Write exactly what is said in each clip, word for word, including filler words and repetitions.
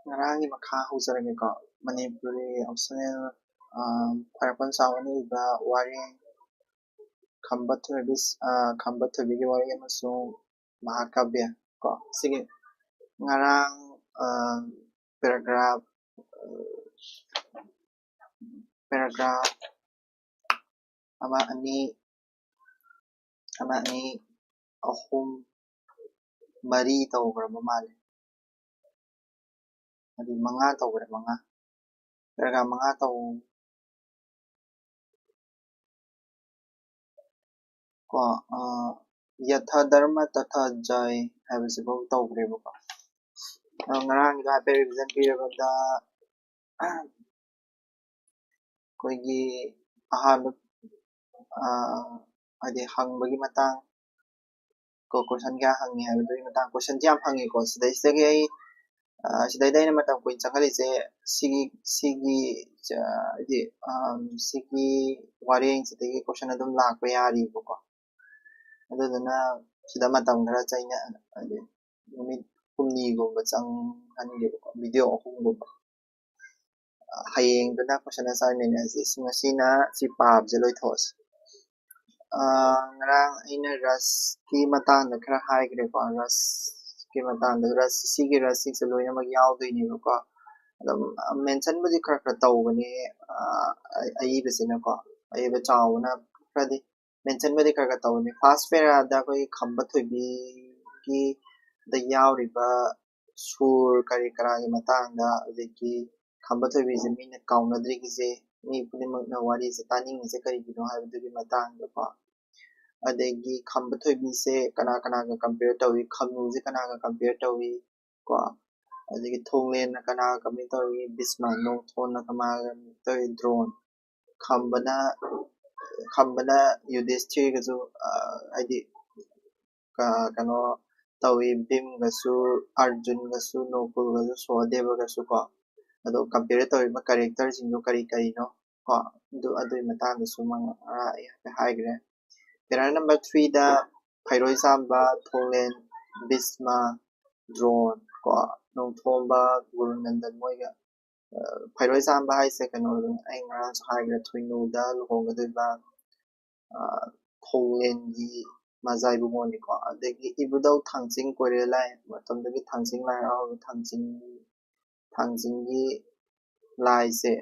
ꯉꯔꯥꯡꯒꯤ ꯃꯈꯥ ꯍꯧꯖꯔꯒꯦꯀꯣ꯫ ꯃꯅꯤꯄꯨꯔꯤ optional, ꯑ, ꯈ꯭ꯋꯥꯏꯔꯥꯛꯄꯝ ꯆꯥꯎꯅ ꯏꯕ ꯋꯥꯔꯦꯡ ꯈꯝꯕ ꯊꯣꯏꯕꯤ, ꯑ, ꯈꯝꯕ ꯊꯣꯏꯕꯤꯒꯤ ꯋꯥꯔꯤ ꯑꯃꯁꯨꯡ ꯃꯍꯥꯀꯥꯕ꯭ꯌ ꯀꯣ꯫ ꯁꯤꯒꯤ ꯉꯔꯥꯡ, ꯑ, paragraph, ꯑ, paragraph ꯑꯃ, ꯑꯅꯤ, ꯑꯃ, ꯑꯅꯤ, ꯑꯍꯨꯝ, ꯃꯔꯤ ꯇꯧꯈ꯭ꯔꯕ ꯃꯥꯜꯂꯦ꯫ ꯑꯗꯨ ꯃꯉꯥ ꯇꯧꯈ꯭ꯔꯦ, ꯃꯉꯥ꯫ Paragraph ꯃꯉꯥ ꯇꯧ-, ꯀꯣ, ꯑ, ꯌꯊꯥ ꯙꯔꯃ ꯇꯊꯥ ꯖꯥꯌ ꯍꯥꯏꯕꯁꯤꯐꯥꯎ ꯇꯧꯈ꯭ꯔꯦꯕꯀꯣ꯫ ꯑ, ꯉꯔꯥꯡꯒꯤꯗꯣ ꯍꯥꯏꯐꯦꯠ revision ꯄꯤꯔꯕꯗ, ꯑꯩꯈꯣꯏꯒꯤ ꯑꯍꯥꯟꯕ, ꯑ, ꯍꯥꯏꯗꯤ ꯍꯪꯕꯒꯤ ꯃꯇꯥꯡ, ꯀꯣ, question ꯀꯌꯥ ꯍꯪꯉꯤ ꯍꯥꯏꯕꯗꯨꯒꯤ ꯃꯇꯥꯡ, questionꯁꯦ ꯌꯥꯝ ꯍꯪꯉꯤꯀꯣ꯫ ꯁꯤꯗꯩꯁꯤꯗꯒꯤ ꯑꯩ, ꯑ, ꯁꯤꯗꯩꯗ ꯑꯩꯅ ꯃꯇꯝ ꯀꯨꯏꯅ ꯆꯪꯍꯜꯂꯤꯁꯦ ꯁꯤꯒꯤ, ꯁꯤꯒꯤ, ꯑ, ꯍꯥꯏꯗꯤ, ꯑ, ꯁꯤꯒꯤ ꯋꯥꯔꯦꯡꯁꯤꯗꯒꯤ question ꯑꯗꯨꯝ ꯂꯥꯛꯄ ꯌꯥꯔꯤꯕꯀꯣ꯫ ꯑꯗꯨꯗꯨꯅ ꯁꯤꯗ ꯃꯇꯝ ꯈꯔ ꯆꯩꯅ-, ꯍꯥꯏꯗꯤ ꯅꯨꯃꯤꯠ ꯍꯨꯝꯅꯤꯒꯨꯝꯕ ꯆꯪꯍꯟꯒꯦꯕꯀꯣ, video ꯑꯍꯨꯝꯒꯨꯝꯕ꯫ ꯍꯌꯦꯡꯗꯨꯅ question assignment ꯑꯁꯤ, ꯉꯁꯤꯅ ꯁꯤ ꯄꯥꯕꯁꯦ ꯂꯣꯏꯊꯣꯛꯑꯁꯤ꯫ ꯑ, ꯉꯔꯥꯡ ꯑꯩꯅ ꯔꯁꯀꯤ ꯃꯇꯥꯡꯗ ꯈꯔ ꯍꯥꯏꯈ꯭ꯔꯦꯀꯣ, ꯔꯁꯀꯤ ꯃꯇꯥꯡꯗ, ꯔꯁ, ꯁꯤꯒꯤ ꯔꯁꯁꯤꯡꯁꯦ ꯂꯣꯏꯅꯃꯛ ꯌꯥꯎꯗꯣꯏꯅꯦꯕꯀꯣ꯫ ꯑꯗꯨꯝ mentionꯕꯨꯗꯤ ꯈꯔ ꯈꯔ ꯇꯧꯕꯅꯦ, ꯑ, ꯑ-, ꯑꯏꯕꯁꯤꯅꯀꯣ, ꯑꯏꯕ ꯆꯥꯎꯕꯅ ꯈꯔꯗꯤ mentionꯕꯨꯗꯤ ꯈꯔ ꯈꯔ ꯇꯧꯕꯅꯦ꯫ First paraꯗ ꯑꯩꯈꯣꯏꯒꯤ ꯈꯝꯕ ꯊꯣꯏꯕꯤꯒꯤꯗ ꯌꯥꯎꯔꯤꯕ ꯁꯨꯔ ꯀꯔꯤ ꯀꯔꯥꯒꯤ ꯃꯇꯥꯡꯗ, ꯑꯗꯒꯤ ꯈꯝꯕ ꯊꯣꯏꯕꯤꯁꯦ ꯃꯤꯅ ꯀꯥꯎꯅꯗ꯭ꯔꯤꯒꯤꯁꯦ, ꯃꯤ ꯈꯨꯗꯤꯡꯃꯛꯅ ꯋꯥꯔꯤꯁꯦ ꯇꯥꯅꯤꯡꯉꯤꯁꯦ ꯀꯔꯤꯒꯤꯅꯣ ꯍꯥꯏꯕꯗꯨꯒꯤ ꯃꯇꯥꯡꯗꯀꯣ꯫ ꯑꯗꯒꯤ ꯈꯝꯕ ꯊꯣꯏꯕꯤꯁꯦ ꯀꯅꯥ ꯀꯅꯥꯒ compare ꯇꯧꯏ, ꯈꯝꯅꯨꯁꯦ ꯀꯅꯥꯒ compare ꯇꯧꯏ ꯀꯣ, ꯑꯗꯒꯤ ꯊꯣꯡꯂꯦꯟꯅ ꯀꯅꯥꯒ compare ꯇꯧꯏ, ꯚꯤꯁꯃ, ꯅꯣꯡꯊꯣꯟꯅ ꯀꯅꯥꯒ compare ꯇꯧꯏ, ꯗ꯭ꯔꯣꯟ, ꯈꯝꯕꯅ, ꯈꯝꯕꯅ ꯌꯨꯙꯤꯁꯊꯤꯔꯒꯁꯨ, ꯑ, ꯍꯥꯏꯗꯤ, ꯀ-, ꯀꯩꯅꯣ ꯇꯧꯏ, ꯚꯤꯝꯒꯁꯨ, ꯑꯔꯖꯨꯟꯒꯁꯨ, ꯅꯣꯀꯨꯜꯒꯁꯨ, ꯁꯣꯍꯗꯦꯕꯒꯁꯨ ꯀꯣ꯫ ꯑꯗꯣ compare ꯇꯧꯔꯤꯕ characterꯁꯤꯡꯗꯣ ꯀꯔꯤ ꯀꯔꯤꯅꯣ ꯀꯣ, ꯑꯗꯨ, ꯑꯗꯨꯒꯤ ꯃꯇꯥꯡꯗꯁꯨ ꯃꯉꯥ ꯑꯩ ꯍꯥꯏꯐꯦꯠ ꯍꯥꯏꯈ꯭ꯔꯦ꯫ Para number threeꯗ ꯐꯩꯔꯣꯏ ꯆꯥꯝꯕ, ꯊꯣꯡꯂꯦꯟ, ꯚꯤꯁꯃ, ꯗ꯭ꯔꯣꯟ ꯀꯣ, ꯅꯣꯡꯊꯣꯝꯕ, ꯒꯨꯔꯨ ꯅꯟꯗꯟ ꯃꯣꯏꯒ꯫ ꯑ, ꯐꯩꯔꯣꯏ ꯆꯥꯝꯕ ꯍꯥꯏꯁꯦ ꯀꯩꯅꯣꯗꯨꯅꯤ, ꯑꯩ ꯉꯔꯥꯡꯁꯨ ꯍꯥꯏꯈ꯭ꯔꯦ, ꯊꯣꯏꯅꯨꯗ ꯂꯨꯍꯣꯡꯒꯗꯣꯏꯕ, ꯑ, ꯈꯣꯡꯂꯦꯟꯒꯤ ꯃꯖꯥ ꯏꯕꯨꯡꯉꯣꯅꯤꯀꯣ꯫ ꯑꯗꯒꯤ ꯏꯕꯨꯙꯧ ꯊꯥꯡꯆꯤꯡ ꯀꯣꯏꯔꯦꯜ ꯂꯥꯏ, ꯃꯇꯝꯗꯨꯒꯤ ꯊꯥꯡꯆꯤꯡ ꯂꯥꯏ ꯍꯔꯥꯎꯕ, ꯊꯥꯡꯆꯤꯡ, ꯊꯥꯡꯆꯤꯡꯒꯤ ꯂꯥꯏꯁꯦ,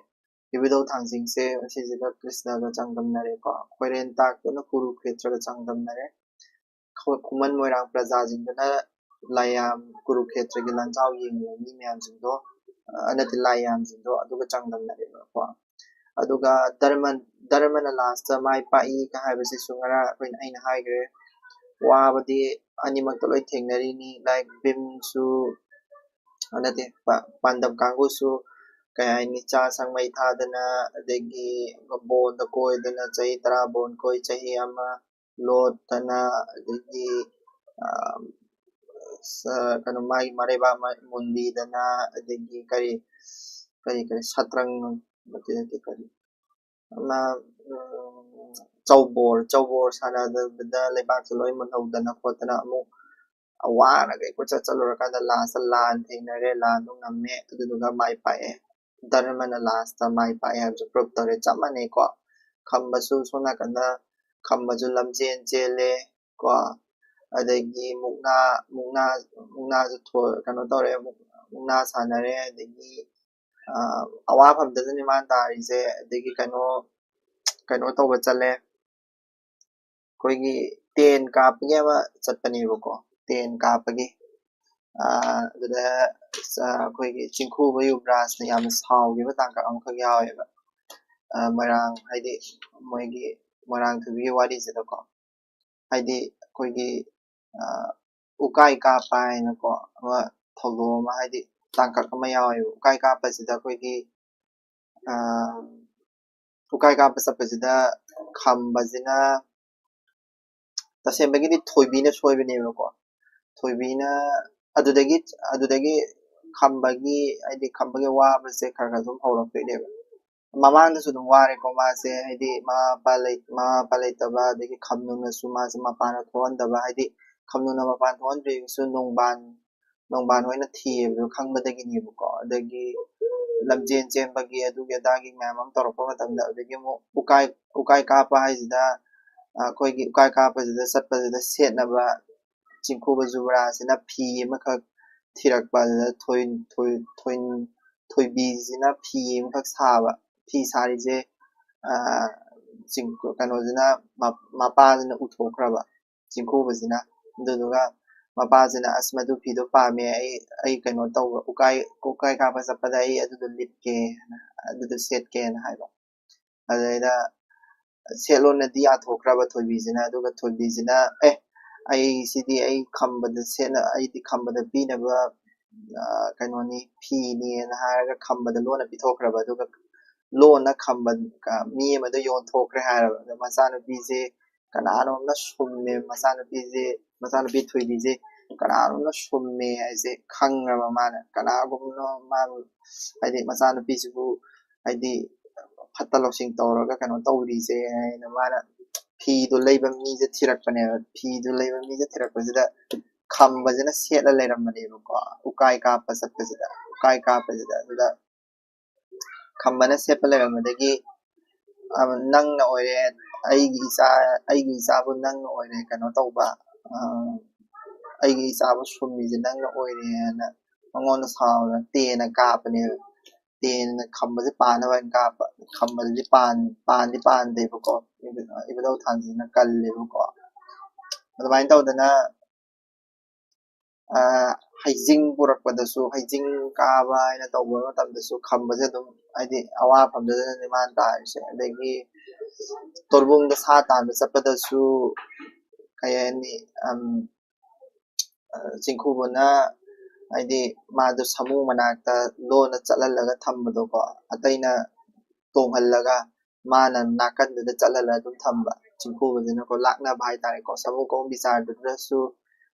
ꯏꯕꯨꯙꯧ ꯊꯥꯡꯆꯤꯡꯁꯦ ꯑꯁꯤꯁꯤꯒ ꯀ꯭ꯔꯤꯁꯅꯒ ꯆꯥꯡꯗꯝꯅꯔꯦꯀꯣ꯫ ꯈꯣꯏꯔꯦꯟ ꯇꯥꯛꯇꯨꯅ ꯀꯨꯔꯨꯈꯦꯇ꯭ꯔꯒ ꯆꯥꯡꯗꯝꯅꯔꯦ꯫ ꯈꯨ-, ꯈꯨꯃꯟ ꯃꯣꯏꯔꯥꯡ ꯄ꯭ꯔꯖꯥꯁꯤꯡꯗꯨꯅ ꯂꯥꯏꯌꯥꯝ ꯀꯨꯔꯨꯈꯦꯇ꯭ꯔꯒꯤ ꯂꯥꯟꯖꯥꯎ ꯌꯦꯡꯉꯤꯕ ꯃꯤ ꯃꯌꯥꯝꯁꯤꯡꯗꯣ, ꯑ, ꯅꯠꯇꯦ, ꯂꯥꯏꯌꯥꯝꯁꯤꯡꯗꯣ ꯑꯗꯨꯒ ꯆꯥꯡꯗꯝꯅꯔꯦꯕꯀꯣ꯫ ꯑꯗꯨꯒ ꯙꯔꯃ, ꯙꯔꯃꯅ ꯂꯥꯁꯇ ꯃꯥꯏ ꯄꯥꯛꯏ ꯀ ꯍꯥꯏꯕꯁꯤꯁꯨ ꯉꯔꯥꯡ ꯑꯩꯈꯣꯏꯅ, ꯑꯩꯅ ꯍꯥꯏꯈ꯭ꯔꯦ꯫ ꯋꯥꯕꯗꯤ ꯑꯅꯤꯃꯛꯇ ꯂꯣꯏ ꯊꯦꯡꯅꯔꯤꯅꯤ꯫ ꯂꯥꯏꯛ ꯚꯤꯝꯁꯨ, ꯑ, ꯅꯠꯇꯦ, ꯄ-, ꯄꯥꯟꯗꯕ ꯀꯥꯡꯕꯨꯁꯨ ꯀꯩ ꯍꯥꯏꯅꯤ, ꯆꯥ ꯁꯪ ꯃꯩ ꯊꯥꯗꯅ, ꯑꯗꯒꯤ ꯕꯣꯟꯗ ꯀꯣꯏꯗꯅ, ꯆꯍꯤ ꯇꯔꯥ ꯕꯣꯟ ꯀꯣꯏ, ꯆꯍꯤ ꯑꯃ ꯂꯣꯠꯇꯅ, ꯑꯗꯒꯤ, ꯑ, ꯁ-, ꯀꯩꯅꯣ, ꯃꯥꯒꯤ ꯃꯔꯩꯕꯥꯛ ꯃ-, ꯃꯨꯟꯕꯤꯗꯅ, ꯑꯗꯒꯤ ꯀꯔꯤ, ꯀꯔꯤ, ꯀꯔꯤ, ꯁꯠꯇ꯭ꯔꯪ, ꯅꯠꯇꯦ, ꯅꯠꯇꯦ, ꯀꯔꯤ, ꯑꯃ, ꯎꯝ, ꯆꯧꯕꯣꯔ, ꯆꯧꯕꯣꯔ ꯁꯥꯟꯅꯕꯗ ꯂꯩꯕꯥꯛꯁꯦ ꯂꯣꯏ ꯃꯨꯜꯍꯧꯗꯅ ꯈꯣꯠꯇꯅ ꯑꯃꯨꯛ ꯋꯥꯅ ꯀꯩ ꯀꯣꯏꯆꯠ ꯆꯠꯂꯨꯔꯀꯥꯟꯗ ꯂꯥꯁꯇ ꯂꯥꯟ ꯊꯦꯡꯅꯔꯦ, ꯂꯥꯟꯗꯣ ꯉꯝꯃꯦ, ꯑꯗꯨꯗꯨꯒ ꯃꯥꯏ ꯄꯥꯛꯑꯦ꯫ ꯙꯔꯃꯅ ꯂꯥꯁꯇ ꯃꯥꯏ ꯄꯥꯛꯑꯦ ꯍꯥꯏꯕꯁꯨ ꯄ꯭ꯔꯨꯞ ꯇꯧꯔꯦ꯫ ꯆꯞ ꯃꯥꯟꯅꯩꯀꯣ꯫ ꯈꯝꯕꯁꯨ ꯁꯣꯝ ꯅꯥꯀꯟꯗ ꯈꯝꯕꯁꯨ ꯂꯝꯖꯦꯟ ꯆꯦꯜꯂꯦ ꯀꯣ꯫ ꯑꯗꯒꯤ ꯃꯨꯛꯅꯥ, ꯃꯨꯛꯅꯥ, ꯃꯨꯛꯅꯥꯁꯨ ꯊꯣ-, ꯀꯩꯅꯣ ꯇꯧꯔꯦ, ꯃꯨꯛ-, ꯃꯨꯛꯅꯥ ꯁꯥꯟꯅꯔꯦ꯫ ꯑꯗꯒꯤ, ꯑ, ꯑꯋꯥꯐꯝꯗꯗꯅꯤ ꯃꯥꯅ ꯇꯥꯔꯤꯁꯦ꯫ ꯑꯗꯒꯤ ꯀꯩꯅꯣ, ꯀꯩꯅꯣ ꯇꯧꯕ ꯆꯠꯂꯦ꯫ ꯑꯩꯈꯣꯏꯒꯤ ꯇꯦꯟ ꯀꯥꯞꯄꯒꯤ ꯑꯃ ꯆꯠꯄꯅꯦꯕꯀꯣ, ꯇꯦꯟ ꯀꯥꯞꯄꯒꯤ꯫ ꯑ, ꯑꯗꯨꯗ, ꯑ, ꯑꯩꯈꯣꯏꯒꯤ ꯆꯤꯡꯈꯨꯕ ꯌꯨꯕ꯭ꯔꯥꯖꯅ ꯌꯥꯝꯅ ꯁꯥꯎꯈꯤꯕ ꯇꯥꯡꯀꯛ ꯑꯃꯈꯛ ꯌꯥꯎꯋꯦꯕ꯫ ꯑ, ꯃꯣꯏꯔꯥꯡ, ꯍꯥꯏꯗꯤ ꯃꯣꯏꯒꯤ ꯃꯣꯏꯔꯥꯡ ꯊꯣꯏꯕꯤꯒꯤ ꯋꯥꯔꯤꯁꯤꯗꯀꯣ꯫ ꯍꯥꯏꯗꯤ ꯑꯩꯈꯣꯏꯒꯤ, ꯑ, ꯎꯀꯥꯏ ꯀꯥꯞꯄ ꯍꯥꯏꯅꯀꯣ ꯑꯃ ꯊꯧꯗꯣꯛ ꯑꯃ, ꯍꯥꯏꯗꯤ ꯇꯥꯡꯀꯛ ꯑꯃ ꯌꯥꯎꯋꯦꯕ꯫ ꯎꯀꯥꯏ ꯀꯥꯞꯄꯁꯤꯗ ꯑꯩꯈꯣꯏꯒꯤ, ꯑ, ꯎꯀꯥꯏ ꯀꯥꯞꯄ ꯆꯠꯄꯁꯤꯗ ꯈꯝꯕꯁꯤꯅ, ꯇꯁꯦꯡꯕꯒꯤꯗꯤ ꯊꯣꯏꯕꯤꯅ ꯁꯣꯏꯕꯅꯦꯕꯀꯣ꯫ ꯊꯣꯏꯕꯤꯅ ꯑꯗꯨꯗꯒꯤ, ꯑꯗꯨꯗꯒꯤ ꯈꯝꯕꯒꯤ, ꯍꯥꯏꯗꯤ ꯈꯝꯕꯒꯤ ꯋꯥꯕꯁꯦ ꯈꯔ ꯈꯔ ꯁꯨꯝ ꯍꯧꯔꯛꯇꯣꯏꯅꯦꯕ꯫ ꯃꯃꯥꯡꯗꯁꯨ ꯑꯗꯨꯝ ꯋꯥꯔꯦꯀꯣ ꯃꯥꯁꯦ, ꯍꯥꯏꯗꯤ ꯃꯃꯥ ꯃꯄꯥ ꯂꯩ-, ꯃꯃꯥ ꯃꯄꯥ ꯂꯩꯇꯕ, ꯑꯗꯒꯤ ꯈꯝꯅꯨꯅꯁꯨ ꯃꯥꯁꯦ ꯃꯄꯥꯟꯗ ꯊꯣꯛꯍꯟꯗꯕ, ꯍꯥꯏꯗꯤ ꯈꯝꯅꯨꯅ ꯃꯄꯥꯟ ꯊꯣꯛꯍꯟꯗ꯭ꯔꯤꯕꯁꯨ ꯅꯣꯡꯕꯥꯟ, ꯅꯣꯡꯕꯥꯟ ꯍꯣꯏꯅ ꯊꯤꯕꯗꯣ ꯈꯪꯕꯗꯒꯤꯅꯦꯕꯀꯣ꯫ ꯑꯗꯒꯤ ꯂꯝꯖꯦꯟ ꯆꯦꯟꯕꯒꯤ ꯑꯗꯨꯒꯤ ꯑꯗꯥꯒꯤ ꯃꯌꯥꯝ ꯑꯃ ꯇꯧꯔꯛꯄ ꯃꯇꯝꯗ, ꯑꯗꯒꯤ ꯑꯃꯨꯛ ꯎꯀꯥꯏ ꯎꯀꯥꯏ ꯀꯥꯞꯄ ꯍꯥꯏꯁꯤꯗ, ꯑꯩꯈꯣꯏꯒꯤ ꯎꯀꯥꯏ ꯀꯥꯞꯄꯁꯤꯗ ꯆꯠꯄꯁꯤꯗ ꯁꯦꯠꯅꯕ ꯆꯤꯡꯈꯨꯕ ꯖꯨꯕ꯭ꯔꯥꯁꯤꯅ ꯐꯤ ꯑꯃꯈꯛ ꯊꯤꯔꯛꯄ꯫ ꯑꯗꯨꯗ ꯊꯣꯏ ꯊꯣꯏ ꯊꯣꯏ ꯊꯣꯏꯕꯤꯁꯤꯅ ꯐꯤ ꯑꯃꯈꯛ ꯁꯥꯕ꯫ ꯐꯤ ꯁꯥꯔꯤꯁꯦ, ꯑ, ꯆꯤꯡ ꯀꯩꯅꯣꯁꯤꯅ, ꯃ- ꯃꯄꯥꯁꯤꯅ ꯎꯊꯣꯛꯈ꯭ꯔꯕ, ꯆꯤꯡꯈꯨꯕꯁꯤꯅ꯫ ꯑꯗꯨꯗꯨꯒ ꯃꯄꯥꯁꯤꯅ, "ꯑꯁ, ꯃꯗꯨ ꯐꯤꯗꯣ ꯄꯥꯝꯃꯦ, ꯑꯩ ꯑꯩ ꯀꯩꯅꯣ ꯇꯧꯕ, ꯎꯀꯥꯏ ꯎꯀꯥꯏ ꯀꯥꯞꯄ ꯆꯠꯄꯗ ꯑꯩ ꯑꯗꯨꯗꯣ ꯂꯤꯠꯀꯦ, ꯑꯗꯨꯗꯣ ꯁꯦꯠꯀꯦꯅ" ꯍꯥꯏꯕ꯫ ꯑꯗꯨꯗꯩꯗ ꯁꯦꯠꯂꯣꯅꯗꯤ ꯌꯥꯊꯣꯛꯈ꯭ꯔꯕ ꯊꯣꯏꯕꯤꯁꯤꯅ꯫ ꯑꯗꯨꯒ ꯊꯣꯏꯕꯤꯁꯤꯅ, "ꯑꯦ, ꯑꯩ ꯁꯤꯗꯤ ꯑꯩ ꯈꯝꯕꯗ ꯁꯦꯠꯅ ꯑꯩꯗꯤ ꯈꯝꯕꯗ ꯄꯤꯅꯕ, ꯑ, ꯀꯩꯅꯣꯅꯤ, ꯐꯤꯅꯦꯅ" ꯍꯥꯏꯔꯒ ꯈꯝꯕꯗ ꯂꯣꯟꯅ ꯄꯤꯊꯣꯛꯈ꯭ꯔꯕ꯫ ꯑꯗꯨꯒ ꯂꯣꯟꯅ ꯈꯝꯕ, ꯃꯤ ꯑꯃꯗ ꯌꯣꯟꯊꯣꯛꯈ꯭ꯔꯦ ꯍꯥꯏꯔꯕ꯫ ꯑꯗꯣ ꯃꯆꯥꯅꯨꯄꯤꯁꯦ ꯀꯅꯥꯅꯣꯝꯅ ꯁꯨꯝꯃꯦ, ꯃꯆꯥꯅꯨꯄꯤꯁꯦ, ꯃꯆꯥꯅꯨꯄꯤ ꯊꯣꯏꯕꯤꯁꯦ ꯀꯅꯥꯅꯣꯝꯅ ꯁꯨꯝꯃꯦ ꯍꯥꯏꯁꯦ ꯈꯪꯉꯕ ꯃꯥꯅ꯫ ꯀꯅꯥꯒꯨꯝꯕꯅꯣ ꯃꯥꯕꯨ, ꯍꯥꯏꯗꯤ ꯃꯆꯥꯅꯨꯄꯤꯁꯤꯕꯨ, ꯍꯥꯏꯗꯤ ꯐꯠꯇ ꯂꯧꯁꯤꯡ ꯇꯧꯔꯒ ꯀꯩꯅꯣ ꯇꯧꯔꯤꯁꯦ ꯍꯥꯏꯅ ꯃꯥꯅ ꯐꯤꯗꯣ ꯂꯩꯕ ꯃꯤꯁꯦ ꯊꯤꯔꯛꯄꯅꯦꯕ꯫ ꯐꯤꯗꯣ ꯂꯩꯕ ꯃꯤꯁꯦ ꯊꯤꯔꯛꯄꯁꯤꯗ ꯈꯝꯕꯁꯤꯅ ꯁꯦꯠꯂ ꯂꯩꯔꯝꯕꯅꯦꯕꯀꯣ, ꯎꯀꯥꯏ ꯀꯥꯞꯄ ꯆꯠꯄꯁꯤꯗ, ꯎꯀꯥꯏ ꯀꯥꯞꯄꯁꯤꯗ꯫ ꯑꯗꯨꯗ ꯈꯝꯕꯅ ꯁꯦꯠꯄ ꯂꯩꯔꯝꯕꯗꯒꯤ, "ꯑ, ꯅꯪꯅ ꯑꯣꯏꯔꯦ, ꯑꯩꯒꯤ ꯏꯆꯥ, ꯑꯩꯒꯤ ꯏꯆꯥꯕꯨ ꯅꯪꯅ ꯑꯣꯏꯔꯦ ꯀꯩꯅꯣ ꯇꯧꯕ, ꯑ, ꯑꯩꯒꯤ ꯏꯆꯥꯕꯨ ꯁꯨꯝꯃꯤꯁꯦ ꯅꯪꯅ ꯑꯣꯏꯔꯦꯅ" ꯃꯉꯣꯟꯗ ꯁꯥꯎꯔꯒ ꯇꯦꯟꯅ ꯀꯥꯞꯄꯅꯦꯕ꯫ ꯇꯦꯟꯅ ꯈꯝꯕꯁꯦ ꯄꯥꯟꯅꯕ ꯍꯥꯏꯅ ꯀꯥꯞꯄ꯫ ꯈꯝꯕꯗꯨꯗꯤ ꯄꯥꯟ-, ꯄꯥꯟꯗꯤ ꯄꯥꯟꯗꯦꯕꯀꯣ꯫ ꯏꯕ-, ꯏꯕꯨꯙꯧ ꯊꯥꯡꯖꯤꯡꯅ ꯀꯜꯂꯦꯕꯀꯣ꯫ ꯑꯗꯨꯃꯥꯏꯅ ꯇꯧꯗꯅ, ꯑ, ꯍꯩꯖꯤꯡ ꯄꯨꯔꯛꯄꯗꯁꯨ, ꯍꯩꯖꯤꯡ ꯀꯥꯕ ꯍꯥꯏꯅ ꯇꯧꯕ ꯃꯇꯝꯗꯁꯨ ꯈꯝꯕꯁꯦ ꯑꯗꯨꯝ, ꯍꯥꯏꯗꯤ, ꯑꯋꯥꯐꯝꯗꯨꯗꯅꯦ ꯃꯥꯅ ꯇꯥꯔꯤꯁꯦ꯫ ꯑꯗꯒꯤ ꯇꯣꯔꯕꯨꯡꯗ ꯁꯥ ꯇꯥꯟꯕ ꯆꯠꯄꯗꯁꯨ, ꯀꯩ ꯍꯥꯏꯅꯤ, ꯑꯝ, ꯑ, ꯆꯤꯡꯈꯨꯕꯅ, ꯍꯥꯏꯗꯤ, ꯃꯥꯗꯣ ꯁꯥꯃꯨ ꯃꯅꯥꯛꯇ ꯂꯣꯟꯅ ꯆꯠꯍꯜꯂꯒ ꯊꯝꯕꯗꯣꯀꯣ, ꯑꯇꯩꯅ ꯇꯣꯡꯍꯜꯂꯒ ꯃꯥꯅ ꯅꯥꯀꯟꯗꯨꯗ ꯆꯠꯍꯜꯂꯒ ꯑꯗꯨꯝ ꯊꯝꯕ꯫ ꯆꯤꯡꯈꯨꯕꯁꯤꯅꯀꯣ, ꯂꯥꯛꯅꯕ ꯍꯥꯏꯇꯥꯔꯦꯀꯣ, ꯁꯥꯃꯨ ꯀꯧꯝ ꯕꯤꯆꯥꯔꯗꯨꯗꯁꯨ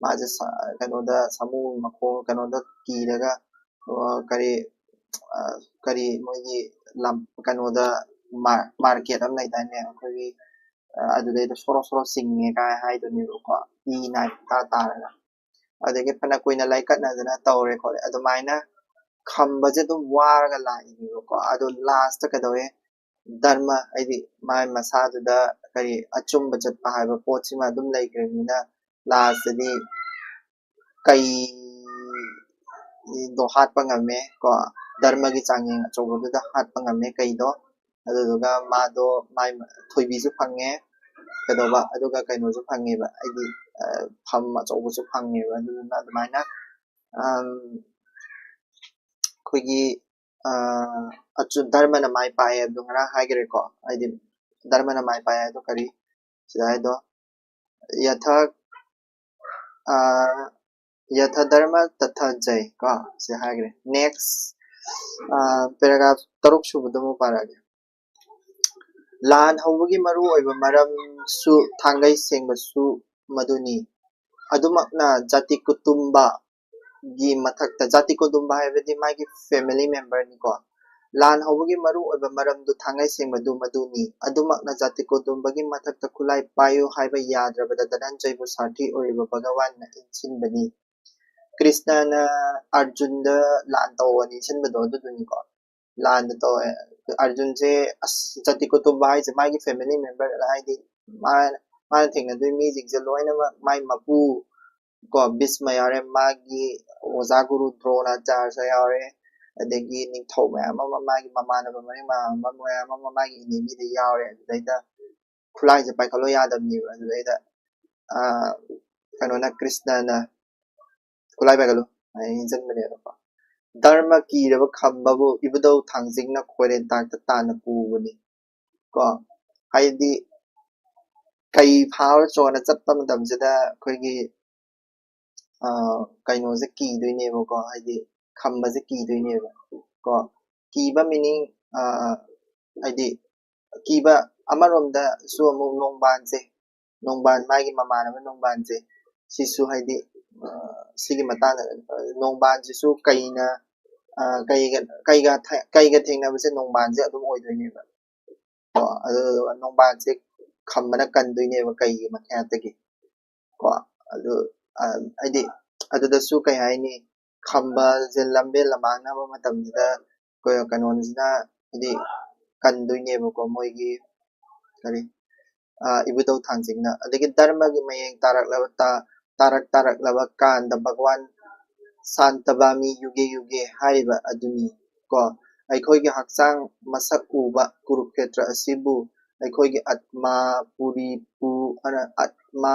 ꯃꯥꯁꯦ ꯁ-, ꯀꯩꯅꯣꯗ, ꯁꯥꯃꯨ ꯃꯈꯣꯡ ꯀꯩꯅꯣꯗ ꯀꯤꯔꯒ, ꯑ, ꯀꯔꯤ, ꯑ, ꯀꯔꯤ ꯃꯣꯏꯒꯤ ꯂꯝ, ꯀꯩꯅꯣꯗ, ꯃꯥ-, ꯃꯥꯔꯀꯦꯠ ꯑꯃ ꯂꯩꯗꯥꯏꯅꯦ ꯑꯩꯈꯣꯏꯒꯤ, ꯑ, ꯑꯗꯨꯗꯩꯗ ꯁꯣꯔꯣ ꯁꯣꯔꯣ ꯆꯤꯡꯉꯦ ꯀꯥꯏ ꯍꯥꯏꯗꯣꯏꯅꯦꯕꯀꯣ, ꯏ ꯅꯥꯏ ꯄꯨꯡꯇꯥ ꯇꯥꯔꯒ꯫ ꯑꯗꯒꯤ ꯐꯅ ꯀꯨꯏꯅ ꯂꯩꯀꯠꯅꯗꯅ ꯇꯧꯔꯦ ꯈꯣꯠꯂꯦ, ꯑꯗꯨꯃꯥꯏꯅ ꯈꯝꯕꯁꯦ ꯑꯗꯨꯝ ꯋꯥꯔꯒ ꯂꯥꯛꯏꯅꯦꯕꯀꯣ꯫ ꯑꯗꯣ ꯂꯥꯁꯇ ꯀꯩꯗꯧꯋꯦ? ꯙꯔꯃ, ꯍꯥꯏꯗꯤ ꯃꯥꯏ ꯃꯁꯥꯗꯨꯗ ꯀꯔꯤ ꯑꯆꯨꯝꯕ ꯆꯠꯄ ꯍꯥꯏꯕ ꯄꯣꯠꯁꯤꯃ ꯑꯗꯨꯝ ꯂꯩꯈ꯭ꯔꯕꯅꯤꯅ, ꯂꯥꯁꯇꯗꯤ ꯀꯩꯗꯣ ꯍꯥꯠꯄ ꯉꯝꯃꯦ ꯀꯣ, ꯙꯔꯃꯒꯤ ꯆꯥꯡꯌꯦꯡ ꯑꯆꯧꯕꯗꯨꯗ ꯍꯥꯠꯄ ꯉꯝꯃꯦ ꯀꯩꯗꯣ꯫ ꯑꯗꯨꯗꯨꯒ ꯃꯥꯗꯣ ꯃꯥꯏ ꯊꯣꯏꯕꯤꯁꯨ ꯐꯪꯉꯦ, ꯀꯩꯗꯧꯕ, ꯑꯗꯨꯒ ꯀꯩꯅꯣꯁꯨ ꯐꯪꯉꯦꯕ, ꯍꯥꯏꯗꯤ ꯐꯝ ꯑꯆꯧꯕꯁꯨ ꯐꯪꯉꯦꯕ꯫ ꯑꯗꯨꯗꯨꯅ ꯑꯗꯨꯃꯥꯏꯅ ꯑꯩꯈꯣꯏꯒꯤ ꯙꯔꯃꯅ ꯃꯥꯏ ꯄꯥꯛꯑꯦ ꯍꯥꯏꯕꯗꯣ ꯉꯔꯥꯡ ꯍꯥꯏꯈ꯭ꯔꯦꯀꯣ꯫ ꯍꯥꯏꯗꯤ ꯙꯔꯃꯅ ꯃꯥꯏ ꯄꯥꯛꯑꯦ ꯍꯥꯏꯗꯣ ꯀꯔꯤ ꯁꯤꯗ ꯍꯥꯏꯗꯣ? ꯌꯊ ꯌꯊ ꯙꯔꯃ ꯇꯊ ꯖꯩ ꯀꯣ, ꯁꯤ ꯍꯥꯏꯈ꯭ꯔꯦ꯫ ꯅꯦꯛꯁ ꯄꯦꯔꯥꯒ꯭ꯔꯥꯐ ꯇꯔꯨꯛ ꯁꯨꯕꯗꯨ ꯑꯃꯨꯛ ꯄꯥꯔꯛꯑꯒꯦ꯫ ꯂꯥꯟ ꯍꯧꯕꯒꯤ ꯃꯔꯨ ꯑꯣꯏꯕ ꯃꯔꯝꯁꯨ ꯊꯥꯡꯒꯩ ꯁꯦꯡꯕꯁꯨ ꯃꯗꯨꯅꯤ꯫ ꯑꯗꯨꯃꯛꯅ ꯖꯥꯇꯤ ꯀꯨꯇꯨꯝꯕꯒꯤ ꯃꯊꯛꯇ, ꯖꯥꯇꯤ ꯀꯨꯇꯨꯝꯕ ꯍꯥꯏꯕꯗꯤ ꯃꯥꯒꯤ ꯐꯦꯃꯤꯂꯤ ꯃꯦꯝꯕꯔꯅꯤꯀꯣ꯫ ꯂꯥꯟ ꯍꯧꯕꯒꯤ ꯃꯔꯨ ꯑꯣꯏꯕ ꯃꯔꯝꯗꯨ ꯊꯥꯡꯒꯩ ꯁꯦꯡꯕꯗꯨ ꯃꯗꯨꯅꯤ꯫ ꯑꯗꯨꯃꯛꯅ ꯖꯥꯇꯤ ꯀꯨꯇꯨꯝꯕꯒꯤ ꯃꯊꯛꯇ ꯈꯨꯠꯂꯥꯏ ꯄꯥꯏꯌꯨ ꯍꯥꯏꯕ ꯌꯥꯗ꯭ꯔꯕꯗ ꯙꯅꯟꯖꯌꯕꯨ ꯁꯥꯔꯊꯤ ꯑꯣꯏꯔꯤꯕ ꯚꯒꯋꯥꯟꯅ ꯏꯟꯁꯤꯟꯕꯅꯤ꯫ ꯀ꯭ꯔꯤꯁꯅꯅ ꯑꯔꯖꯨꯟꯗ ꯂꯥꯟ ꯇꯧꯑꯣꯅ ꯏꯟꯁꯤꯟꯕꯗꯣ ꯑꯗꯨꯗꯨꯅꯤꯀꯣ꯫ ꯂꯥꯟꯗ ꯇꯧꯋꯦ꯫ ꯑꯔꯖꯨꯟꯁꯦ ꯑꯁ ꯖꯥꯇꯤ ꯀꯨꯇꯨꯝꯕ ꯍꯥꯏꯁꯦ ꯃꯥꯒꯤ ꯐꯦꯃꯤꯂꯤ ꯃꯦꯝꯕꯔ, ꯍꯥꯏꯗꯤ ꯃꯥ ꯃꯥꯅ ꯊꯦꯡꯅꯗꯣꯏ ꯃꯤꯁꯤꯡꯁꯦ ꯂꯣꯏꯅꯃꯛ ꯃꯥꯏ ꯃꯄꯨ ꯀꯣ, ꯚꯤꯁꯃ ꯌꯥꯎꯔꯦ, ꯃꯥꯒꯤ ꯑꯣꯖꯥ ꯒꯨꯔꯨ ꯗ꯭ꯔꯣꯅꯥꯆꯥꯔꯁꯨ ꯌꯥꯎꯔꯦ, ꯑꯗꯒꯤ ꯅꯤꯡꯊꯧ ꯃꯌꯥꯝ ꯑꯃ, ꯃꯥꯒꯤ ꯃꯃꯥꯟꯅꯕ ꯃꯔꯤ ꯃꯌꯥꯝ ꯑꯃ, ꯃꯌꯥꯝ ꯑꯃ ꯃꯥꯒꯤ ꯏꯅꯦꯃꯤꯗ ꯌꯥꯎꯔꯦ꯫ ꯑꯗꯨꯗꯩꯗ ꯈꯨꯠꯂꯥꯏꯁꯦ ꯄꯥꯏꯈꯠꯂꯣ ꯌꯥꯗꯕꯅꯦꯕ꯫ ꯑꯗꯨꯗꯩꯗ ꯀꯩꯅꯣꯅ, ꯀ꯭ꯔꯤꯁꯅꯅ "ꯈꯨꯠꯂꯥꯏ ꯄꯥꯏꯈꯠꯂꯨ" ꯍꯥꯏꯅ ꯏꯟꯁꯤꯟꯕꯅꯦꯕꯀꯣ꯫ "ꯙꯔꯃ ꯀꯤꯔꯕ ꯈꯝꯕꯕꯨ ꯏꯕꯨꯙꯧ ꯊꯥꯡꯖꯤꯡꯅ ꯈꯣꯏꯔꯦꯟ ꯇꯥꯛꯇ ꯇꯥꯟꯅ ꯄꯨꯕꯅꯤ" ꯀꯣ꯫ ꯍꯥꯏꯗꯤ ꯀꯩ ꯐꯥꯎꯔ ꯆꯣꯟꯅ ꯆꯠꯄ ꯃꯇꯝꯁꯤꯗ ꯑꯩꯈꯣꯏꯒꯤ ꯀꯩꯅꯣꯁꯦ ꯀꯤꯗꯣꯏꯅꯦꯕꯀꯣ, ꯍꯥꯏꯗꯤ ꯈꯝꯕꯁꯦ ꯀꯤꯗꯣꯏꯅꯦꯕ ꯀꯣ꯫ ꯀꯤꯕ ꯃꯤꯅꯤꯡ ꯍꯥꯏꯗꯤ ꯀꯤꯕ ꯑꯃꯔꯣꯝꯗꯁꯨ ꯑꯃꯨꯛ ꯅꯣꯡꯕꯥꯟꯁꯦ, ꯅꯣꯡꯕꯥꯟ, ꯃꯥꯒꯤ ꯃꯃꯥꯟꯅꯕ ꯅꯣꯡꯕꯥꯟꯁꯦ, ꯁꯤꯁꯨ ꯍꯥꯏꯗꯤ ꯁꯤꯒꯤ ꯃꯇꯥꯡꯗ, ꯅꯣꯡꯕꯥꯟꯁꯤꯁꯨ ꯀꯩꯅ ꯀꯩꯒ ꯀꯩꯒ ꯀꯩꯒ ꯊꯦꯡꯅꯕꯁꯦ ꯅꯣꯡꯕꯥꯟꯁꯦ ꯑꯗꯨꯝ ꯑꯣꯏꯗꯣꯏꯅꯦꯕ꯫ ꯀꯣ, ꯑꯗꯨꯗꯨꯒ ꯅꯣꯡꯕꯥꯟꯁꯦ ꯈꯝꯕꯅ ꯀꯟꯗꯣꯏꯅꯦꯕ ꯀꯩꯒꯤ ꯃꯈꯥꯗꯒꯤ꯫ ꯀꯣ, ꯑꯗꯨ ꯍꯥꯏꯗꯤ ꯑꯗꯨꯗꯁꯨ ꯀꯩ ꯍꯥꯏꯅꯤ, ꯈꯝꯕꯁꯦ ꯂꯝꯕꯦꯜ ꯂꯃꯥꯡꯅꯕ ꯃꯇꯝꯁꯤꯗ ꯑꯩꯈꯣꯏ ꯀꯩꯅꯣꯁꯤꯅ ꯍꯥꯏꯗꯤ ꯀꯟꯗꯣꯏꯅꯦꯕꯀꯣ, ꯃꯣꯏꯒꯤ ꯀꯔꯤ ꯏꯕꯨꯙꯧ ꯊꯥꯡꯖꯤꯡꯅ꯫ ꯑꯗꯒꯤ ꯙꯔꯃꯒꯤ ꯃꯌꯦꯡ ꯇꯥꯔꯛꯂꯕ ꯇꯥꯔꯛ ꯇꯥꯔꯛꯂꯕ ꯀꯥꯟꯗ ꯚꯒꯋꯥꯟ ꯁꯥꯟꯇꯕꯥꯃꯤ ꯌꯨꯒꯦ ꯌꯨꯒꯦ ꯍꯥꯏꯔꯤꯕ ꯑꯗꯨꯅꯤ ꯀꯣ꯫ ꯑꯩꯈꯣꯏꯒꯤ ꯍꯛꯆꯥꯡ ꯃꯁꯛ ꯎꯕ ꯀꯨꯔꯨꯈꯦꯇ꯭ꯔ ꯑꯁꯤꯕꯨ ꯑꯩꯈꯣꯏꯒꯤ ꯑꯠꯃꯥ ꯄꯨꯔꯤ ꯄꯨ ꯑꯠꯃꯥ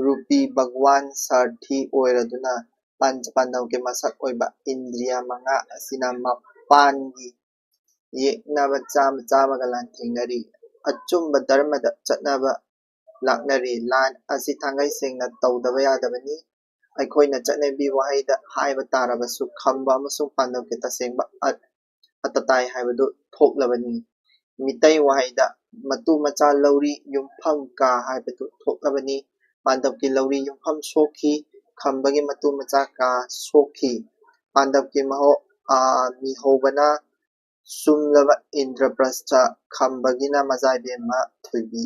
ꯔꯨꯄꯤ ꯚꯒꯋꯥꯟ ꯁꯥꯔꯊꯤ ꯑꯣꯏꯔꯗꯨꯅ ꯄꯥꯟꯗꯝꯒꯤ ꯃꯁꯛ ꯑꯣꯏꯕ ꯏꯟꯗ꯭ꯔꯤꯌꯥ ꯃꯉꯥ ꯑꯁꯤꯅ ꯃꯄꯥꯟꯒꯤ ꯌꯦꯛꯅꯕ ꯆꯥꯝꯃ ꯆꯥꯝꯃꯒ ꯂꯥꯟꯊꯦꯡꯅꯔꯤ꯫ ꯑꯆꯨꯝꯕ ꯙꯔꯃꯗ ꯆꯠꯅꯕ ꯂꯥꯛꯅꯔꯤ꯫ ꯂꯥꯟ ꯑꯁꯤ ꯊꯥꯡꯒꯩ ꯁꯦꯡꯅ ꯇꯧꯗꯕ ꯌꯥꯗꯕꯅꯤ꯫ ꯑꯩꯈꯣꯏꯅ ꯆꯠꯅꯕꯤ ꯋꯥꯍꯩꯗ ꯍꯥꯏꯕ ꯇꯥꯔꯕꯁꯨ ꯈꯝꯕ ꯑꯃꯁꯨꯡ ꯄꯥꯟꯗꯝꯒꯤ ꯇꯁꯦꯡꯕ ꯑꯇꯇꯥꯏ ꯍꯥꯏꯕꯗꯨ ꯊꯣꯛꯂꯕꯅꯤ꯫ ꯃꯤꯇꯩ ꯋꯥꯍꯩꯗ ꯃꯇꯨ ꯃꯆꯥ ꯂꯧꯔꯤ ꯌꯨꯝꯐꯝ ꯀꯥ ꯍꯥꯏꯕꯗꯨ ꯊꯣꯛꯂꯕꯅꯤ꯫ ꯄꯥꯟꯗꯝꯒꯤ ꯂꯧꯔꯤ ꯌꯨꯝꯐꯝ ꯁꯣꯛꯈꯤ, ꯈꯝꯕꯒꯤ ꯃꯇꯨ ꯃꯆꯥ ꯀꯥ ꯁꯣꯛꯈꯤ꯫ ꯄꯥꯟꯗꯝꯒꯤ ꯃꯍꯣ-, ꯑꯥ, ꯃꯤꯍꯧꯕꯅ ꯆꯨꯝꯂꯕ ꯏꯟꯗ꯭ꯔꯄ꯭ꯔꯁꯊ, ꯈꯝꯕꯒꯤꯅ ꯃꯖꯥꯏꯕꯦꯝꯃ ꯊꯣꯏꯕꯤ꯫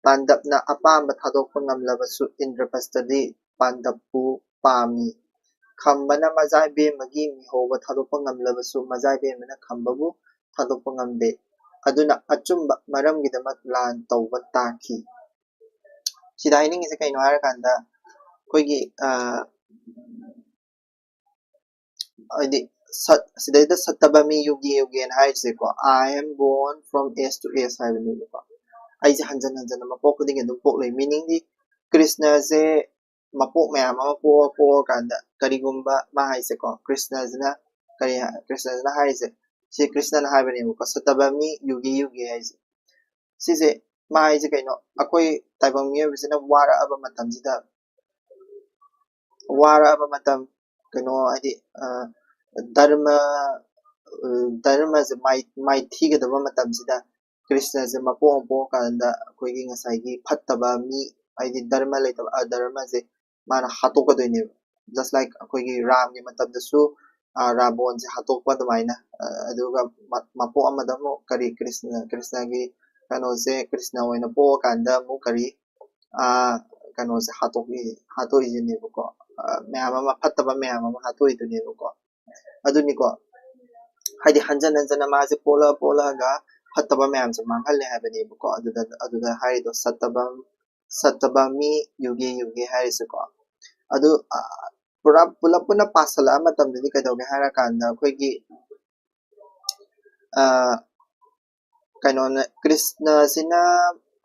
ꯄꯥꯟꯗꯞꯅ ꯑꯄꯥꯝꯕ ꯊꯥꯗꯣꯛꯄ ꯉꯝꯂꯕꯁꯨ ꯏꯟꯗ꯭ꯔꯄ꯭ꯔꯁꯊꯗꯤ ꯄꯥꯟꯗꯞꯄꯨ ꯄꯥꯝꯃꯤ꯫ ꯈꯝꯕꯅ ꯃꯖꯥꯏꯕꯦꯝꯃꯒꯤ ꯃꯤꯍꯧꯕ ꯊꯥꯗꯣꯛꯄ ꯉꯝꯂꯕꯁꯨ ꯃꯖꯥꯏꯕꯦꯝꯃꯅ ꯈꯝꯕꯕꯨ ꯊꯥꯗꯣꯛꯄ ꯉꯝꯗꯦ꯫ ꯑꯗꯨꯅ ꯑꯆꯨꯝꯕ ꯃꯔꯝꯒꯤꯗꯃꯛ ꯂꯥꯟ ꯇꯧꯕ ꯇꯥꯈꯤ꯫ ꯁꯤꯗ ꯍꯥꯏꯅꯤꯡꯉꯤꯁꯦ ꯀꯩꯅꯣ ꯍꯥꯏꯔꯀꯥꯟꯗ ꯑꯩꯈꯣꯏꯒꯤ, ꯑ, ꯍꯥꯏꯗꯤ ꯁꯠ-, ꯁꯤꯗꯩꯗ ꯁꯠꯇꯕꯃꯤ ꯌꯨꯒꯦ ꯌꯨꯒꯦꯅ ꯍꯥꯏꯔꯤꯁꯦꯀꯣ, "I am born from age to age" ꯍꯥꯏꯕꯅꯦꯕꯀꯣ꯫ ꯑꯩꯁꯦ ꯍꯟꯖꯟ ꯍꯟꯖꯟꯅ ꯃꯄꯣꯛ ꯈꯨꯗꯤꯡꯒꯤ ꯑꯗꯨꯝ ꯄꯣꯛꯂꯛꯏ꯫ Meaning ꯗꯤ ꯀ꯭ꯔꯤꯁꯅꯁꯦ ꯃꯄꯣꯛ ꯃꯌꯥꯝ ꯑꯃ ꯄꯣꯛꯑ ꯄꯣꯛꯑꯀꯥꯟꯗ ꯀꯔꯤꯒꯨꯝꯕ ꯃꯥ ꯍꯥꯏꯁꯦꯀꯣ, ꯀ꯭ꯔꯤꯁꯅꯁꯤꯅ ꯀꯔꯤ ꯍꯥꯏ-, ꯀ꯭ꯔꯤꯁꯅꯁꯤꯅ ꯍꯥꯏꯔꯤꯁꯦ, ꯁꯤ ꯀ꯭ꯔꯤꯁꯅꯅ ꯍꯥꯏꯕꯅꯦꯕꯀꯣ, "ꯁꯠꯇꯕꯃꯤ ꯌꯨꯒꯦ ꯌꯨꯒꯦ" ꯍꯥꯏꯁꯦ꯫ ꯁꯤꯁꯦ ꯃꯥ ꯍꯥꯏꯁꯦ ꯀꯩꯅꯣ, ꯑꯩꯈꯣꯏ ꯇꯥꯏꯕꯪ ꯃꯤꯑꯣꯏꯕꯁꯤꯅ ꯋꯥꯔꯛꯑꯕ ꯃꯇꯝꯁꯤꯗ, ꯋꯥꯔꯛꯑꯕ ꯃꯇꯝ, ꯀꯩꯅꯣ ꯍꯥꯏꯗꯤ, ꯑ, ꯙꯔꯃ, ꯑ, ꯙꯔꯃꯁꯦ ꯃꯥꯏ-, ꯃꯥꯏꯊꯤꯒꯗꯕ ꯃꯇꯝꯁꯤꯗ ꯀ꯭ꯔꯤꯁꯅꯁꯦ ꯃꯄꯣꯛ ꯑꯃ ꯄꯣꯛꯑꯀꯥꯟꯗ ꯑꯩꯈꯣꯏꯒꯤ ꯉꯁꯥꯏꯒꯤ ꯐꯠꯇꯕ ꯃꯤ, ꯍꯥꯏꯗꯤ ꯙꯔꯃ ꯂꯩꯇꯕ ꯑꯙꯔꯃꯁꯦ ꯃꯥꯅ ꯍꯥꯠꯇꯣꯛꯀꯗꯣꯏꯅꯦꯕ꯫ Just like ꯑꯩꯈꯣꯏꯒꯤ ꯔꯥꯝꯒꯤ ꯃꯇꯝꯗꯁꯨ, ꯑ, ꯔꯥꯕꯣꯟꯁꯦ ꯍꯥꯠꯇꯣꯛꯄ ꯑꯗꯨꯃꯥꯏꯅ, ꯑ, ꯑꯗꯨꯒ ꯃ-, ꯃꯄꯣꯛ ꯑꯃꯗ ꯑꯃꯨꯛ ꯀꯔꯤ ꯀ꯭ꯔꯤꯁꯅ, ꯀ꯭ꯔꯤꯁꯅꯒꯤ ꯀꯩꯅꯣꯁꯦ ꯀ꯭ꯔꯤꯁꯅ ꯑꯣꯏꯅ ꯄꯣꯛꯑꯀꯥꯟꯗ ꯑꯃꯨꯛ ꯀꯔꯤ, ꯑ, ꯀꯩꯅꯣꯁꯦ ꯍꯥꯠꯇꯣꯛꯏ-, ꯍꯥꯠꯇꯣꯛꯏꯁꯤꯅꯦꯕꯀꯣ꯫ ꯑ, ꯃꯌꯥꯝ ꯑꯃ, ꯐꯠꯇꯕ ꯃꯌꯥꯝ ꯑꯃ ꯍꯥꯠꯇꯣꯛꯏꯗꯨꯅꯦꯕꯀꯣ꯫ ꯑꯗꯨꯅꯤꯀꯣ, ꯍꯥꯏꯗꯤ ꯍꯟꯖꯟ ꯍꯟꯖꯟꯅ ꯃꯥꯁꯦ ꯄꯣꯛꯂꯛꯑ ꯄꯣꯛꯂꯛꯑꯒ ꯐꯠꯇꯕ ꯃꯌꯥꯝꯁꯦ ꯃꯥꯡꯍꯜꯂꯦ ꯍꯥꯏꯕꯅꯦꯕꯀꯣ꯫ ꯑꯗꯨꯗ, ꯑꯗꯨꯗ ꯍꯥꯏꯔꯤꯗꯣ ꯁꯠꯇꯕꯝ, ꯁꯠꯇꯕꯃꯤ ꯌꯨꯒꯦ ꯌꯨꯒꯦ ꯍꯥꯏꯔꯤꯁꯦꯀꯣ꯫ ꯑꯗꯨ, ꯑ, ꯄꯨꯔꯥ ꯄꯨꯂꯞ ꯄꯨꯟꯅ ꯄꯥꯁꯜꯂꯛꯑ ꯃꯇꯝꯗꯗꯤ ꯀꯩꯗꯧꯒꯦ ꯍꯥꯏꯔꯀꯥꯟꯗ ꯑꯩꯈꯣꯏꯒꯤ, ꯑ, ꯀꯩꯅꯣꯅ, ꯀ꯭ꯔꯤꯁꯅꯁꯤꯅ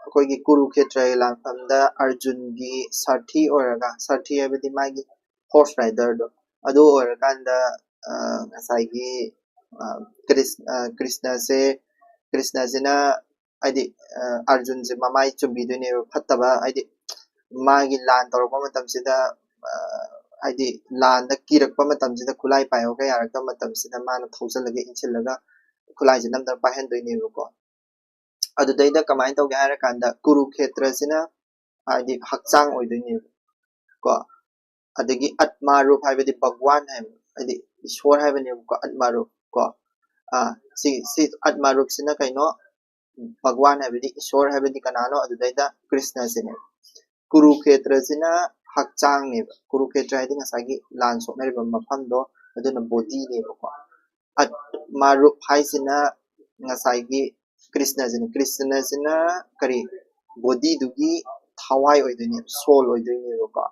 ꯑꯩꯈꯣꯏꯒꯤ ꯀꯨꯔꯨꯈꯦꯇ꯭ꯔꯒꯤ ꯂꯥꯟꯐꯝꯗ ꯑꯔꯖꯨꯟꯒꯤ ꯁꯥꯔꯊꯤ ꯑꯣꯏꯔꯒ, ꯁꯥꯔꯊꯤ ꯍꯥꯏꯕꯗꯤ ꯃꯥꯒꯤ ꯍꯣꯔꯁ ꯔꯥꯏꯗꯔꯗꯣ, ꯑꯗꯨ ꯑꯣꯏꯔꯀꯥꯟꯗ, ꯑ, ꯉꯁꯥꯏꯒꯤ, ꯑ, ꯀ꯭ꯔꯤꯁ-, ꯑ, ꯀ꯭ꯔꯤꯁꯅꯁꯦ, ꯀ꯭ꯔꯤꯁꯅꯁꯤꯅ ꯍꯥꯏꯗꯤ, ꯑ, ꯑꯔꯖꯨꯟꯁꯦ ꯃꯃꯥꯏ ꯆꯨꯝꯕꯤꯗꯣꯏꯅꯦꯕ꯫ ꯐꯠꯇꯕ ꯍꯥꯏꯗꯤ ꯃꯥꯒꯤ ꯂꯥꯟ ꯇꯧꯔꯛꯄ ꯃꯇꯝꯁꯤꯗ, ꯑ, ꯍꯥꯏꯗꯤ ꯂꯥꯟꯗ ꯀꯤꯔꯛꯄ ꯃꯇꯝꯁꯤꯗ, ꯈꯨꯠꯂꯥꯏ ꯄꯥꯏꯍꯧꯕ ꯌꯥꯔꯛꯇꯕ ꯃꯇꯝꯁꯤꯗ ꯃꯥꯅ ꯊꯧꯖꯤꯜꯂꯒ ꯏꯟꯁꯤꯜꯂꯒ ꯈꯨꯠꯂꯥꯏꯁꯦ ꯅꯝꯗꯅ ꯄꯥꯏꯍꯟꯗꯣꯏꯅꯦꯕꯀꯣ꯫ ꯑꯗꯨꯗꯩꯗ ꯀꯃꯥꯏꯅ ꯇꯧꯒꯦ ꯍꯥꯏꯔꯀꯥꯟꯗ ꯀꯨꯔꯨꯈꯦꯇ꯭ꯔꯁꯤꯅ ꯍꯥꯏꯗꯤ ꯍꯛꯆꯥꯡ ꯑꯣꯏꯗꯣꯏꯅꯦꯕ ꯀꯣ꯫ ꯑꯗꯒꯤ ꯑꯠꯃꯥꯔꯨꯞ ꯍꯥꯏꯕꯗꯤ ꯚꯒꯋꯥꯟ ꯍꯥꯏꯕ, ꯍꯥꯏꯗꯤ ꯏꯁꯣꯔ ꯍꯥꯏꯕꯅꯦꯕꯀꯣ, ꯑꯠꯃꯥꯔꯨꯞ ꯀꯣ꯫ ꯑ, ꯁꯤ, ꯁꯤ ꯑꯠꯃꯥꯔꯨꯞꯁꯤꯅ ꯀꯩꯅꯣ? ꯚꯒꯋꯥꯟ ꯍꯥꯏꯕꯗꯤ ꯏꯁꯣꯔ ꯍꯥꯏꯕꯗꯤ ꯀꯅꯥꯅꯣ? ꯑꯗꯨꯗꯩꯗ ꯀ꯭ꯔꯤꯁꯅꯁꯤꯅꯦꯕ꯫ ꯀꯨꯔꯨꯈꯦꯇ꯭ꯔꯁꯤꯅ ꯍꯛꯆꯥꯡꯅꯦꯕ꯫ ꯀꯨꯔꯨꯈꯦꯇ꯭ꯔ ꯍꯥꯏꯗꯤ ꯉꯁꯥꯏꯒꯤ ꯂꯥꯟ ꯁꯣꯛꯅꯔꯤꯕ ꯃꯐꯝꯗꯣ, ꯑꯗꯨꯅ ꯕꯣꯗꯤꯅꯦꯕꯀꯣ꯫ ꯑꯠꯃꯥꯔꯨꯞ ꯍꯥꯏꯁꯤꯅ ꯉꯁꯥꯏꯒꯤ ꯀ꯭ꯔꯤꯁꯅꯁꯤꯅ, ꯀ꯭ꯔꯤꯁꯅꯁꯤꯅ ꯀꯔꯤ? ꯕꯣꯗꯤꯗꯨꯒꯤ ꯊꯋꯥꯏ ꯑꯣꯏꯗꯣꯏꯅꯦꯕ, ꯁꯣꯜ ꯑꯣꯏꯗꯣꯏꯅꯦꯕꯀꯣ꯫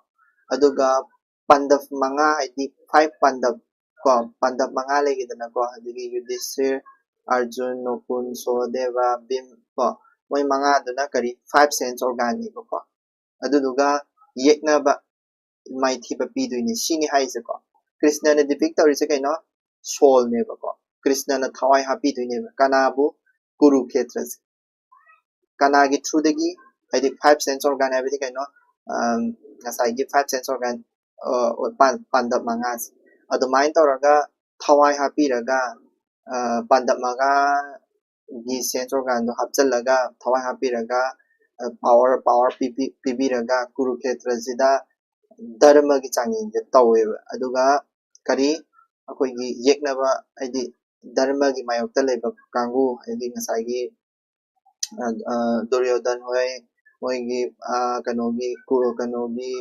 ꯑꯗꯨꯒ ꯄꯥꯟꯗꯞ ꯃꯉꯥ ꯍꯥꯏꯗꯤ ꯐꯥꯏꯚ ꯄꯥꯟꯗꯞ ꯀꯣ, ꯄꯥꯟꯗꯞ ꯃꯉꯥ ꯂꯩꯈꯤꯗꯅꯀꯣ, ꯑꯗꯒꯤ ꯌꯨꯙꯤꯁꯊꯤꯔ, ꯑꯔꯖꯨꯟ, ꯅꯣꯀꯨꯟ, ꯁꯣꯍꯗꯦꯕ, ꯚꯤꯝ ꯀꯣ, ꯃꯣꯏ ꯃꯉꯥꯗꯨꯅ ꯀꯔꯤ? ꯐꯥꯏꯚ ꯁꯦꯟꯁ ꯑꯣꯔꯒꯥꯟꯅꯦꯕꯀꯣ꯫ ꯑꯗꯨꯗꯨꯒ ꯌꯦꯛꯅꯕ, ꯃꯥꯏꯊꯤꯕ ꯄꯤꯗꯣꯏꯅꯦ, ꯁꯤꯅꯤ ꯍꯥꯏꯔꯤꯁꯦꯀꯣ꯫ ꯀ꯭ꯔꯤꯁꯅꯅ ꯗꯤꯄꯤꯛ ꯇꯧꯔꯤꯁꯦ ꯀꯩꯅꯣ? ꯁꯣꯜꯅꯦꯕꯀꯣ꯫ ꯀ꯭ꯔꯤꯁꯅꯅ ꯊꯋꯥꯏ ꯍꯥꯞꯄꯤꯗꯣꯏꯅꯦꯕ꯫ ꯀꯅꯥꯕꯨ? ꯀꯨꯔꯨꯈꯦꯇ꯭ꯔꯁꯦ꯫ ꯀꯅꯥꯒꯤ ꯊ꯭ꯔꯨꯗꯒꯤ? ꯍꯥꯏꯗꯤ ꯐꯥꯏꯚ ꯁꯦꯟꯁ ꯑꯣꯔꯒꯥꯟ ꯍꯥꯏꯕꯗꯤ ꯀꯩꯅꯣ? ꯑꯝ, ꯉꯁꯥꯏꯒꯤ ꯐꯥꯏꯚ ꯁꯦꯟꯁ ꯑꯣꯔꯒꯥꯟ, ꯑ, ꯄꯥꯟ-, ꯄꯥꯟꯗꯞ ꯃꯉꯥꯁꯦ꯫ ꯑꯗꯨꯃꯥꯏꯅ ꯇꯧꯔꯒ ꯊꯋꯥꯏ ꯍꯥꯞꯄꯤꯔꯒ, ꯑ, ꯄꯥꯟꯗꯞ ꯃꯉꯥꯒꯤ ꯁꯦꯟꯁ ꯑꯣꯔꯒꯥꯟꯗꯣ ꯍꯥꯞꯆꯤꯜꯂꯒ, ꯊꯋꯥꯏ ꯍꯥꯞꯄꯤꯔꯒ, ꯑ, ꯄꯥꯋꯔ, ꯄꯥꯋꯔ ꯄꯤꯕꯤ-, ꯄꯤꯕꯤꯔꯒ ꯀꯨꯔꯨꯈꯦꯇ꯭ꯔꯁꯤꯗ ꯙꯔꯃꯒꯤ ꯆꯥꯡꯌꯦꯡꯁꯦ ꯇꯧꯋꯦꯕ꯫ ꯑꯗꯨꯒ ꯀꯔꯤ? ꯑꯩꯈꯣꯏꯒꯤ ꯌꯦꯛꯅꯕ, ꯍꯥꯏꯗꯤ ꯙꯔꯃꯒꯤ ꯃꯥꯌꯣꯛꯇ ꯂꯩꯕ ꯀꯥꯡꯕꯨ, ꯍꯥꯏꯗꯤ ꯉꯁꯥꯏꯒꯤ, ꯑ, ꯑ, ꯗꯨꯔꯌꯣꯙꯟ ꯍꯣꯏ, ꯃꯣꯏꯒꯤ, ꯑ, ꯀꯩꯅꯣꯒꯤ, ꯀꯨ-, ꯀꯩꯅꯣꯒꯤ,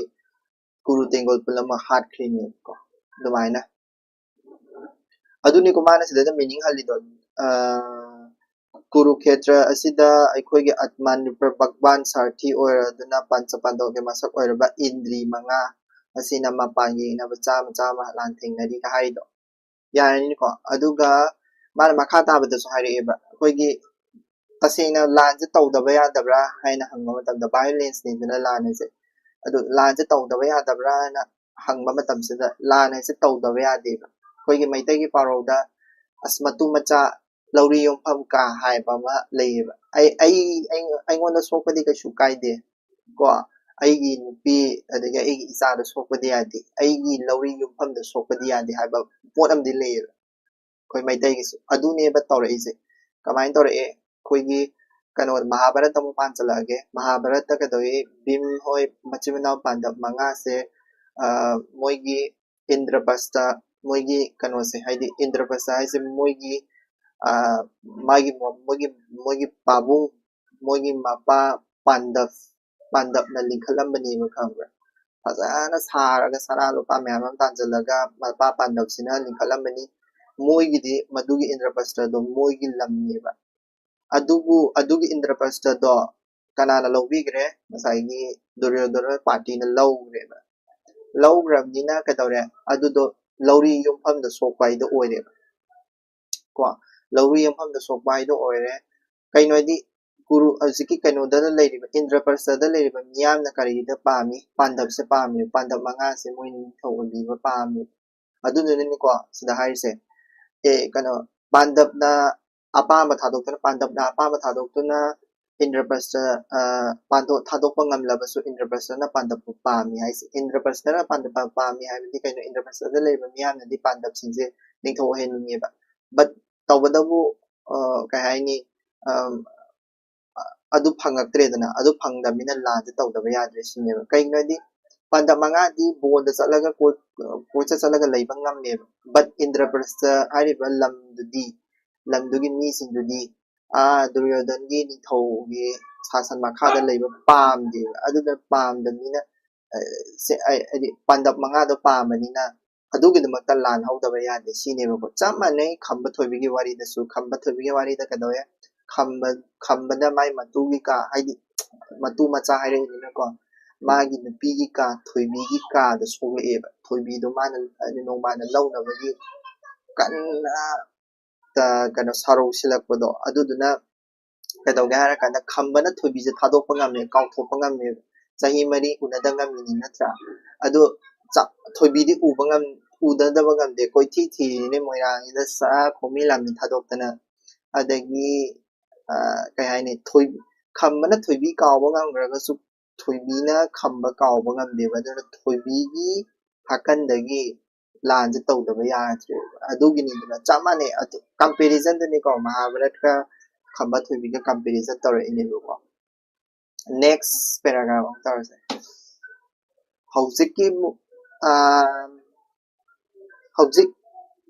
ꯀꯨꯔꯨ ꯇꯦꯡꯒꯣꯜ ꯄꯨꯝꯅꯃꯛ ꯍꯥꯠꯈ꯭ꯔꯤꯅꯦꯕꯀꯣ꯫ ꯑꯗꯨꯃꯥꯏꯅ ꯑꯗꯨꯅꯤꯀꯣ ꯃꯥꯅ ꯁꯤꯗꯩꯗ ꯃꯤꯅꯤꯡ ꯍꯜꯂꯤꯗꯣ꯫ ꯀꯨꯔꯨꯈꯦꯇ꯭ꯔ ꯑꯁꯤꯗ ꯑꯩꯈꯣꯏꯒꯤ ꯑꯠꯃꯥꯟ ꯔꯨꯄ ꯚꯒꯋꯥꯟ ꯁꯥꯔꯊꯤ ꯑꯣꯏꯔꯗꯨꯅ ꯄꯟꯆ ꯄꯥꯟꯗꯣꯞꯀꯤ ꯃꯁꯛ ꯑꯣꯏꯔꯕ ꯏꯟꯗ꯭ꯔꯤ ꯃꯉꯥ ꯑꯁꯤꯅ ꯃꯄꯥꯟ ꯌꯦꯡꯅꯕ ꯆꯥꯝꯃ ꯆꯥꯝꯃ ꯂꯥꯟꯊꯦꯡꯅꯔꯤꯒ ꯍꯥꯏꯗꯣ ꯌꯥꯔꯅꯤꯀꯣ꯫ ꯑꯗꯨꯒ ꯃꯥꯅ ꯃꯈꯥ ꯇꯥꯕꯗꯁꯨ ꯍꯥꯏꯔꯛꯑꯦꯕ, ꯑꯩꯈꯣꯏꯒꯤ ꯇꯁꯦꯡꯅ ꯂꯥꯟꯁꯦ ꯇꯧꯗꯕ ꯌꯥꯗꯕ꯭ꯔꯥ ꯍꯥꯏꯅ ꯍꯪꯕ ꯃꯇꯝꯗ, violence ꯅꯤꯗꯅ ꯂꯥꯟ ꯍꯥꯏꯁꯦ, ꯑꯗꯨ ꯂꯥꯟꯁꯦ ꯇꯧꯗꯕ ꯌꯥꯗꯕ꯭ꯔꯥ ꯍꯥꯏꯅ ꯍꯪꯕ ꯃꯇꯝꯁꯤꯗ ꯂꯥꯟ ꯍꯥꯏꯁꯦ ꯇꯧꯗꯕ ꯌꯥꯗꯦꯕ꯫ ꯑꯩꯈꯣꯏꯒꯤ ꯃꯩꯇꯩꯒꯤ ꯄꯥꯎꯔꯧꯗ "ꯑꯁ ꯃꯇꯨ ꯃꯆꯥ ꯂꯧꯔꯤ ꯌꯣꯝꯐꯝ ꯀꯥ" ꯍꯥꯏꯕ ꯑꯃ ꯂꯩꯌꯦꯕ꯫ ꯑꯩ ꯑꯩ ꯑꯩꯉꯣꯟꯗ ꯁꯣꯛꯄꯗꯤ ꯀꯩꯁꯨ ꯀꯥꯏꯗꯦ ꯀꯣ, ꯑꯩꯒꯤ ꯅꯨꯄꯤ ꯑꯗꯒꯤ ꯑꯩꯒꯤ ꯏꯆꯥꯗ ꯁꯣꯛꯄꯗꯤ ꯌꯥꯗꯦ, ꯑꯩꯒꯤ ꯂꯧꯔꯤ ꯌꯣꯝꯐꯝꯗ ꯁꯣꯛꯄꯗꯤ ꯌꯥꯗꯦ ꯍꯥꯏꯕ ꯄꯣꯠ ꯑꯃꯗꯤ ꯂꯩꯌꯦꯕ ꯑꯩꯈꯣꯏ ꯃꯩꯇꯩꯒꯤꯁꯨ꯫ ꯑꯗꯨꯅꯦꯕ ꯇꯧꯔꯛꯏꯁꯦ꯫ ꯀꯃꯥꯏꯅ ꯇꯧꯔꯛꯑꯦ? ꯑꯩꯈꯣꯏꯒꯤ ꯀꯩꯅꯣ, ꯃꯍꯥꯚꯥꯔꯠꯇ ꯑꯃꯨꯛ ꯄꯥꯟꯁꯤꯜꯂꯛꯑꯒꯦ꯫ ꯃꯍꯥꯚꯥꯔꯠꯇ ꯀꯩꯗꯧꯏ? ꯚꯤꯝ ꯍꯣꯏ ꯃꯆꯤꯟ ꯃꯅꯥꯎ ꯄꯥꯟꯗꯕ ꯃꯉꯥꯁꯦ, ꯑ, ꯃꯣꯏꯒꯤ ꯏꯟꯗ꯭ꯔꯄ꯭ꯔꯁꯇ, ꯃꯣꯏꯒꯤ ꯀꯩꯅꯣꯁꯦ, ꯍꯥꯏꯗꯤ ꯏꯟꯗ꯭ꯔꯄ꯭ꯔꯁꯇ ꯍꯥꯏꯁꯦ ꯃꯣꯏꯒꯤ, ꯑ, ꯃꯥꯒꯤ ꯃꯣ-, ꯃꯣꯏꯒꯤ, ꯃꯣꯏꯒꯤ ꯄꯥꯕꯨꯡ, ꯃꯣꯏꯒꯤ ꯃꯄꯥ ꯄꯥꯟꯗꯞ, ꯄꯥꯟꯗꯞꯅ ꯂꯤꯡꯈꯠꯂꯝꯕꯅꯦꯕ, ꯈꯪꯕ꯭ꯔꯥ? ꯐꯖꯅ ꯁꯥꯔꯒ ꯁꯅꯥ ꯂꯨꯄꯥ ꯃꯌꯥꯝ ꯑꯃ ꯇꯥꯟꯁꯤꯜꯂꯒ ꯃꯄꯥ ꯄꯥꯟꯗꯞꯁꯤꯅ ꯂꯤꯡꯈꯠꯂꯝꯕꯅꯤ꯫ ꯃꯣꯏꯒꯤꯗꯤ ꯃꯗꯨꯒꯤ ꯏꯟꯗ꯭ꯔꯄ꯭ꯔꯁꯇꯗꯣ ꯃꯣꯏꯒꯤ ꯂꯝꯅꯦꯕ꯫ ꯑꯗꯨꯕꯨ ꯑꯗꯨꯒꯤ ꯏꯟꯗ꯭ꯔꯄ꯭ꯔꯁꯇꯗꯣ ꯀꯅꯥꯅ ꯂꯧꯕꯤꯈ꯭ꯔꯦ? ꯉꯁꯥꯏꯒꯤ ꯗꯨꯔꯌꯣꯙꯅ ꯄꯥꯔꯇꯤꯅ ꯂꯧꯈ꯭ꯔꯦꯕ꯫ ꯂꯧꯈ꯭ꯔꯕꯅꯤꯅ ꯀꯩꯗꯧꯔꯦ? ꯑꯗꯨꯗꯣ ꯂꯧꯔꯤ ꯌꯣꯝꯐꯝꯗ ꯁꯣꯛꯄ ꯍꯥꯏꯗꯣ ꯑꯣꯏꯔꯦꯕ꯫ ꯀꯣ, ꯂꯧꯔꯤ ꯌꯣꯝꯐꯝꯗ ꯁꯣꯛꯄ ꯍꯥꯏꯗꯣ ꯑꯣꯏꯔꯦ꯫ ꯀꯩꯅꯣ ꯍꯥꯏꯗꯤ, ꯀꯨꯔꯨ, ꯍꯧꯖꯤꯛꯀꯤ ꯀꯩꯅꯣꯗ ꯂꯩꯔꯤꯕ, ꯏꯟꯗ꯭ꯔꯄ꯭ꯔꯁꯇꯗ ꯂꯩꯔꯤꯕ ꯃꯤꯌꯥꯝꯅ ꯀꯔꯤꯗ ꯄꯥꯝꯃꯤ? ꯄꯥꯟꯗꯕꯁꯦ ꯄꯥꯝꯃꯤ꯫ ꯄꯥꯟꯗꯕ ꯃꯉꯥꯁꯦ ꯃꯣꯏ ꯅꯤꯡꯊꯧ ꯑꯣꯏꯕꯤꯕ ꯄꯥꯝꯃꯤ꯫ ꯑꯗꯨꯗꯨꯅꯅꯤꯀꯣ ꯁꯤꯗ ꯍꯥꯏꯔꯤꯁꯦ, ꯑꯦ, ꯀꯩꯅꯣ, ꯄꯥꯟꯗꯕꯅ ꯑꯄꯥꯝꯕ ꯊꯥꯗꯣꯛꯇꯨꯅ, ꯄꯥꯟꯗꯕꯅ ꯑꯄꯥꯝꯕ ꯊꯥꯗꯣꯛꯇꯨꯅ ꯏꯟꯗ꯭ꯔꯄ꯭ꯔꯁꯇ, ꯑ, ꯄꯥꯟꯊꯣꯛ-, ꯊꯥꯗꯣꯛꯄ ꯉꯝꯂꯕꯁꯨ ꯏꯟꯗ꯭ꯔꯄ꯭ꯔꯁꯇꯅ ꯄꯥꯟꯗꯕꯄꯨ ꯄꯥꯝꯃꯤ ꯍꯥꯏꯁꯦ꯫ ꯏꯟꯗ꯭ꯔꯄ꯭ꯔꯁꯇꯅ ꯄꯥꯟꯗꯕ ꯄꯥꯝꯃꯤ ꯍꯥꯏꯕꯗꯤ ꯀꯩꯅꯣ? ꯏꯟꯗ꯭ꯔꯄ꯭ꯔꯁꯇꯗ ꯂꯩꯔꯤꯕ ꯃꯤꯌꯥꯝꯅꯗꯤ ꯄꯥꯟꯗꯕꯁꯤꯡꯁꯦ ꯅꯤꯡꯊꯧ ꯑꯣꯏꯍꯟꯅꯤꯡꯉꯦꯕ꯫ But ꯇꯧꯕꯇꯕꯨ, ꯑ, ꯀꯩ ꯍꯥꯏꯅꯤ, ꯑꯝ, ꯑ-, ꯑꯗꯨ ꯐꯪꯉꯛꯇ꯭ꯔꯦꯗꯅ꯫ ꯑꯗꯨ ꯐꯪꯗꯕꯅꯤꯅ ꯂꯥꯟꯁꯦ ꯇꯧꯗꯕ ꯌꯥꯗ꯭ꯔꯦ ꯁꯤꯅꯦꯕ꯫ ꯀꯩꯒꯤꯅꯣ ꯍꯥꯏꯗꯤ ꯄꯥꯟꯗꯕ ꯃꯉꯥꯗꯤ ꯕꯣꯟꯗ ꯆꯠꯂꯒ ꯀꯣꯏ-, ꯀꯣꯏꯆꯠ ꯆꯠꯂꯒ ꯂꯩꯕ ꯉꯝꯃꯦꯕ꯫ But ꯏꯟꯗ꯭ꯔꯄ꯭ꯔꯁꯇ ꯍꯥꯏꯔꯤꯕ ꯂꯝꯗꯨꯗꯤ, ꯂꯝꯗꯨꯒꯤ ꯃꯤꯁꯤꯡꯗꯨꯗꯤ ꯑꯥ ꯗꯨꯔꯌꯣꯙꯟꯒꯤ ꯅꯤꯡꯊꯧꯒꯤ ꯁꯥꯁꯟ ꯃꯈꯥꯗ ꯂꯩꯕ ꯄꯥꯝꯗꯦꯕ꯫ ꯑꯗꯨꯅ ꯄꯥꯝꯗꯕꯅꯤꯅ ꯍꯥꯏꯗꯤ ꯄꯥꯟꯗꯝ ꯃꯉꯥꯗꯣ ꯄꯥꯝꯕꯅꯤꯅ ꯑꯗꯨꯒꯤꯗꯃꯛꯇ ꯂꯥꯟ ꯍꯧꯗꯕ ꯌꯥꯗꯦ ꯁꯤꯅꯦꯕꯀꯣ꯫ ꯆꯞ ꯃꯥꯟꯅꯩ ꯈꯝꯕ ꯊꯣꯏꯕꯤꯒꯤ ꯋꯥꯔꯤꯗꯁꯨ꯫ ꯈꯝꯕ ꯊꯣꯏꯕꯤꯒꯤ ꯋꯥꯔꯤꯗ ꯀꯩꯗꯧꯋꯦ? ꯈꯝꯕ ꯈꯝꯕꯅ ꯃꯥꯏ ꯃꯇꯨꯒꯤ ꯀꯥ, ꯍꯥꯏꯗꯤ ꯃꯇꯨ ꯃꯆꯥ ꯍꯥꯏꯔꯛꯏꯅꯤꯅꯀꯣ, ꯃꯥꯒꯤ ꯅꯨꯄꯤꯒꯤ ꯀꯥ, ꯊꯣꯏꯕꯤꯒꯤ ꯀꯥꯗ ꯁꯣꯛꯂꯛꯑꯦꯕ꯫ ꯊꯣꯏꯕꯤꯗꯣ ꯃꯥꯅ ꯅꯣꯡꯃꯅ ꯂꯧꯅꯕꯒꯤ ꯀꯟꯅ ꯀꯩꯅꯣ ꯁꯥꯔꯧ ꯁꯤꯜꯂꯛꯄꯗꯣ, ꯑꯗꯨꯗꯨꯅ ꯀꯩꯗꯧꯒꯦ ꯍꯥꯏꯔ ꯀꯥꯟꯗ ꯈꯝꯕꯅ ꯊꯣꯏꯕꯤꯁꯦ ꯊꯥꯗꯣꯛꯄ ꯉꯝꯃꯦ, ꯀꯥꯎꯊꯣꯛꯄ ꯉꯝꯃꯦꯕ꯫ ꯆꯍꯤ ꯃꯔꯤ ꯎꯅꯗ ꯉꯝꯃꯤꯅꯤ ꯅꯠꯇ꯭ꯔꯥ? ꯑꯗꯣ ꯊꯣꯏꯕꯤꯗꯤ ꯎꯕ ꯉꯝ ꯎꯅꯗꯕ ꯉꯝꯗꯦ, ꯀꯣꯏꯊꯤ ꯊꯤꯔꯤꯅꯦ ꯃꯣꯏꯔꯥꯡꯁꯤꯗ ꯁꯥ ꯈꯣꯃꯤ ꯂꯥꯃꯤ ꯊꯥꯗꯣꯛꯇꯅ꯫ ꯑꯗꯒꯤ ꯀꯩ ꯍꯥꯏꯅꯤ, ꯈꯝꯕꯅ ꯊꯣꯏꯕꯤ ꯀꯥꯎꯕ ꯉꯝꯈ꯭ꯔꯒꯁꯨ ꯊꯣꯏꯕꯤꯅ ꯈꯝꯕ ꯀꯥꯎꯕ ꯉꯝꯗꯦꯕ꯫ ꯑꯗꯨꯅ ꯊꯣꯏꯕꯤꯒꯤ ꯍꯥꯀꯟꯗꯒꯤ ꯂꯥꯟꯁꯦ ꯇꯧꯗꯕ ꯌꯥꯗ꯭ꯔꯦꯕ꯫ ꯑꯗꯨꯒꯤꯅꯤꯗꯅ ꯆꯞ ꯃꯥꯟꯅꯩ꯫ ꯑꯗꯨ ꯀꯝꯄꯦꯔꯤꯖꯟꯗꯨꯅꯤꯀꯣ, ꯃꯍꯥꯚꯥꯔꯠꯀ ꯈꯝꯕ ꯊꯣꯏꯕꯤꯒ ꯀꯝꯄꯦꯔꯤꯖꯟ ꯇꯧꯔꯛꯏꯅꯦꯕꯀꯣ꯫ ꯅꯦꯛꯁ ꯄꯦꯔꯥꯒ꯭ꯔꯥꯐ ꯑꯃꯨꯛ ꯇꯧꯔꯁꯦ꯫ ꯍꯧꯖꯤꯛꯀꯤ ꯃꯨ- ꯑꯥ, ꯍꯧꯖꯤꯛ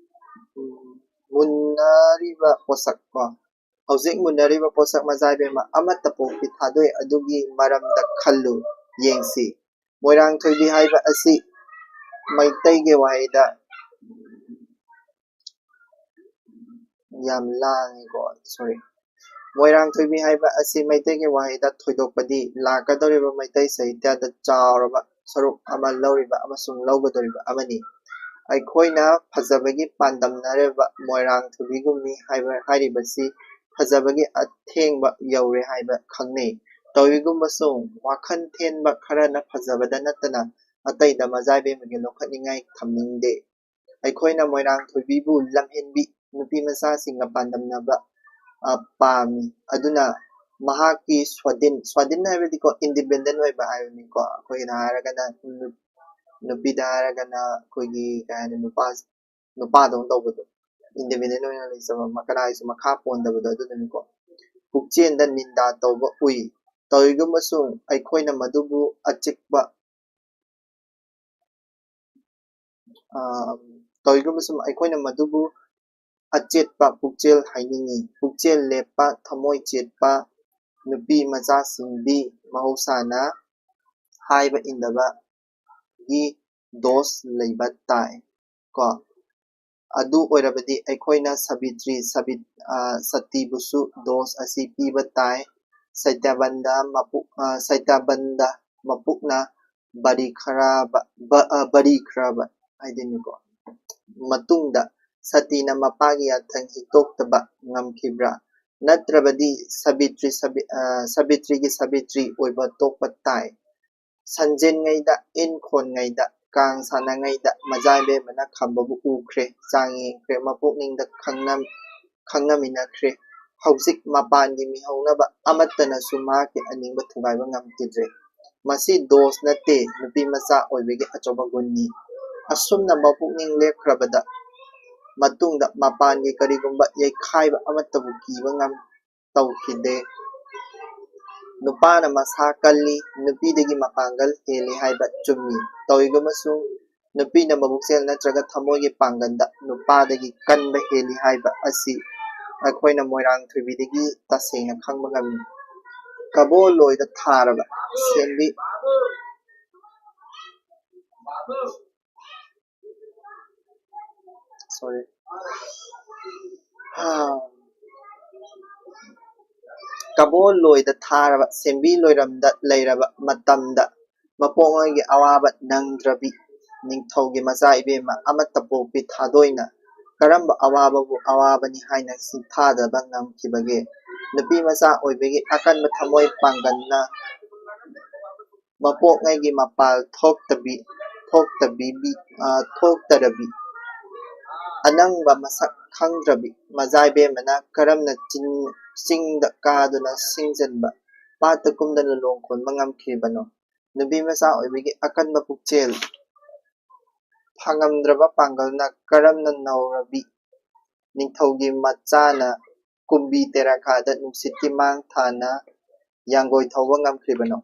ꯎꯝ, ꯃꯨꯟꯅꯔꯤꯕ ꯄꯣꯠꯁꯛ ꯀꯣ, ꯍꯧꯖꯤꯛ ꯃꯨꯟꯅꯔꯤꯕ ꯄꯣꯠꯁꯛ ꯃꯆꯥ ꯏꯕꯦꯝꯃ ꯑꯃꯠꯇ ꯄꯣꯛꯄꯤ ꯊꯥꯗꯣꯛꯏ ꯑꯗꯨꯒꯤ ꯃꯔꯝꯗ ꯈꯜꯂꯨ꯫ ꯌꯦꯡꯁꯤ꯫ ꯃꯣꯏꯔꯥꯡ ꯊꯣꯏꯕꯤ ꯍꯥꯏꯕ ꯑꯁꯤ ꯃꯩꯇꯩꯒꯤ ꯋꯥꯍꯩꯗ, ꯌꯥꯝ ꯂꯥꯡꯉꯤꯀꯣ, ꯁꯣꯔꯤ꯫ ꯃꯣꯏꯔꯥꯡ ꯊꯣꯏꯕꯤ ꯍꯥꯏꯕ ꯑꯁꯤ ꯃꯩꯇꯩꯒꯤ ꯋꯥꯍꯩꯗ ꯊꯣꯏꯗꯣꯛꯄꯗꯤ ꯂꯥꯛꯀꯗꯧꯔꯤꯕ ꯃꯩꯇꯩ ꯁꯥꯍꯤꯇ꯭ꯌꯗ ꯆꯥꯎꯔꯕ ꯁꯔꯨꯛ ꯑꯃ ꯂꯧꯔꯤꯕ ꯑꯃꯁꯨꯡ ꯂꯧꯒꯗꯧꯔꯤꯕ ꯑꯃꯅꯤ꯫ ꯑꯩꯈꯣꯏꯅ ꯐꯖꯕꯒꯤ ꯄꯥꯟꯗꯝꯅꯔꯤꯕ ꯃꯣꯏꯔꯥꯡ ꯊꯣꯏꯕꯤꯒꯨꯝꯃꯤ ꯍꯥꯏꯕ, ꯍꯥꯏꯔꯤꯕꯁꯤ ꯐꯖꯕꯒꯤ ꯑꯊꯦꯡꯕ ꯌꯧꯔꯦ ꯍꯥꯏꯕ ꯈꯪꯅꯩ꯫ ꯇꯧꯏꯒꯨꯝꯕꯁꯨꯡ ꯋꯥꯈꯜ ꯊꯦꯟꯕ ꯈꯔꯅ ꯐꯖꯕꯗ ꯅꯠꯇꯅ ꯑꯇꯩꯗ ꯃꯖꯥ ꯏꯕꯦꯝꯃꯒꯤ ꯂꯧꯈꯠꯅꯤꯡꯉꯥꯏ ꯊꯝꯅꯤꯡꯗꯦ꯫ ꯑꯩꯈꯣꯏꯅ ꯃꯣꯏꯔꯥꯡ ꯊꯣꯏꯕꯤꯕꯨ ꯂꯝꯍꯦꯟꯕꯤ ꯅꯨꯄꯤ ꯃꯆꯥꯁꯤꯡꯒ ꯄꯥꯟꯗꯝꯅꯕ, ꯑ, ꯄꯥꯝꯃꯤ꯫ ꯑꯗꯨꯅ ꯃꯍꯥꯛꯀꯤ ꯁ꯭ꯋꯥꯗꯤꯟ, ꯁ꯭ꯋꯥꯗꯤꯟ ꯍꯥꯏꯕꯗꯤꯀꯣ, ꯏꯟꯗꯤꯄꯦꯟꯗꯦꯟ ꯑꯣꯏꯕ ꯍꯥꯏꯕꯅꯤꯀꯣ꯫ ꯑꯩꯈꯣꯏꯅ ꯍꯥꯏꯔꯒꯅ ꯅꯨ-, ꯅꯨꯄꯤꯗ ꯍꯥꯏꯔꯒꯅ ꯑꯩꯈꯣꯏꯒꯤ ꯀꯩ ꯍꯥꯏꯅꯤ, ꯅꯨꯄꯥ, ꯅꯨꯄꯥꯗꯧꯅ ꯇꯧꯕꯗꯣ, ꯏꯟꯗꯤꯄꯦꯟꯗꯦꯟ ꯑꯣꯏꯅ ꯂꯩꯖꯕ, ꯀꯅꯥꯒꯤꯁꯨ ꯃꯈꯥ ꯄꯣꯟꯗꯕꯗꯣ ꯑꯗꯨꯗꯨꯅꯤꯀꯣ꯫ ꯄꯨꯛꯆꯦꯜꯗ ꯅꯤꯟꯗꯥ ꯇꯧꯕ ꯎꯏ꯫ ꯇꯧꯏꯒꯨꯝꯕꯁꯨꯡ ꯑꯩꯈꯣꯏꯅ ꯃꯗꯨꯕꯨ ꯑꯆꯤꯛꯄ ꯑ, ꯇꯧꯏꯒꯨꯝꯕꯁꯨꯡ ꯑꯩꯈꯣꯏꯅ ꯃꯗꯨꯕꯨ ꯑꯆꯦꯠꯄ ꯄꯨꯛꯆꯦꯜ ꯍꯥꯏꯅꯤꯡꯏ꯫ ꯄꯨꯛꯆꯦꯜ ꯂꯦꯞꯄ, ꯊꯃꯣꯏ ꯆꯦꯠꯄ ꯅꯨꯄꯤ ꯃꯆꯥꯁꯤꯡꯗꯤ ꯃꯍꯧꯁꯥꯅ ꯍꯥꯏꯕ ꯏꯟꯗꯕꯒꯤ ꯗꯣꯁ ꯂꯩꯕ ꯇꯥꯏ ꯀꯣ꯫ ꯑꯗꯨ ꯑꯣꯏꯔꯕꯗꯤ ꯑꯩꯈꯣꯏꯅ ꯁꯥꯕꯤꯇ꯭ꯔꯤ, ꯁꯥꯕꯤꯠ-, ꯑ, ꯁꯇꯤꯕꯨꯁꯨ ꯗꯣꯁ ꯑꯁꯤ ꯄꯤꯕ ꯇꯥꯏ꯫ ꯁꯩꯇꯥꯕꯟꯗ ꯃꯄꯨ-, ꯑ, ꯁꯩꯇꯥꯕꯟꯗ ꯃꯄꯨꯛꯅ ꯕꯔꯤꯈ꯭ꯔꯕ, ꯕ-, ꯑ, ꯕꯔꯤꯈ꯭ꯔꯕ ꯍꯥꯏꯗꯣꯏꯅꯤꯀꯣ꯫ ꯃꯇꯨꯡꯗ ꯁꯇꯤꯅ ꯃꯄꯥꯒꯤ ꯌꯥꯊꯪ ꯍꯤꯛꯇꯣꯛꯇꯕ ꯉꯝꯈꯤꯕ꯭ꯔꯥ? ꯅꯠꯇ꯭ꯔꯕꯗꯤ ꯁꯥꯕꯤꯇ꯭ꯔꯤ, ꯁꯥꯕꯤ-, ꯑ, ꯁꯥꯕꯤꯇ꯭ꯔꯤꯒꯤ ꯁꯥꯕꯤꯇ꯭ꯔꯤ ꯑꯣꯏꯕ ꯇꯣꯛꯄ ꯇꯥꯏ꯫ ꯁꯟꯖꯦꯟꯉꯩꯗ, ꯏꯟ ꯈꯣꯟꯉꯩꯗ, ꯀꯥꯡ ꯁꯥꯟꯅꯉꯩꯗ ꯃꯖꯥ ꯏꯕꯦꯝꯃꯅ ꯈꯝꯕꯕꯨ ꯎꯈ꯭ꯔꯦ, ꯆꯥꯡ ꯌꯦꯡꯈ꯭ꯔꯦ, ꯃꯄꯨꯛꯅꯤꯡꯗ ꯈꯪꯅ-, ꯈꯪꯅꯃꯤꯟꯅꯈ꯭ꯔꯦ꯫ ꯍꯧꯖꯤꯛ ꯃꯄꯥꯟꯒꯤ ꯃꯤꯍꯧꯅꯕ ꯑꯃꯠꯇꯅꯁꯨ ꯃꯍꯥꯛꯀꯤ ꯑꯅꯤꯡꯕ ꯊꯨꯒꯥꯏꯕ ꯉꯝꯈꯤꯗ꯭ꯔꯦ꯫ ꯃꯁꯤ ꯗꯣꯁ ꯅꯠꯇꯦ, ꯅꯨꯄꯤ ꯃꯆꯥ ꯑꯣꯏꯕꯒꯤ ꯑꯆꯧꯕ ꯒꯨꯟꯅꯤ꯫ ꯑꯁꯨꯝꯅ ꯃꯄꯨꯛꯅꯤꯡ ꯂꯦꯞꯈ꯭ꯔꯕꯗ ꯃꯇꯨꯡꯗ ꯃꯄꯥꯟꯒꯤ ꯀꯔꯤꯒꯨꯝꯕ ꯌꯩꯈꯥꯏꯕ ꯑꯃꯠꯇꯕꯨ ꯀꯤꯕ ꯉꯝ-, ꯇꯧꯈꯤꯗꯦ꯫ ꯅꯨꯄꯥꯅ ꯃꯁꯥ ꯀꯜꯂꯤ, ꯅꯨꯄꯤꯗꯒꯤ ꯃꯄꯥꯡꯒꯜ ꯍꯦꯜꯂꯤ ꯍꯥꯏꯕ ꯆꯨꯝꯃꯤ꯫ ꯇꯧꯏꯒꯨꯝꯕꯁꯨ ꯅꯨꯄꯤꯅ ꯃꯕꯨꯛꯆꯦꯜ ꯅꯠꯇ꯭ꯔꯒ ꯊꯃꯣꯏꯒꯤ ꯄꯥꯡꯒꯜꯗ ꯅꯨꯄꯥꯗꯒꯤ ꯀꯟꯕ ꯍꯦꯜꯂꯤ ꯍꯥꯏꯕ ꯑꯁꯤ ꯑꯩꯈꯣꯏꯅ ꯃꯣꯏꯔꯥꯡ ꯊꯣꯏꯕꯤꯗꯒꯤ ꯇꯁꯦꯡꯅ ꯈꯪꯕ ꯉꯝꯃꯤ꯫ ꯀꯕꯣ ꯂꯣꯏꯗ ꯊꯥꯔꯕ ꯁꯦꯝꯕꯤ-, sorry꯫ ꯀꯕꯣ ꯂꯣꯏꯗ ꯊꯥꯔꯕ ꯁꯦꯝꯕꯤ ꯂꯣꯏꯔꯝꯗ ꯂꯩꯔꯕ ꯃꯇꯝꯗ ꯃꯄꯣꯛꯉꯩꯒꯤ ꯑꯋꯥꯕ ꯅꯪꯗ꯭ꯔꯕꯤ ꯅꯤꯡꯊꯧꯒꯤ ꯃꯆꯥ ꯏꯕꯦꯝꯃ ꯑꯃꯠꯇ ꯄꯣꯛꯄꯤ ꯊꯥꯗꯣꯏꯅ ꯀꯔꯝꯕ ꯑꯋꯥꯕꯕꯨ ꯑꯋꯥꯕꯅꯤ ꯍꯥꯏꯅ ꯁꯤꯡꯊꯥꯗꯕ ꯉꯝꯈꯤꯕꯒꯦ? ꯅꯨꯄꯤ ꯃꯆꯥ ꯑꯣꯏꯕꯒꯤ ꯑꯀꯟꯕ ꯊꯃꯣꯏ ꯄꯥꯡꯒꯜꯅ ꯃꯄꯣꯛꯉꯩꯒꯤ ꯃꯄꯥꯜ ꯊꯣꯛꯇꯕꯤ, ꯊꯣꯛꯇꯕꯤ, ꯑ, ꯊꯣꯛꯇꯔꯕꯤ ꯑꯅꯪꯕ ꯃꯁꯛ ꯈꯪꯗ꯭ꯔꯕꯤ ꯃꯖꯥ ꯏꯕꯦꯝꯃꯅ ꯀꯔꯝꯅ ꯆꯤꯡ-, ꯆꯤꯡꯗ ꯀꯥꯗꯨꯅ ꯁꯤꯡꯖꯟꯕ ꯄꯥꯠꯇ ꯀꯨꯝꯗꯨꯅ ꯂꯣꯡ ꯈꯣꯟꯕ ꯉꯝꯈꯤꯕꯅꯣ? ꯅꯨꯄꯤ ꯃꯆꯥ ꯑꯣꯏꯕꯒꯤ ꯑꯀꯟꯕ ꯄꯨꯛꯆꯦꯜ, ꯐꯪꯉꯝꯗ꯭ꯔꯕ ꯄꯥꯡꯒꯜꯅ ꯀꯔꯝꯅ ꯅꯧꯔꯕꯤ ꯅꯤꯡꯊꯧꯒꯤ ꯃꯆꯥꯅ ꯀꯨꯝꯕꯤ ꯇꯦꯔꯥꯈꯥꯗ ꯅꯨꯡꯁꯤꯠꯀꯤ ꯃꯥꯡ ꯊꯥꯅ ꯌꯥꯡꯒꯣꯏ ꯊꯧꯕ ꯉꯝꯈ꯭ꯔꯤꯕꯅꯣ?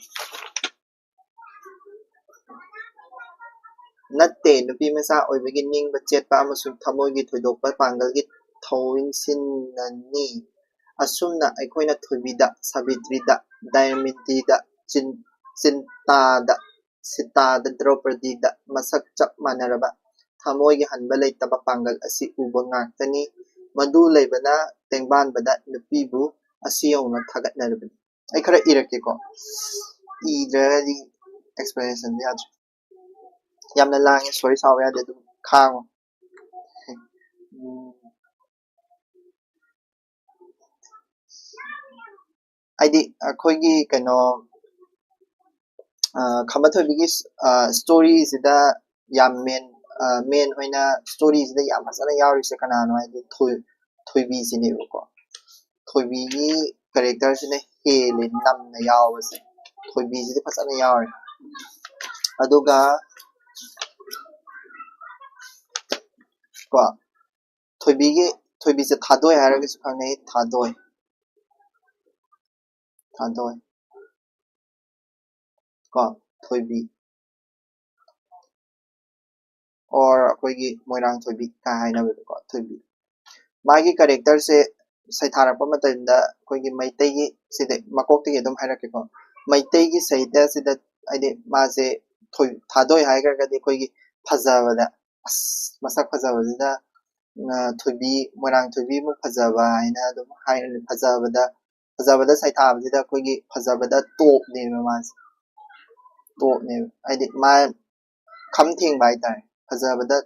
ꯅꯠꯇꯦ, ꯅꯨꯄꯤ ꯃꯆꯥ ꯑꯣꯏꯕꯒꯤ ꯅꯤꯡꯕ ꯆꯦꯠꯄ ꯑꯃꯁꯨꯡ ꯊꯃꯣꯏꯒꯤ ꯊꯣꯏꯗꯣꯛꯄ ꯄꯥꯡꯒꯜꯒꯤ ꯊꯧꯑꯣꯏꯁꯤꯟꯅꯅꯤ꯫ ꯑꯁꯨꯝꯅ ꯑꯩꯈꯣꯏꯅ ꯊꯣꯏꯕꯤꯗ, ꯁꯥꯕꯤꯇ꯭ꯔꯤꯗ, ꯗꯥꯌꯥꯃꯤꯟꯇꯤꯗ, ꯆꯤꯟ-, ꯆꯤꯟꯇꯥꯗ ꯁꯤꯇꯥꯗ ꯗ꯭ꯔꯧꯄꯗꯤꯗ ꯃꯁꯛ ꯆꯞ ꯃꯥꯟꯅꯔꯕ ꯊꯃꯣꯏꯒꯤ ꯍꯟꯕ ꯂꯩꯇꯕ ꯄꯥꯡꯒꯜ ꯑꯁꯤ ꯎꯕ ꯉꯥꯛꯇꯅꯤ꯫ ꯃꯗꯨ ꯂꯩꯕꯅ ꯇꯦꯡꯕꯥꯟꯕꯗ ꯅꯨꯄꯤꯕꯨ ꯑꯁꯤ ꯌꯧꯅ ꯊꯥꯒꯠꯅꯔꯕꯅꯤ꯫ ꯑꯩ ꯈꯔ ꯏꯔꯛꯀꯦꯀꯣ, ꯏꯗ꯭ꯔꯒꯗꯤ ꯑꯦꯛꯁꯄ꯭ꯂꯦꯅꯦꯁꯟ ꯌꯥꯗ꯭ꯔꯦ꯫ ꯌꯥꯝꯅ ꯂꯥꯡꯉꯦ, ꯁꯣꯔꯤ, ꯁꯥꯎꯕ ꯌꯥꯗꯦ, ꯑꯗꯨꯝ ꯈꯥꯡꯉꯣ꯫ ꯎꯝ, ꯍꯥꯏꯗꯤ ꯑꯩꯈꯣꯏꯒꯤ ꯀꯩꯅꯣ, ꯈꯝꯕ ꯊꯣꯏꯕꯤꯒꯤ ꯏꯁꯇꯣꯔꯤꯁꯤꯗ ꯌꯥꯝ ꯃꯦꯟ ꯃꯦꯟ ꯑꯣꯏꯅ ꯏꯁꯇꯣꯔꯤꯁꯤꯗ ꯌꯥꯝ ꯐꯖꯅ ꯌꯥꯎꯔꯤꯁꯦ ꯀꯅꯥꯅꯣ ꯍꯥꯏꯗꯤ ꯊꯣꯏ ꯊꯣꯏꯕꯤꯁꯤꯅꯦꯕꯀꯣ꯫ ꯊꯣꯏꯕꯤꯒꯤ ꯀꯦꯔꯦꯛꯇꯔꯁꯤꯅ ꯍꯦꯜꯂꯦ ꯅꯝꯅ ꯌꯥꯎꯕꯁꯦ꯫ ꯊꯣꯏꯕꯤꯁꯤꯗꯤ ꯐꯖꯅ ꯌꯥꯎꯔꯦ꯫ ꯑꯗꯨꯒ ꯀꯣ, ꯊꯣꯏꯕꯤꯒꯤ ꯊꯣꯏꯕꯤꯁꯦ ꯊꯥꯗꯣꯏ ꯍꯥꯏꯔꯒꯁꯨ ꯈꯪꯅꯩ꯫ ꯊꯥꯗꯣꯏ, ꯊꯥꯗꯣꯏ ꯀꯣ, ꯊꯣꯏꯕꯤ꯫ ꯑꯣꯔ ꯑꯩꯈꯣꯏꯒꯤ ꯃꯣꯏꯔꯥꯡ ꯊꯣꯏꯕꯤ ꯀꯥꯏ ꯍꯥꯏꯅꯕꯗꯣꯀꯣ, ꯊꯣꯏꯕꯤ꯫ ꯃꯥꯒꯤ ꯀꯦꯔꯦꯛꯇꯔꯁꯦ ꯁꯩꯊꯥꯔꯛꯄ ꯃꯇꯝꯗ ꯑꯩꯈꯣꯏꯒꯤ ꯃꯩꯇꯩꯒꯤ, ꯁꯤꯗ ꯃꯀꯣꯛꯇꯒꯤ ꯑꯗꯨꯝ ꯍꯥꯏꯔꯛꯀꯦꯀꯣ, ꯃꯩꯇꯩꯒꯤ ꯁꯥꯍꯤꯇ꯭ꯌꯁꯤꯗ ꯍꯥꯏꯗꯤ ꯃꯥꯁꯦ ꯊꯣꯏ ꯊꯥꯗꯣꯏ ꯍꯥꯏꯈ꯭ꯔꯒꯗꯤ ꯑꯩꯈꯣꯏꯒꯤ ꯐꯖꯕꯗ, ꯑꯁ, ꯃꯁꯛ ꯐꯖꯕꯁꯤꯗ ꯊꯣꯏꯕꯤ, ꯃꯣꯏꯔꯥꯡ ꯊꯣꯏꯕꯤꯃꯨꯛ ꯐꯖꯕ ꯍꯥꯏꯅ ꯑꯗꯨꯝ ꯍꯥꯏꯔꯅꯤ꯫ ꯐꯖꯕꯗ, ꯐꯖꯕꯗ ꯁꯩꯊꯥꯕꯁꯤꯗ ꯑꯩꯈꯣꯏꯒꯤ ꯐꯖꯕꯗ ꯇꯣꯞꯅꯦꯕ ꯃꯥꯁꯦ꯫ ꯇꯣꯞꯅꯦꯕ ꯍꯥꯏꯗꯤ ꯃꯥ ꯈꯝ ꯊꯦꯡꯕ ꯍꯥꯏꯇꯥꯔꯦ꯫ ꯐꯖꯕꯗ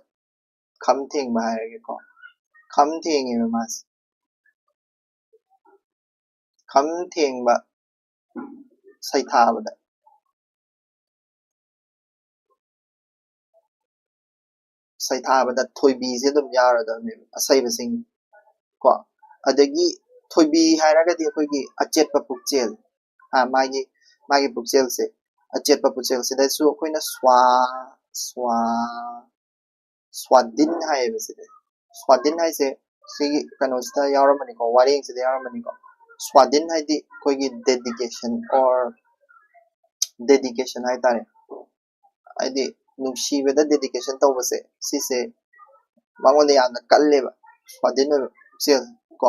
ꯈꯝ ꯊꯦꯡꯕ ꯍꯥꯏꯔꯒꯦꯀꯣ꯫ ꯈꯝ ꯊꯦꯡꯉꯦꯕ ꯃꯥꯁꯦ꯫ ꯈꯝ ꯊꯦꯡꯕ ꯁꯩꯊꯥꯕꯗ꯫ ꯁꯩꯊꯥꯕꯗ ꯊꯣꯏꯕꯤꯁꯦ ꯑꯗꯨꯝ ꯌꯥꯎꯔꯗꯕꯅꯦꯕ, ꯑꯁꯩꯕꯁꯤꯡ ꯀꯣ꯫ ꯑꯗꯒꯤ ꯊꯣꯏꯕꯤ ꯍꯥꯏꯔꯒꯗꯤ ꯑꯩꯈꯣꯏꯒꯤ ꯑꯆꯦꯠꯄ ꯄꯨꯛꯆꯦꯜ, ꯑ, ꯃꯥꯒꯤ, ꯃꯥꯒꯤ ꯄꯨꯛꯆꯦꯜꯁꯦ, ꯑꯆꯦꯠꯄ ꯄꯨꯛꯆꯦꯜꯁꯤꯗꯁꯨ ꯑꯩꯈꯣꯏꯅ ꯁ꯭ꯋꯥ, ꯁ꯭ꯋꯥ, ꯁ꯭ꯋꯥꯗꯤꯟ ꯍꯥꯏꯌꯦꯕ ꯁꯤꯗ꯫ ꯁ꯭ꯋꯥꯗꯤꯟ ꯍꯥꯏꯁꯦ ꯁꯤꯒꯤ ꯀꯩꯅꯣꯁꯤꯗ ꯌꯥꯎꯔꯝꯃꯅꯤꯀꯣ, ꯋꯥꯔꯦꯡꯁꯤꯗ ꯌꯥꯎꯔꯝꯃꯅꯤꯀꯣ꯫ ꯁ꯭ꯋꯥꯗꯤꯟ ꯍꯥꯏꯗꯤ ꯑꯩꯈꯣꯏꯒꯤ dedication or dedication ꯍꯥꯏꯇꯥꯔꯦ꯫ ꯍꯥꯏꯗꯤ ꯅꯨꯡꯁꯤꯕꯗ dedication ꯇꯧꯕꯁꯦ, ꯁꯤꯁꯦ ꯃꯉꯣꯟꯗ ꯌꯥꯝꯅ ꯀꯜꯂꯦꯕ, ꯁ꯭ꯋꯥꯗꯤꯟ ꯑꯣꯏꯕ ꯄꯨꯛꯆꯦꯜ ꯀꯣ꯫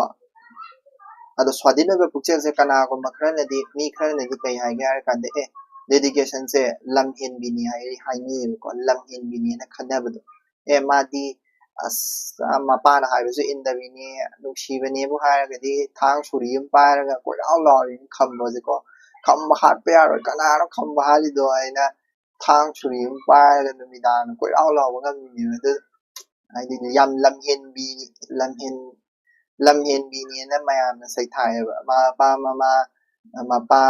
ꯑꯗꯣ ꯁ꯭ꯋꯥꯗꯤꯟ ꯑꯣꯏꯕ ꯄꯨꯛꯆꯦꯜꯁꯦ ꯀꯅꯥꯒꯨꯝꯕ ꯈꯔꯅꯗꯤ, ꯃꯤ ꯈꯔꯅꯗꯤ ꯀꯩ ꯍꯥꯏꯒꯦ ꯍꯥꯏꯔ ꯀꯥꯟꯗ, ꯑꯦ, dedication ꯁꯦ ꯂꯝ ꯍꯦꯟꯕꯤꯅꯤ ꯍꯥꯏ ꯍꯥꯏꯅꯩꯌꯦꯕꯀꯣ꯫ ꯂꯝ ꯍꯦꯟꯕꯤꯅꯦꯅ ꯈꯟꯅꯕꯗꯣ, ꯑꯦ ꯃꯥꯗꯤ ꯑꯁ ꯃꯄꯥꯅ ꯍꯥꯏꯕꯁꯨ ꯏꯟꯗꯕꯤꯅꯤ, ꯅꯨꯡꯁꯤꯕꯅꯦꯕꯨ ꯍꯥꯏꯔꯒꯗꯤ ꯊꯥꯡ ꯁꯨꯔꯤ ꯑꯃ ꯄꯥꯏꯔꯒ ꯀꯣꯏꯂꯥꯎ ꯂꯥꯎꯔꯤꯅꯤ ꯈꯝꯕꯁꯦꯀꯣ꯫ ꯈꯝꯕ ꯍꯥꯠꯄ ꯌꯥꯔꯣꯏ, ꯀꯅꯥꯅꯣ ꯈꯝꯕ ꯍꯥꯠꯂꯤꯗꯣ ꯍꯥꯏꯅ ꯊꯥꯡ ꯁꯨꯔꯤ ꯑꯃ ꯄꯥꯏꯔꯒ ꯅꯨꯃꯤꯗꯥꯡ ꯀꯣꯏꯂꯥꯎ ꯂꯥꯎꯕ ꯉꯝꯃꯤꯅꯦꯕ꯫ ꯑꯗꯨ ꯍꯥꯏꯗꯤ ꯌꯥꯝ ꯂꯝꯍꯦꯟꯕꯤ ꯂꯝꯍꯦꯟ ꯂꯝꯍꯦꯟꯕꯤꯅꯦꯅ ꯃꯌꯥꯝꯅ ꯁꯩꯊꯥꯏꯌꯦꯕ꯫ ꯃꯄꯥ ꯃꯃꯥ ꯃꯄꯥ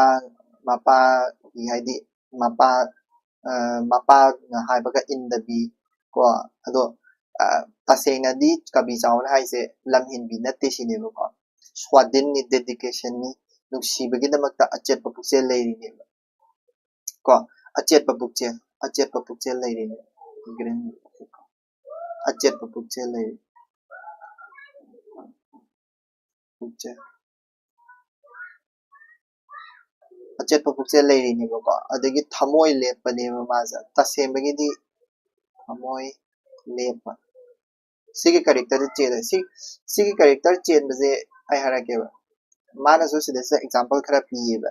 ꯃꯄꯥꯒꯤ ꯍꯥꯏꯗꯤ ꯃꯄꯥ ꯃꯄꯥꯅ ꯍꯥꯏꯕꯒ ꯏꯟꯗꯕꯤ ꯀꯣ꯫ ꯑꯗꯣ ꯇꯁꯦꯡꯅꯗꯤ ꯀꯕꯤ ꯆꯥꯎꯅ ꯍꯥꯏꯁꯦ ꯂꯝꯍꯦꯟꯕꯤ ꯅꯠꯇꯦ ꯁꯤꯅꯦꯕꯀꯣ꯫ ꯁ꯭ꯋꯥꯗꯤꯟꯅꯤ, dedication ꯅꯤ, ꯅꯨꯡꯁꯤꯕꯒꯤꯗꯃꯛꯇ ꯑꯆꯦꯠꯄ ꯄꯨꯛꯆꯦꯜ ꯂꯩꯔꯤꯅꯦꯕ ꯀꯣ꯫ ꯑꯆꯦꯠꯄ ꯄꯨꯛꯆꯦꯜ, ꯑꯆꯦꯠꯄ ꯄꯨꯛꯆꯦꯜ ꯂꯩꯔꯤꯅꯦ꯫ ꯑꯆꯦꯠꯄ ꯄꯨꯛꯆꯦꯜ ꯂꯩꯔꯤ꯫ ꯄꯨꯛꯆꯦꯜ꯫ ꯑꯆꯦꯠꯄ ꯄꯨꯛꯆꯦꯜ ꯂꯩꯔꯤꯅꯦꯕꯀꯣ꯫ ꯑꯗꯒꯤ ꯊꯃꯣꯏ ꯂꯦꯞꯄꯅꯦꯕ ꯃꯥꯁꯦ꯫ ꯇꯁꯦꯡꯕꯒꯤꯗꯤ ꯊꯃꯣꯏ ꯂꯦꯞꯄ꯫ ꯁꯤꯒꯤ character ꯁꯦ ꯆꯦꯜꯂꯦ꯫ ꯁꯤ, ꯁꯤꯒꯤ character ꯆꯦꯟꯕꯁꯦ ꯑꯩ ꯍꯥꯏꯔꯛꯀꯦꯕ꯫ ꯃꯥꯅꯁꯨ ꯁꯤꯗꯩꯁꯤꯗ example ꯈꯔ ꯄꯤꯌꯦꯕ꯫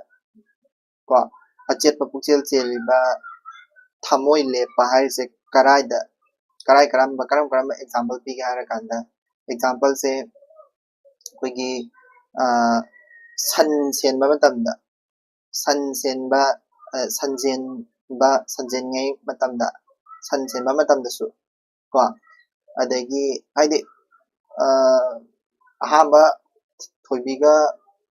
ꯀꯣ, ꯑꯆꯦꯠꯄ ꯄꯨꯛꯆꯦꯜ ꯆꯦꯜꯂꯤꯕ ꯊꯃꯣꯏ ꯂꯦꯞꯄ ꯍꯥꯏꯔꯤꯁꯦ ꯀꯔꯥꯏꯗ, ꯀꯔꯥꯏ ꯀꯔꯝꯕ, ꯀꯔꯝ ꯀꯔꯝꯕ example ꯄꯤꯒꯦ ꯍꯥꯏꯔ ꯀꯥꯟꯗ, example ꯁꯦ ꯑꯩꯈꯣꯏꯒꯤ, ꯑ, ꯁꯟ ꯁꯦꯟꯕ ꯃꯇꯝꯗ, ꯁꯟ ꯁꯦꯟꯕ, ꯑ, ꯁꯟ ꯁꯦꯟꯕ, ꯁꯟ ꯁꯦꯟꯉꯩ ꯃꯇꯝꯗ, ꯁꯟ ꯁꯦꯟꯕ ꯃꯇꯝꯗꯁꯨ ꯀꯣ, ꯑꯗꯒꯤ ꯍꯥꯏꯗꯤ, ꯑ, ꯑꯍꯥꯟꯕ ꯊꯣꯏꯕꯤꯒ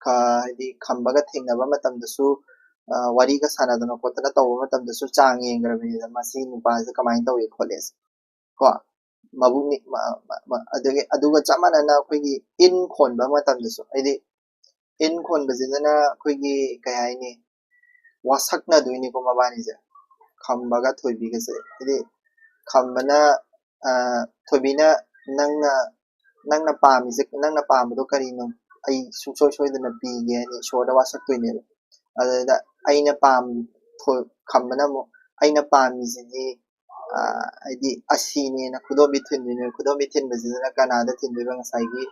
ꯈ-, ꯍꯥꯏꯗꯤ ꯈꯝꯕꯒ ꯊꯦꯡꯅꯕ ꯃꯇꯝꯗꯁꯨ, ꯑ, ꯋꯥꯔꯤꯒ ꯁꯥꯟꯅꯗꯅ ꯈꯣꯠꯇꯅ ꯇꯧꯕ ꯃꯇꯝꯗꯁꯨ ꯆꯥꯡ ꯌꯦꯡꯈ꯭ꯔꯕꯅꯤꯗ, ꯃꯁꯤ ꯅꯨꯄꯥꯁꯦ ꯀꯃꯥꯏꯅ ꯇꯧꯏ ꯈꯣꯠꯂꯦꯁꯦ ꯀꯣ꯫ ꯃꯕꯨꯛꯅꯤꯡ-, ꯃ-, ꯃ-, ꯃ-, ꯑꯗꯒꯤ ꯑꯗꯨꯒ ꯆꯞ ꯃꯥꯟꯅꯅ ꯑꯩꯈꯣꯏꯒꯤ ꯏꯟ ꯈꯣꯟꯕ ꯃꯇꯝꯗꯁꯨ, ꯍꯥꯏꯗꯤ ꯏꯟ ꯈꯣꯟꯕꯁꯤꯗꯅ ꯑꯩꯈꯣꯏꯒꯤ ꯀꯩ ꯍꯥꯏꯅꯤ, ꯋꯥꯁꯛꯅꯗꯣꯏꯅꯤꯀꯣ ꯃꯕꯥꯅꯤꯁꯦ, ꯈꯝꯕꯒ ꯊꯣꯏꯕꯤꯒꯁꯦ꯫ ꯍꯥꯏꯗꯤ ꯈꯝꯕꯅ, ꯑ, ꯊꯣꯏꯕꯤꯅ "ꯅꯪꯅ, ꯅꯪꯅ ꯄꯥꯝꯃꯤꯁꯦ, ꯅꯪꯅ ꯄꯥꯝꯕꯗꯣ ꯀꯔꯤꯅꯣ? ꯑꯩ ꯁꯨꯡꯁꯣꯏ ꯁꯣꯏꯗꯅ ꯄꯤꯒꯦ" ꯍꯥꯏꯅ ꯏꯁꯣꯔꯗ ꯋꯥꯁꯛꯇꯣꯏꯅꯦꯕ꯫ ꯑꯗꯨꯗ ꯑꯩꯅ ꯄꯥꯝ-, ꯊꯣ-, ꯈꯝꯕꯅ ꯑꯃꯨꯛ "ꯑꯩꯅ ꯄꯥꯝꯃꯤꯁꯤꯗꯤ, ꯑ, ꯍꯥꯏꯗꯤ ꯑꯁꯤꯅꯦꯅ" ꯈꯨꯗꯣꯝꯕꯤ ꯊꯤꯟꯗꯣꯏꯅꯦꯕ꯫ ꯈꯨꯗꯣꯝꯕꯤ ꯊꯤꯟꯕꯁꯤꯗꯅ ꯀꯅꯥꯗ ꯊꯤꯟꯗꯣꯏꯕ? ꯉꯁꯥꯏꯒꯤ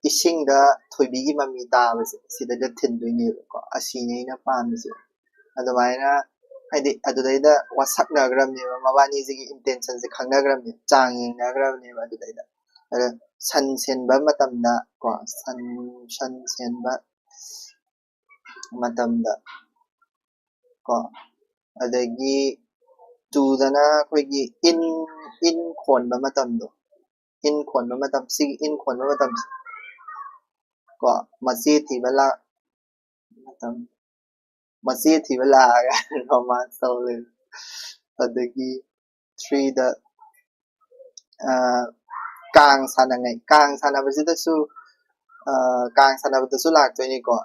ꯏꯁꯤꯡꯗ ꯊꯣꯏꯕꯤꯒꯤ ꯃꯃꯤ ꯇꯥꯕꯁꯦ ꯁꯤꯗꯒ ꯊꯤꯟꯗꯣꯏꯅꯦꯕꯀꯣ꯫ "ꯑꯁꯤꯅꯦ ꯑꯩꯅ ꯄꯥꯝꯃꯤꯁꯦ" ꯑꯗꯨꯃꯥꯏꯅ ꯍꯥꯏꯗꯤ ꯑꯗꯨꯗꯩꯗ ꯋꯥꯁꯛꯅꯈ꯭ꯔꯕꯅꯦꯕ, ꯃꯕꯥꯅꯤꯁꯤꯒꯤ ꯏꯟꯇꯦꯟꯁꯟꯁꯦ ꯈꯪꯅꯈ꯭ꯔꯕꯅꯦꯕ, ꯆꯥꯡ ꯌꯦꯡꯅꯈ꯭ꯔꯕꯅꯦꯕ꯫ ꯑꯗꯨꯗꯩꯗ ꯑꯗ ꯁꯟ ꯁꯦꯟꯕ ꯃꯇꯝꯗ ꯀꯣ, ꯁꯟ ꯁꯟ ꯁꯦꯟꯕ ꯃꯇꯝꯗ ꯀꯣ, ꯑꯗꯒꯤ ꯇꯨꯗꯅ ꯑꯩꯈꯣꯏꯒꯤ ꯏꯟ ꯏꯟ ꯈꯣꯟꯕ ꯃꯇꯝꯗꯣ, ꯏꯟ ꯈꯣꯟꯕ ꯃꯇꯝ, ꯁꯤꯒꯤ ꯏꯟ ꯈꯣꯟꯕ ꯃꯇꯝꯁꯦ ꯀꯣ, ꯃꯆꯦ ꯊꯤꯕ ꯂꯥꯛ ꯃꯇꯝ, ꯃꯆꯦ ꯊꯤꯕ ꯂꯥꯛꯑꯒ ꯔꯣꯃꯥꯟꯁ ꯇꯧ ꯂꯩꯕ꯫ ꯑꯗꯒꯤ ꯊ꯭ꯔꯤꯗ ꯀꯥꯡ ꯁꯥꯟꯅꯉꯩ, ꯀꯥꯡ ꯁꯥꯟꯅꯕꯁꯤꯗꯁꯨ ꯀꯥꯡ ꯁꯥꯟꯅꯕꯗꯁꯨ ꯂꯥꯛꯇꯣꯏꯅꯤꯀꯣ꯫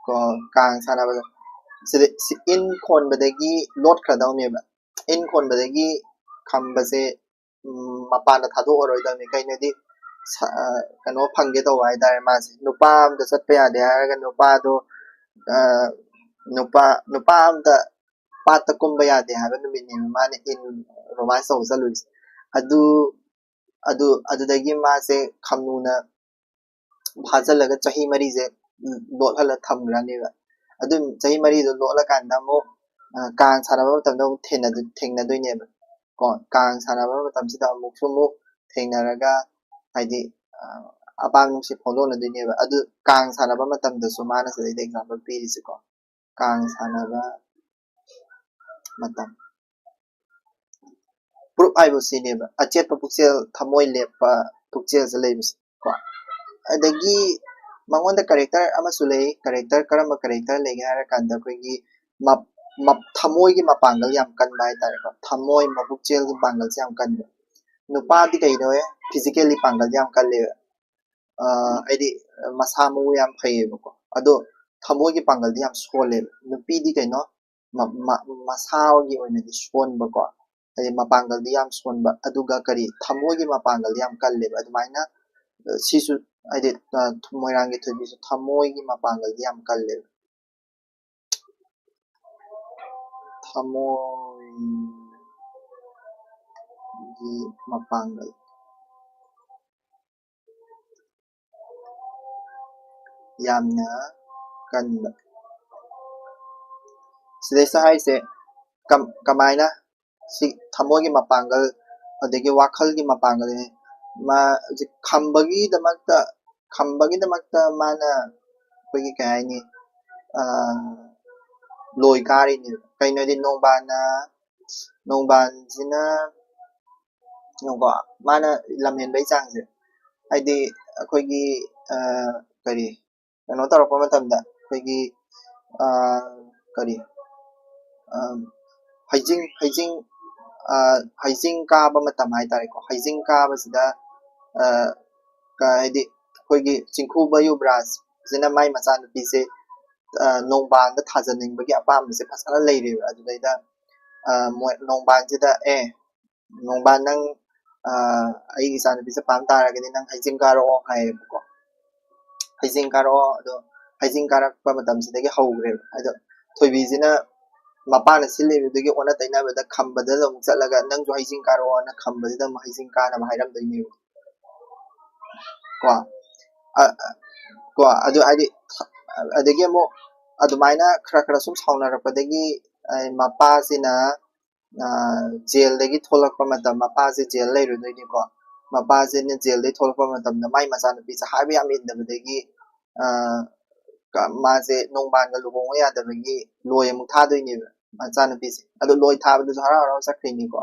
ꯀꯣ ꯀꯥꯡ ꯁꯥꯟꯅꯕꯗ ꯁꯤꯗ ꯏꯟ ꯈꯣꯟꯕꯗꯒꯤ ꯂꯣꯠꯈ꯭ꯔꯗꯧꯅꯦꯕ꯫ ꯏꯟ ꯈꯣꯟꯕꯗꯒꯤ ꯈꯝꯕꯁꯦ ꯃꯄꯥꯟꯗ ꯊꯥꯗꯣꯛꯑꯔꯣꯏꯗꯕꯅꯤ꯫ ꯀꯩꯅꯣꯗꯤ ꯀꯩꯅꯣ ꯐꯪꯒꯦ ꯇꯧꯕ ꯍꯥꯏꯇꯥꯔꯦ꯫ ꯃꯥꯁꯦ ꯅꯨꯄꯥ ꯑꯝꯗ ꯆꯠꯄ ꯌꯥꯗꯦ ꯍꯥꯏꯔꯒ ꯅꯨꯄꯥꯗꯣ ꯅꯨꯄꯥ ꯅꯨꯄꯥ ꯑꯝꯗ ꯄꯥꯠꯇ ꯀꯨꯝꯕ ꯌꯥꯗꯦ ꯍꯥꯏꯕ ꯅꯨꯃꯤꯠꯅꯦꯕ ꯃꯥꯅ ꯏꯟ ꯔꯣꯃꯥꯟꯁ ꯇꯧꯕ ꯆꯠꯂꯨꯏꯁꯦ꯫ ꯑꯗꯨ ꯑꯗꯨ ꯑꯗꯨꯗꯒꯤ ꯃꯥꯁꯦ ꯈꯝꯅꯨꯅ ꯐꯥꯖꯤꯜꯂꯒ ꯆꯍꯤ ꯃꯔꯤꯁꯦ ꯂꯣꯠꯍꯜꯂ ꯊꯝꯈ꯭ꯔꯅꯦꯕ꯫ ꯑꯗꯨ ꯆꯍꯤ ꯃꯔꯤꯗꯣ ꯂꯣꯠꯂꯀꯥꯟꯗ ꯑꯃꯨꯛ ꯀꯥꯡ ꯁꯥꯟꯅꯕ ꯃꯇꯝꯗ ꯑꯃꯨꯛ ꯊꯦꯡꯅꯗꯣꯏꯅꯦꯕ꯫ ꯀꯣ ꯀꯥꯡ ꯁꯥꯟꯅꯕ ꯃꯇꯝꯁꯤꯗ ꯑꯃꯨꯛꯁꯨ ꯑꯃꯨꯛ ꯊꯦꯡꯅꯔꯒ ꯍꯥꯏꯗꯤ ꯑꯄꯥꯝ ꯅꯨꯡꯁꯤ ꯐꯣꯡꯗꯣꯛꯅꯗꯣꯏꯅꯦꯕ꯫ ꯑꯗꯨ ꯀꯥꯡ ꯁꯥꯟꯅꯕ ꯃꯇꯝꯗꯁꯨ ꯃꯥꯅ ꯁꯤꯗꯩꯗ ꯑꯦꯛꯖꯥꯝꯄꯜ ꯄꯤꯔꯤꯁꯦꯀꯣ꯫ ꯀꯥꯡ ꯁꯥꯟꯅꯕ ꯃꯇꯝ꯫ ꯄ꯭ꯔꯨꯞ ꯍꯥꯏꯕꯁꯤꯅꯦꯕ ꯑꯆꯦꯠꯄ ꯄꯨꯛꯆꯦꯜ, ꯊꯃꯣꯏ ꯂꯦꯞꯄ ꯄꯨꯛꯆꯦꯜꯁꯦ ꯂꯩꯕꯁꯦ ꯀꯣ꯫ ꯑꯗꯒꯤ ꯃꯉꯣꯟꯗ ꯀꯔꯦꯛꯇꯔ ꯑꯃꯁꯨ ꯂꯩ꯫ ꯀꯔꯦꯛꯇꯔ, ꯀꯔꯝꯕ ꯀꯔꯦꯛꯇꯔ ꯂꯩꯒꯦ ꯍꯥꯏꯔ ꯀꯥꯟꯗ ꯑꯩꯈꯣꯏꯒꯤ ꯊꯃꯣꯏꯒꯤ ꯃꯄꯥꯡꯒꯜ ꯌꯥꯝ ꯀꯟꯕ ꯍꯥꯏꯇꯥꯔꯦꯀꯣ꯫ ꯊꯃꯣꯏ ꯃꯄꯨꯛꯆꯦꯜꯒꯤ ꯄꯥꯡꯒꯜꯁꯦ ꯌꯥꯝ ꯀꯟꯕ꯫ ꯅꯨꯄꯥꯗꯤ ꯀꯩꯅꯣ, ꯐꯤꯖꯤꯀꯦꯜꯂꯤ ꯄꯥꯡꯒꯜ ꯌꯥꯝ ꯀꯜꯂꯦꯕ꯫ ꯍꯥꯏꯗꯤ ꯃꯁꯥ ꯃꯎ ꯌꯥꯝ ꯐꯩꯌꯦꯕꯀꯣ꯫ ꯑꯗꯣ ꯊꯃꯣꯏꯒꯤ ꯄꯥꯡꯒꯜꯗꯤ ꯌꯥꯝ ꯁꯣꯜꯂꯦꯕ꯫ ꯅꯨꯄꯤꯗꯤ ꯀꯩꯅꯣ, ꯃꯁꯥꯒꯤ ꯑꯣꯏꯅꯗꯤ ꯁꯣꯟꯕꯀꯣ, ꯍꯥꯏꯗꯤ ꯃꯄꯥꯡꯒꯜꯗꯤ ꯌꯥꯝ ꯁꯣꯟꯕ, ꯑꯗꯨꯒ ꯀꯔꯤ, ꯊꯃꯣꯏꯒꯤ ꯃꯄꯥꯡꯒꯜꯗꯤ ꯌꯥꯝ ꯀꯜꯂꯦꯕ꯫ ꯑꯗꯨꯃꯥꯏꯅ ꯁꯤꯁꯨ ꯍꯥꯏꯗꯤ ꯃꯣꯏꯔꯥꯡꯒꯤ ꯊꯣꯏꯕꯤꯁꯨ ꯊꯃꯣꯏꯒꯤ ꯃꯄꯥꯡꯒꯜꯗꯤ ꯌꯥꯝ ꯀꯜꯂꯦꯕ꯫ ꯊꯃꯣꯏꯒꯤ ꯃꯄꯥꯡꯒꯜ ꯌꯥꯝꯅ ꯀꯟꯕ꯫ ꯁꯤꯗꯩꯁꯤꯗ ꯍꯥꯏꯔꯤꯁꯦ ꯀꯝ- ꯀꯃꯥꯏꯅ ꯁꯤ ꯊꯃꯣꯏꯒꯤ ꯃꯄꯥꯡꯒꯜ ꯑꯗꯒꯤ ꯋꯥꯈꯜꯒꯤ ꯃꯄꯥꯡꯒꯜ, ꯃꯥ ꯍꯧꯖꯤꯛ ꯈꯝꯕꯒꯤꯗꯃꯛꯇ ꯈꯝꯕꯒꯤꯗꯃꯛꯇ ꯃꯥꯅ ꯑꯩꯈꯣꯏꯒꯤ ꯀꯩ ꯍꯥꯏꯅꯤ, ꯂꯣꯏ ꯀꯥꯔꯤꯅꯦꯕ꯫ ꯀꯩꯅꯣꯗꯤ ꯅꯣꯡꯕꯥꯟꯅ ꯅꯣꯡꯕꯥꯟꯁꯤꯅ ꯀꯣ ꯃꯥꯅ ꯂꯝꯍꯦꯟꯕꯒꯤ ꯆꯥꯡꯁꯦ, ꯍꯥꯏꯗꯤ ꯑꯩꯈꯣꯏꯒꯤ ꯀꯔꯤ ꯀꯩꯅꯣ ꯇꯧꯔꯛꯄ ꯃꯇꯝꯗ ꯑꯩꯈꯣꯏꯒꯤ ꯀꯔꯤ ꯍꯩꯖꯤꯡ ꯍꯩꯖꯤꯡ ꯍꯩꯖꯤꯡ ꯀꯥꯕ ꯃꯇꯝ ꯍꯥꯏꯇꯥꯔꯦꯀꯣ꯫ ꯍꯩꯖꯤꯡ ꯀꯥꯕꯁꯤꯗ ꯍꯥꯏꯗꯤ ꯑꯩꯈꯣꯏꯒꯤ ꯆꯤꯡꯈꯨꯕ ꯌꯨꯕ꯭ꯔꯥꯖꯁꯤꯅ ꯃꯥꯏ ꯃꯆꯥꯅꯨꯄꯤꯁꯦ ꯅꯣꯡꯕꯥꯟꯗ ꯊꯥꯖꯅꯤꯡꯕꯒꯤ ꯑꯄꯥꯝꯕꯁꯦ ꯐꯖꯅ ꯂꯩꯔꯦꯕ꯫ ꯑꯗꯨꯗꯩꯗ ꯅꯣꯡꯕꯥꯟꯁꯤꯗ ꯑꯦ ꯅꯣꯡꯕꯥꯟ ꯅꯪ ꯑꯩꯒꯤ ꯏꯆꯥꯅꯨꯄꯤꯁꯦ ꯄꯥꯝ ꯇꯥꯔꯒꯗꯤ ꯅꯪ ꯍꯩꯖꯤꯡ ꯀꯥꯔꯛꯑꯣ ꯍꯥꯏꯌꯦꯕꯀꯣ꯫ ꯍꯩꯖꯤꯡ ꯀꯥꯔꯛꯑꯣ ꯑꯗꯣ ꯍꯩꯖꯤꯡ ꯀꯥꯔꯛꯄ ꯃꯇꯝꯁꯤꯗꯒꯤ ꯍꯧꯈ꯭ꯔꯦꯕ꯫ ꯑꯗꯣ ꯊꯣꯏꯕꯤꯁꯤꯅ ꯃꯄꯥꯅ ꯁꯤꯜꯂꯤꯕꯗꯨꯒꯤ ꯑꯣꯟꯅ ꯇꯩꯅꯕꯗ ꯈꯝꯕꯗ ꯑꯃꯨꯛ ꯆꯠꯂꯒ ꯅꯪꯁꯨ ꯍꯩꯖꯤꯡ ꯀꯥꯔꯛꯑꯣꯅ ꯈꯝꯕꯁꯤꯗ ꯑꯃꯨꯛ ꯍꯩꯖꯤꯡ ꯀꯥꯅꯕ ꯍꯥꯏꯔꯝꯗꯣꯏꯅꯦꯕ꯫ ꯀꯣ ꯀꯣ ꯑꯗꯨ ꯍꯥꯏꯗꯤ ꯑꯗꯒꯤ ꯑꯃꯨꯛ ꯑꯗꯨꯃꯥꯏꯅ ꯈꯔ ꯈꯔ ꯁꯨꯝ ꯁꯥꯎꯅꯔꯛꯄꯗꯒꯤ ꯃꯄꯥꯁꯤꯅ ꯖꯦꯜꯗꯒꯤ ꯊꯣꯛꯂꯛꯄ ꯃꯇꯝ ꯃꯄꯥꯁꯦ ꯖꯦꯜ ꯂꯩꯔꯨꯗꯣꯏꯅꯤꯀꯣ꯫ ꯃꯄꯥꯁꯤꯅ ꯖꯦꯜꯗꯒꯤ ꯊꯣꯛꯂꯛꯄ ꯃꯇꯝꯗ ꯃꯥꯏ ꯃꯆꯥꯅꯨꯄꯤꯁꯦ ꯍꯥꯏꯕ ꯌꯥꯝ ꯏꯟꯗꯕꯗꯒꯤ ꯃꯥꯁꯦ ꯅꯣꯡꯕꯥꯟꯒ ꯂꯨꯍꯣꯡꯕ ꯌꯥꯗꯕꯒꯤ ꯂꯣꯏ ꯑꯃꯨꯛ ꯊꯥꯗꯣꯏꯅꯦꯕ ꯃꯆꯥꯅꯨꯄꯤꯁꯦ꯫ ꯑꯗꯣ ꯂꯣꯏ ꯊꯥꯕꯗꯨꯁꯨ ꯍꯔꯥꯎ ꯍꯔꯥꯎ ꯆꯠꯈ꯭ꯔꯤꯅꯤꯀꯣ꯫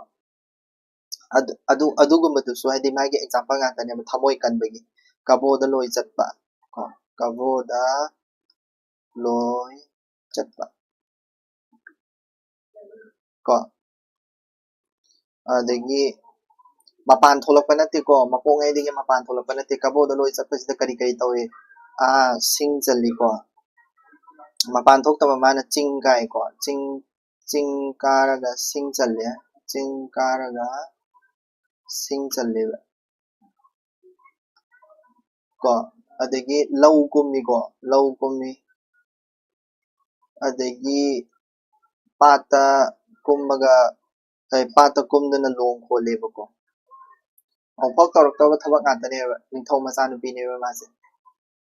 ꯑꯗꯨ ꯑꯗꯨ ꯑꯗꯨꯒꯨꯝꯕꯗꯨꯁꯨ ꯍꯥꯏꯗꯤ ꯃꯥꯒꯤ ꯑꯦꯛꯖꯥꯝꯄꯜ ꯉꯥꯛꯇꯅꯦꯕ꯫ ꯊꯃꯣꯏ ꯀꯟꯕꯒꯤ ꯀꯕꯣꯗ ꯂꯣꯏ ꯆꯠꯄ ꯀꯣ ꯀꯕꯣꯗ ꯂꯣꯏ ꯆꯠꯄ ꯀꯣ ꯑꯗꯒꯤ ꯃꯄꯥꯟ ꯊꯣꯛꯂꯛꯄ ꯅꯠꯇꯦꯀꯣ꯫ ꯃꯀꯣꯛꯉꯩꯗꯒꯤ ꯃꯄꯥꯟ ꯊꯣꯛꯂꯛꯄ ꯅꯠꯇꯦ꯫ ꯀꯕꯣꯗ ꯂꯣꯏ ꯆꯠꯄꯁꯤꯗ ꯀꯔꯤ ꯀꯔꯤ ꯇꯧꯏ? ꯑꯥ ꯁꯤꯡ ꯆꯜꯂꯤꯀꯣ꯫ ꯃꯄꯥꯟ ꯊꯣꯛꯇꯕ ꯃꯥꯅ ꯆꯤꯡ ꯀꯥꯏꯀꯣ꯫ ꯆꯤꯡ ꯆꯤꯡ ꯀꯥꯔꯒ ꯁꯤꯡ ꯆꯜꯂꯦ꯫ ꯆꯤꯡ ꯀꯥꯔꯒ ꯁꯤꯡ ꯆꯜꯂꯦꯕ ꯀꯣ꯫ ꯑꯗꯒꯤ ꯂꯧ ꯀꯨꯝꯃꯤꯀꯣ꯫ ꯂꯧ ꯀꯨꯝꯃꯤ꯫ ꯑꯗꯒꯤ ꯄꯥꯠꯇ ꯀꯨꯝꯃꯒ ꯄꯥꯠꯇ ꯀꯨꯝꯗꯨꯅ ꯂꯣꯡ ꯈꯣꯜꯂꯦꯕꯀꯣ꯫ ꯑꯃꯨꯛꯐꯥꯎ ꯇꯧꯔꯛꯇꯕ ꯊꯕꯛ ꯉꯥꯛꯇꯅꯦꯕ꯫ ꯅꯤꯡꯊꯧ ꯃꯆꯥꯅꯨꯄꯤꯅꯦꯕ ꯃꯥꯁꯦ꯫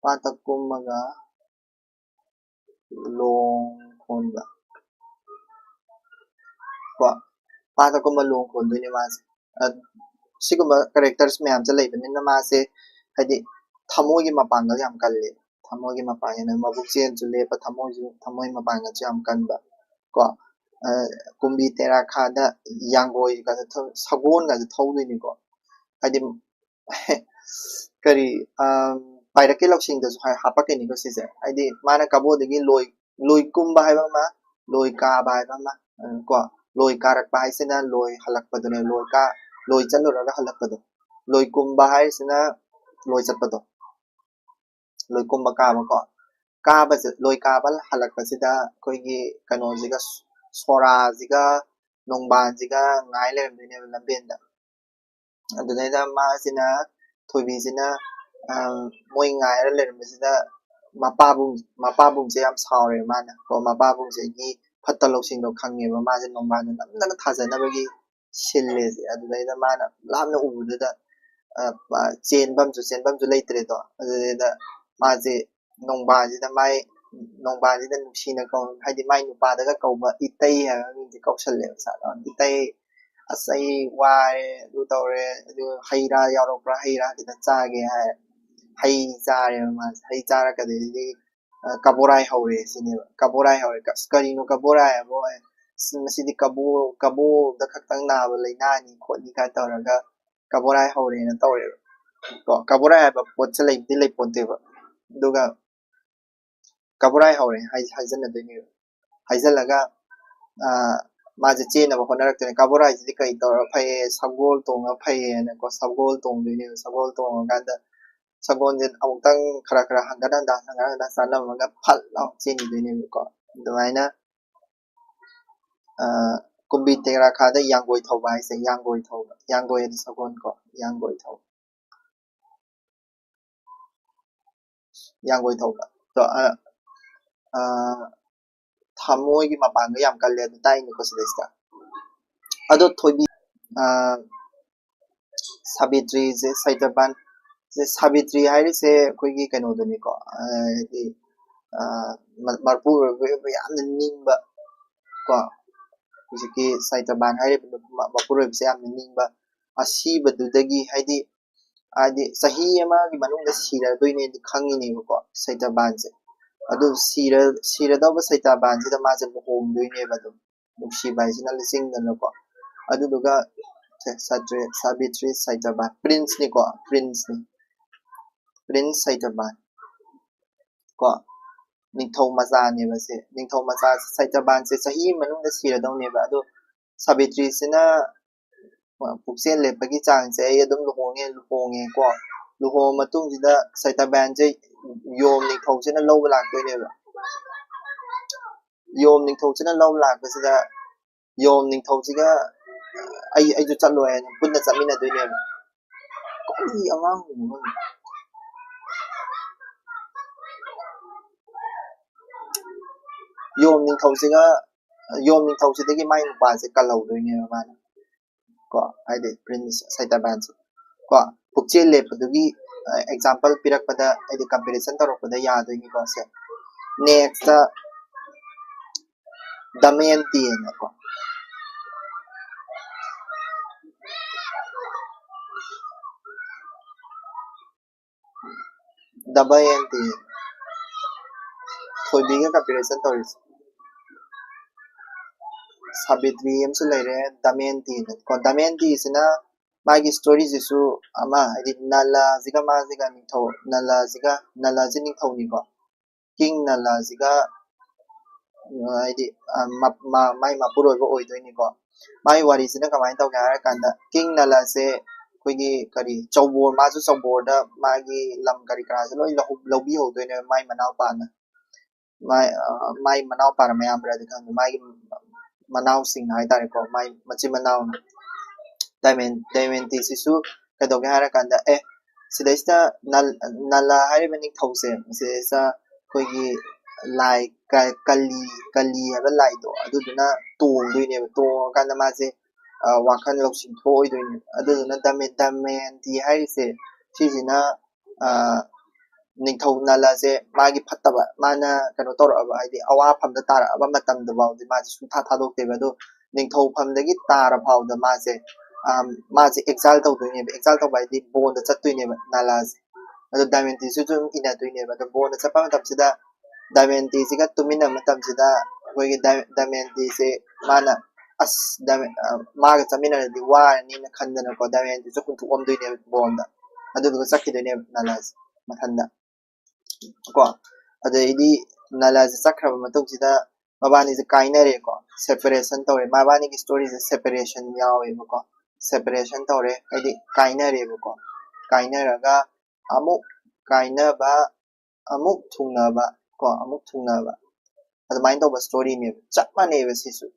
ꯄꯥꯠꯇ ꯀꯨꯝꯃꯒ ꯂꯣꯡ ꯈꯣꯟꯕ꯫ ꯀꯣ꯫ ꯄꯥꯊ ꯀꯨꯝꯕ ꯂꯣꯡ ꯈꯣꯟꯗꯣꯏꯅꯦ ꯃꯥꯁꯦ꯫ ꯑ, ꯁꯤꯒꯨꯝꯕ ꯀꯦꯔꯦꯛꯇꯔꯁ ꯃꯌꯥꯝꯁꯦ ꯂꯩꯕꯅꯤꯅ ꯃꯥꯁꯦ ꯍꯥꯏꯗꯤ ꯊꯃꯣꯏꯒꯤ ꯃꯄꯥꯡꯒꯜ ꯌꯥꯝ ꯀꯜꯂꯦ꯫ ꯊꯃꯣꯏꯒꯤ ꯃꯄꯥꯡꯒꯜꯅ ꯃꯕꯨꯛ ꯆꯦꯜꯁꯨ ꯂꯦꯞꯄ, ꯊꯃꯣꯏꯁꯨ, ꯊꯃꯣꯏ ꯃꯄꯥꯡꯒꯜꯁꯨ ꯌꯥꯝ ꯀꯟꯕ ꯀꯣ꯫ ꯑ, ꯀꯨꯝꯕꯤ ꯇꯦꯔꯥ ꯈꯥꯗ ꯌꯥꯡꯒꯣꯏꯒꯁꯦ ꯊꯧ-, ꯁꯒꯣꯜꯒꯁꯦ ꯊꯧꯗꯣꯏꯅꯤꯀꯣ꯫ ꯍꯥꯏꯗꯤ ꯀꯔꯤ, ꯑ, ꯄꯥꯏꯔꯛꯀꯤ ꯂꯧꯁꯤꯡꯗꯁꯨ ꯍꯥꯏ-, ꯍꯥꯄꯛꯀꯅꯤꯀꯣ ꯁꯤꯁꯦ꯫ ꯍꯥꯏꯗꯤ ꯃꯥꯅ ꯀꯕꯣꯗꯒꯤ ꯂꯣꯏ, ꯂꯣꯏ ꯀꯨꯝꯕ ꯍꯥꯏꯕ ꯑꯃ, ꯂꯣꯏ ꯀꯥꯕ ꯍꯥꯏꯕ ꯑꯃ, ꯑ, ꯀꯣ, ꯂꯣꯏ ꯀꯥꯔꯛꯄ ꯍꯥꯏꯁꯤꯅ ꯂꯣꯏ ꯍꯜꯂꯛꯄꯗꯨꯅꯦ, ꯂꯣꯏ ꯀꯥ-, ꯂꯣꯏ ꯆꯠꯂꯨꯔꯒ ꯍꯜꯂꯛꯄꯗꯣ꯫ ꯂꯣꯏ ꯀꯨꯝꯕ ꯍꯥꯏꯁꯤꯅ ꯂꯣꯏ ꯆꯠꯄꯗꯣ꯫ ꯂꯣꯏ ꯀꯨꯝꯕ ꯀꯥꯕꯀꯣ꯫ ꯀꯥꯕꯁꯦ, ꯂꯣꯏ ꯀꯥꯕ ꯍꯜꯂꯛꯄꯁꯤꯗ ꯑꯩꯈꯣꯏꯒꯤ ꯀꯩꯅꯣꯁꯤꯒ, ꯁꯣꯔꯥꯁꯤꯒ ꯅꯣꯡꯕꯥꯟꯁꯤꯒ ꯉꯥꯏ ꯂꯩꯔꯝꯗꯣꯏꯅꯦꯕ ꯂꯝꯕꯦꯟꯗ꯫ ꯑꯗꯨꯗꯩꯗ ꯃꯥꯁꯤꯅ, ꯊꯣꯏꯕꯤꯁꯤꯅ, ꯑ, ꯃꯣꯏ ꯉꯥꯏꯔ ꯂꯩꯔꯝꯕꯁꯤꯗ ꯃꯄꯥꯕꯨꯡ-, ꯃꯄꯥꯕꯨꯡꯁꯦ ꯌꯥꯝ ꯁꯥꯎꯔꯦ ꯃꯥꯅ꯫ ꯀꯣ, ꯃꯄꯥꯕꯨꯡꯁꯤꯒꯤ ꯐꯠꯇ ꯂꯧꯁꯤꯡꯗꯣ ꯈꯪꯉꯦꯕ꯫ ꯃꯥꯁꯦ ꯅꯣꯡꯕꯥꯟꯗ ꯅꯝꯗꯅ ꯊꯥꯖꯅꯕꯒꯤ ꯁꯤꯜꯂꯦꯁꯦ꯫ ꯑꯗꯨꯗꯩꯗ ꯃꯥꯅ ꯂꯥꯞꯅ ꯎꯕꯗꯨꯗ, ꯑ, ꯄ-, ꯆꯦꯟꯐꯝꯁꯨ, ꯆꯦꯟꯐꯝꯁꯨ ꯂꯩꯇ꯭ꯔꯦꯗꯣ꯫ ꯑꯗꯨꯗꯩꯗ ꯃꯥꯁꯦ ꯅꯣꯡꯕꯥꯟꯁꯤꯗ ꯃꯥꯏ, ꯅꯣꯡꯕꯥꯟꯁꯤꯗ ꯅꯨꯡꯁꯤꯅ ꯀꯧ-, ꯍꯥꯏꯗꯤ ꯃꯥꯏ ꯅꯨꯄꯥꯗꯒ ꯀꯧꯕ ꯏꯇꯩ ꯍꯥꯏꯕ ꯃꯤꯡꯁꯦ ꯀꯧꯁꯜꯂꯦꯕ ꯁꯥꯗ꯫ "ꯏꯇꯩ, ꯑꯁ ꯑꯩ ꯋꯥꯔꯦ, ꯑꯗꯨ ꯇꯧꯔꯦ, ꯑꯗꯨ ꯍꯩ ꯔꯥ ꯌꯥꯎꯔꯛꯄ꯭ꯔꯥ? ꯍꯩ ꯔꯥ ꯈꯤꯇ ꯆꯥꯒꯦ" ꯍꯥꯏ꯫ ꯍꯩ ꯆꯥꯔꯦꯕ ꯃꯥꯁꯦ꯫ ꯍꯩ ꯆꯥꯔꯀꯗꯩꯗꯤ, ꯑ, ꯀꯕꯣꯔꯥꯏ ꯍꯧꯔꯦ ꯁꯤꯅꯦꯕ꯫ ꯀꯕꯣꯔꯥꯏ ꯍꯧꯔꯦ꯫ "ꯑꯁ ꯀꯔꯤꯅꯣ ꯀꯕꯣꯔꯥꯏ ꯍꯥꯏꯕꯣ? ꯑꯁ ꯃꯁꯤꯗꯤ ꯀꯕꯣ-, ꯀꯕꯣꯗ ꯈꯛꯇꯪ ꯅꯥꯕ ꯂꯥꯏꯅꯥꯅꯤ" ꯈꯣꯠꯅꯤ ꯀꯥꯏꯅ ꯇꯧꯔꯒ ꯀꯕꯣꯔꯥꯏ ꯍꯧꯔꯦꯅ ꯇꯧꯔꯦꯕ꯫ ꯀꯣ, ꯀꯕꯣꯔꯥꯏ ꯍꯥꯏꯕ ꯄꯣꯠꯁꯦ ꯂꯩꯕꯗꯤ ꯂꯩꯄꯣꯟꯇꯦꯕ꯫ ꯑꯗꯨꯒ ꯀꯕꯣꯔꯥꯏ ꯍꯧꯔꯦ ꯍꯥꯏ-, ꯍꯥꯏꯖꯟꯅꯗꯣꯏꯅꯦꯕ꯫ ꯍꯥꯏꯖꯜꯂꯒ, ꯑ, ꯃꯥꯁꯦ ꯆꯦꯟꯅꯕ ꯍꯣꯠꯅꯔꯛꯇꯣꯏꯅꯦ꯫ ꯀꯕꯣꯔꯥꯏꯁꯤꯗꯤ ꯀꯩ ꯇꯧꯔ ꯐꯩꯌꯦ? ꯁꯒꯣꯜ ꯇꯣꯡꯉ ꯐꯩꯌꯦꯅꯀꯣ, ꯁꯒꯣꯜ ꯇꯣꯡꯗꯣꯏꯅꯦꯕ꯫ ꯁꯒꯣꯜ ꯇꯣꯡꯉꯀꯥꯟꯗ ꯁꯒꯣꯜꯁꯦ ꯑꯃꯨꯛꯇꯪ ꯈꯔ ꯈꯔ ꯍꯪꯒꯠ ꯍꯟꯗ, ꯍꯪꯒꯠ ꯍꯟꯗ ꯆꯠꯂꯝꯃꯒ ꯐꯠ ꯂꯥꯎ ꯆꯦꯟꯈꯤꯗꯣꯏꯅꯦꯕꯀꯣ꯫ ꯑꯗꯨꯃꯥꯏꯅ, ꯑ, ꯀꯨꯝꯕꯤ ꯇꯦꯔꯥꯈꯥꯗ ꯌꯥꯡꯒꯣꯏ ꯊꯧꯕ ꯍꯥꯏꯁꯦ, ꯌꯥꯡꯒꯣꯏ ꯊꯧꯕ, ꯌꯥꯡꯒꯣꯏ ꯍꯥꯏꯗꯤ ꯁꯒꯣꯜ ꯀꯣ, ꯌꯥꯡꯒꯣꯏ ꯊꯧꯕ꯫ ꯌꯥꯡꯒꯣꯏ ꯊꯧꯕ꯫ ꯑꯗꯣ, ꯑ, ꯑ, ꯊꯃꯣꯏꯒꯤ ꯃꯄꯥꯡꯒꯜ ꯌꯥꯝ ꯀꯜꯂꯦ ꯑꯗꯨ ꯇꯥꯛꯏꯅꯤꯀꯣ ꯁꯤꯗꯩꯁꯤꯗ꯫ ꯑꯗꯣ ꯊꯣꯏꯕꯤ, ꯑ, ꯁꯥꯕꯤꯇ꯭ꯔꯤꯁꯦ, ꯁꯩꯇꯕꯥꯟ ꯁꯦ, ꯁꯥꯕꯤꯇ꯭ꯔꯤ ꯍꯥꯏꯔꯤꯁꯦ ꯑꯩꯈꯣꯏꯒꯤ ꯀꯩꯅꯣꯗꯨꯅꯤꯀꯣ, ꯑ, ꯍꯥꯏꯗꯤ, ꯑ, ꯃ-, ꯃꯄꯨꯔꯣꯏꯕ ꯑꯣꯏꯕ ꯌꯥꯝꯅ ꯅꯤꯡꯕ ꯀꯣ, ꯍꯧꯖꯤꯛꯀꯤ ꯁꯩꯇꯕꯥꯟ ꯍꯥꯏꯔꯤꯕ ꯅꯨꯄꯥ ꯃꯄꯨꯔꯣꯏꯕꯁꯦ ꯌꯥꯝꯅ ꯅꯤꯡꯕ, ꯑꯁꯤꯕꯗꯨꯗꯒꯤ, ꯍꯥꯏꯗꯤ, ꯍꯥꯏꯗꯤ ꯆꯍꯤ ꯑꯃꯒꯤ ꯃꯅꯨꯡꯗ ꯁꯤꯔꯗꯣꯏꯅꯦꯗꯤ ꯈꯪꯉꯤꯅꯦꯕꯀꯣ ꯁꯩꯇꯕꯥꯟꯁꯦ꯫ ꯑꯗꯨ ꯁꯤꯔ-, ꯁꯤꯔꯗꯧꯕ ꯁꯩꯇꯕꯥꯟꯁꯤꯗ ꯃꯥꯁꯦ ꯂꯨꯍꯣꯡꯗꯣꯏꯅꯦꯕ ꯑꯗꯨꯝ, ꯅꯨꯡꯁꯤꯕ ꯍꯥꯏꯁꯤꯅ ꯂꯤꯆꯤꯡꯗꯅꯀꯣ꯫ ꯑꯗꯨꯗꯨꯒ ꯁꯦ-, ꯁꯥꯇ꯭ꯔꯦ-, ꯁꯥꯕꯤꯇ꯭ꯔꯤ ꯁꯩꯇꯕꯥꯟ, ꯄ꯭ꯔꯤꯟꯁꯅꯤꯀꯣ, ꯄ꯭ꯔꯤꯟꯁꯅꯤ, ꯄ꯭ꯔꯤꯟꯁ ꯁꯩꯇꯕꯥꯟ ꯀꯣ, ꯅꯤꯡꯊꯧ ꯃꯆꯥꯅꯦꯕ ꯁꯦ꯫ ꯅꯤꯡꯊꯧ ꯃꯆꯥ ꯁꯩꯇꯕꯥꯟꯁꯦ ꯆꯍꯤ ꯑꯃ ꯃꯅꯨꯡꯗ ꯁꯤꯔꯗꯧꯅꯦꯕ꯫ ꯑꯗꯣ ꯁꯥꯕꯤꯇ꯭ꯔꯤꯁꯤꯅ ꯄꯨꯛꯆꯦꯜ ꯂꯦꯞꯄꯒꯤ ꯆꯥꯡꯁꯦ, "ꯑꯩ ꯑꯗꯨꯝ ꯂꯨꯍꯣꯡꯉꯦ, ꯂꯨꯍꯣꯡꯉꯦꯀꯣ꯫ ꯂꯨꯍꯣꯡꯉ ꯃꯇꯨꯡꯁꯤꯗ ꯁꯩꯇꯕꯥꯟꯁꯦ ꯌꯣꯝ ꯅꯤꯡꯊꯧꯁꯤꯅ ꯂꯧꯕ ꯂꯥꯛꯇꯣꯏꯅꯦꯕ꯫ ꯌꯣꯝ ꯅꯤꯡꯊꯧꯁꯤꯅ ꯂꯧꯕ ꯂꯥꯛꯄꯁꯤꯗ ꯌꯣꯝ ꯅꯤꯡꯊꯧꯁꯤꯒ ꯑꯩ, ꯑꯩꯁꯨ ꯆꯠꯂꯣꯏ ꯍꯥꯏꯅ ꯄꯨꯟꯅ ꯆꯠꯃꯤꯟꯅꯗꯣꯏꯅꯦꯕ"꯫ ꯀꯔꯤ ꯑꯉꯥꯡꯅꯣ ꯈꯪꯗꯦ꯫ ꯌꯣꯝ ꯅꯤꯡꯊꯧꯁꯤꯒ, ꯌꯣꯝ ꯅꯤꯡꯊꯧꯁꯤꯗꯒꯤ ꯃꯥꯏ ꯅꯨꯄꯥꯁꯦ ꯀꯜꯍꯧꯗꯣꯏꯅꯦꯕ ꯃꯥꯅ꯫ ꯀꯣ, ꯍꯥꯏꯗꯤ ꯄ꯭ꯔꯤꯟꯁ ꯁꯩꯇꯕꯥꯟꯁꯦ꯫ ꯀꯣ, ꯄꯨꯛꯆꯦꯜ ꯂꯦꯞꯄꯗꯨꯒꯤ, ꯑ, example ꯄꯤꯔꯛꯄꯗ, ꯍꯥꯏꯗꯤ comparison ꯇꯧꯔꯛꯄꯗ ꯌꯥꯗꯣꯏꯅꯤꯀꯣ ꯁꯦ꯫ Next, ꯗꯃꯌꯟꯇꯤ ꯍꯥꯏꯅꯀꯣ꯫ ꯗꯃꯌꯟꯇꯤ꯫ ꯊꯣꯏꯕꯤꯒ comparison ꯇꯧꯔꯤꯁꯦ꯫ ꯁꯥꯕꯤꯇ꯭ꯔꯤ ꯑꯃꯁꯨ ꯂꯩꯔꯦ, ꯗꯃꯌꯟꯇꯤ꯫ ꯀꯣ, ꯗꯃꯌꯟꯇꯤꯁꯤꯅ ꯃꯥꯒꯤ storyꯁꯤꯁꯨ ꯑꯃ, ꯍꯥꯏꯗꯤ ꯅꯂꯁꯤꯒ ꯃꯥꯁꯤꯒ ꯅꯤꯡꯊꯧ, ꯅꯂꯁꯤꯒ, ꯅꯂꯁꯤ ꯅꯤꯡꯊꯧꯅꯤꯀꯣ꯫ King ꯅꯂꯁꯤꯒ, ꯍꯥꯏꯗꯤ, ꯑ, ꯃ-, ꯃ-, ꯃꯥꯏ ꯃꯄꯨꯔꯣꯏꯕ ꯑꯣꯏꯗꯣꯏꯅꯤꯀꯣ꯫ ꯃꯥꯏ ꯋꯥꯔꯤꯁꯤꯅ ꯀꯃꯥꯏꯅ ꯇꯧꯒꯦ ꯍꯥꯏꯔ ꯀꯥꯟꯗ, King ꯅꯂꯁꯦ ꯑꯩꯈꯣꯏꯒꯤ ꯀꯔꯤ, ꯆꯧꯕꯣꯔ, ꯃꯥꯁꯨ ꯆꯧꯕꯣꯔꯗ ꯃꯥꯒꯤ ꯂꯝ ꯀꯔꯤ ꯀꯔꯥꯁꯦ ꯂꯣꯏ ꯂꯧꯍꯧ-, ꯂꯧꯕꯤꯍꯧꯗꯣꯏꯅꯦꯕ ꯃꯥꯏ ꯃꯅꯥꯎꯄꯥꯅ꯫ ꯃꯥꯏ, ꯑ, ꯃꯥꯏ ꯃꯅꯥꯎꯄꯥꯔ ꯃꯌꯥꯝꯕ꯭ꯔꯗꯤ ꯈꯪꯗꯦ, ꯃꯥꯒꯤ ꯃꯅꯥꯎꯁꯤꯡꯅ ꯍꯥꯏꯇꯥꯔꯦꯀꯣ, ꯃꯥꯏ ꯃꯆꯤꯟ ꯃꯅꯥꯎꯅ꯫ ꯗꯥꯏꯃꯦꯟ-, ꯗꯥꯏꯃꯦꯟꯇꯤꯁꯤꯁꯨ ꯀꯩꯗꯧꯒꯦ ꯍꯥꯏꯔ ꯀꯥꯟꯗ, ꯑꯦ, ꯁꯤꯗꯩꯁꯤꯗ ꯅꯜ-, ꯅꯂ ꯍꯥꯏꯔꯤꯕ ꯅꯤꯡꯊꯧꯁꯦ, ꯃꯁꯤꯗꯩꯁꯤꯗ ꯑꯩꯈꯣꯏꯒꯤ ꯂꯥꯏ ꯀ-, ꯀꯂꯤ, ꯀꯂꯤ ꯍꯥꯏꯕ ꯂꯥꯏꯗꯣ, ꯑꯗꯨꯗꯨꯅ ꯇꯣꯡꯗꯣꯏꯅꯦꯕ꯫ ꯇꯣꯡꯉꯀꯥꯟꯗ ꯃꯥꯁꯦ, ꯑ, ꯋꯥꯈꯜ ꯂꯧꯁꯤꯡ ꯊꯣꯛꯑꯣꯏꯗꯣꯏꯅꯦꯕ꯫ ꯑꯗꯨꯗꯨꯅ ꯗꯥꯏꯃꯦ-, ꯗꯥꯏꯃꯦꯟꯇꯤ ꯍꯥꯏꯔꯤꯁꯦ, ꯁꯤꯁꯤꯅ, ꯑ, ꯅꯤꯡꯊꯧ ꯅꯂꯁꯦ ꯃꯥꯒꯤ ꯐꯠꯇꯕ, ꯃꯥꯅ ꯀꯩꯅꯣ ꯇꯧꯔꯛꯑꯕ, ꯍꯥꯏꯗꯤ ꯑꯋꯥꯐꯝꯗ ꯇꯥꯔꯛꯑꯕ ꯃꯇꯝꯗ ꯐꯥꯎꯗꯤ ꯃꯥꯁꯦ ꯁꯨꯡꯊꯥ ꯊꯥꯗꯣꯛꯇꯦꯕ꯫ ꯑꯗꯣ ꯅꯤꯡꯊꯧꯐꯝꯗꯒꯤ ꯇꯥꯔ ꯐꯥꯎꯗ ꯃꯥꯁꯦ, ꯑꯝ, ꯃꯥꯁꯦ exile ꯇꯧꯗꯣꯏꯅꯦꯕ꯫ Exile ꯇꯧꯕ ꯍꯥꯏꯗꯤ ꯕꯣꯟꯗ ꯆꯠꯇꯣꯏꯅꯦꯕ ꯅꯥꯂꯥꯁꯦ꯫ ꯑꯗꯣ ꯗꯃꯌꯟꯇꯤꯁꯨ ꯑꯗꯨꯝ ꯏꯟꯅꯗꯣꯏꯅꯦꯕ꯫ ꯑꯗꯣ ꯕꯣꯟꯗ ꯆꯠꯄ ꯃꯇꯝꯁꯤꯗ ꯗꯃꯌꯟꯇꯤꯁꯤꯒ ꯇꯨꯃꯤꯟꯅꯕ ꯃꯇꯝꯁꯤꯗ ꯑꯩꯈꯣꯏꯒꯤ ꯗ-, ꯗꯃꯌꯟꯇꯤꯁꯦ ꯃꯥꯅ ꯑꯁ ꯗꯃ-, ꯑ, ꯃꯥꯒ ꯆꯠꯃꯤꯟꯅꯔꯗꯤ ꯋꯥꯔꯅꯤꯅ ꯈꯟꯗꯅꯀꯣ ꯗꯃꯌꯟꯇꯤꯁꯨ ꯍꯨꯟꯗꯣꯛꯑꯝꯗꯣꯏꯅꯦꯕ ꯕꯣꯟꯗ꯫ ꯑꯗꯨꯗꯨꯒ ꯆꯠꯈꯤꯗꯣꯏꯅꯦꯕ ꯅꯥꯂꯥꯁꯦ ꯃꯊꯟꯗ꯫ ꯀꯣ꯫ ꯑꯗꯩꯗꯤ ꯅꯥꯂꯥꯁꯦ ꯆꯠꯈ꯭ꯔꯕ ꯃꯇꯨꯡꯁꯤꯗ ꯃꯕꯥꯅꯤꯁꯦ ꯀꯥꯏꯅꯔꯦꯀꯣ, separation ꯇꯧꯔꯦ꯫ ꯃꯕꯥꯅꯤꯒꯤ storyꯁꯦ separation ꯌꯥꯎꯋꯦꯕꯀꯣ꯫ Separation ꯇꯧꯔꯦ ꯍꯥꯏꯗꯤ ꯀꯥꯏꯅꯔꯦꯕꯀꯣ꯫ ꯀꯥꯏꯅꯔꯒ ꯑꯃꯨꯛ ꯀꯥꯏꯅꯕ, ꯑꯃꯨꯛ ꯊꯨꯡꯅꯕ ꯀꯣ, ꯑꯃꯨꯛ ꯊꯨꯡꯅꯕ꯫ ꯑꯗꯨꯃꯥꯏꯅ ꯇꯧꯕ storyꯅꯦꯕ꯫ ꯆꯞ ꯃꯥꯟꯅꯩꯕ ꯁꯤꯁꯨ꯫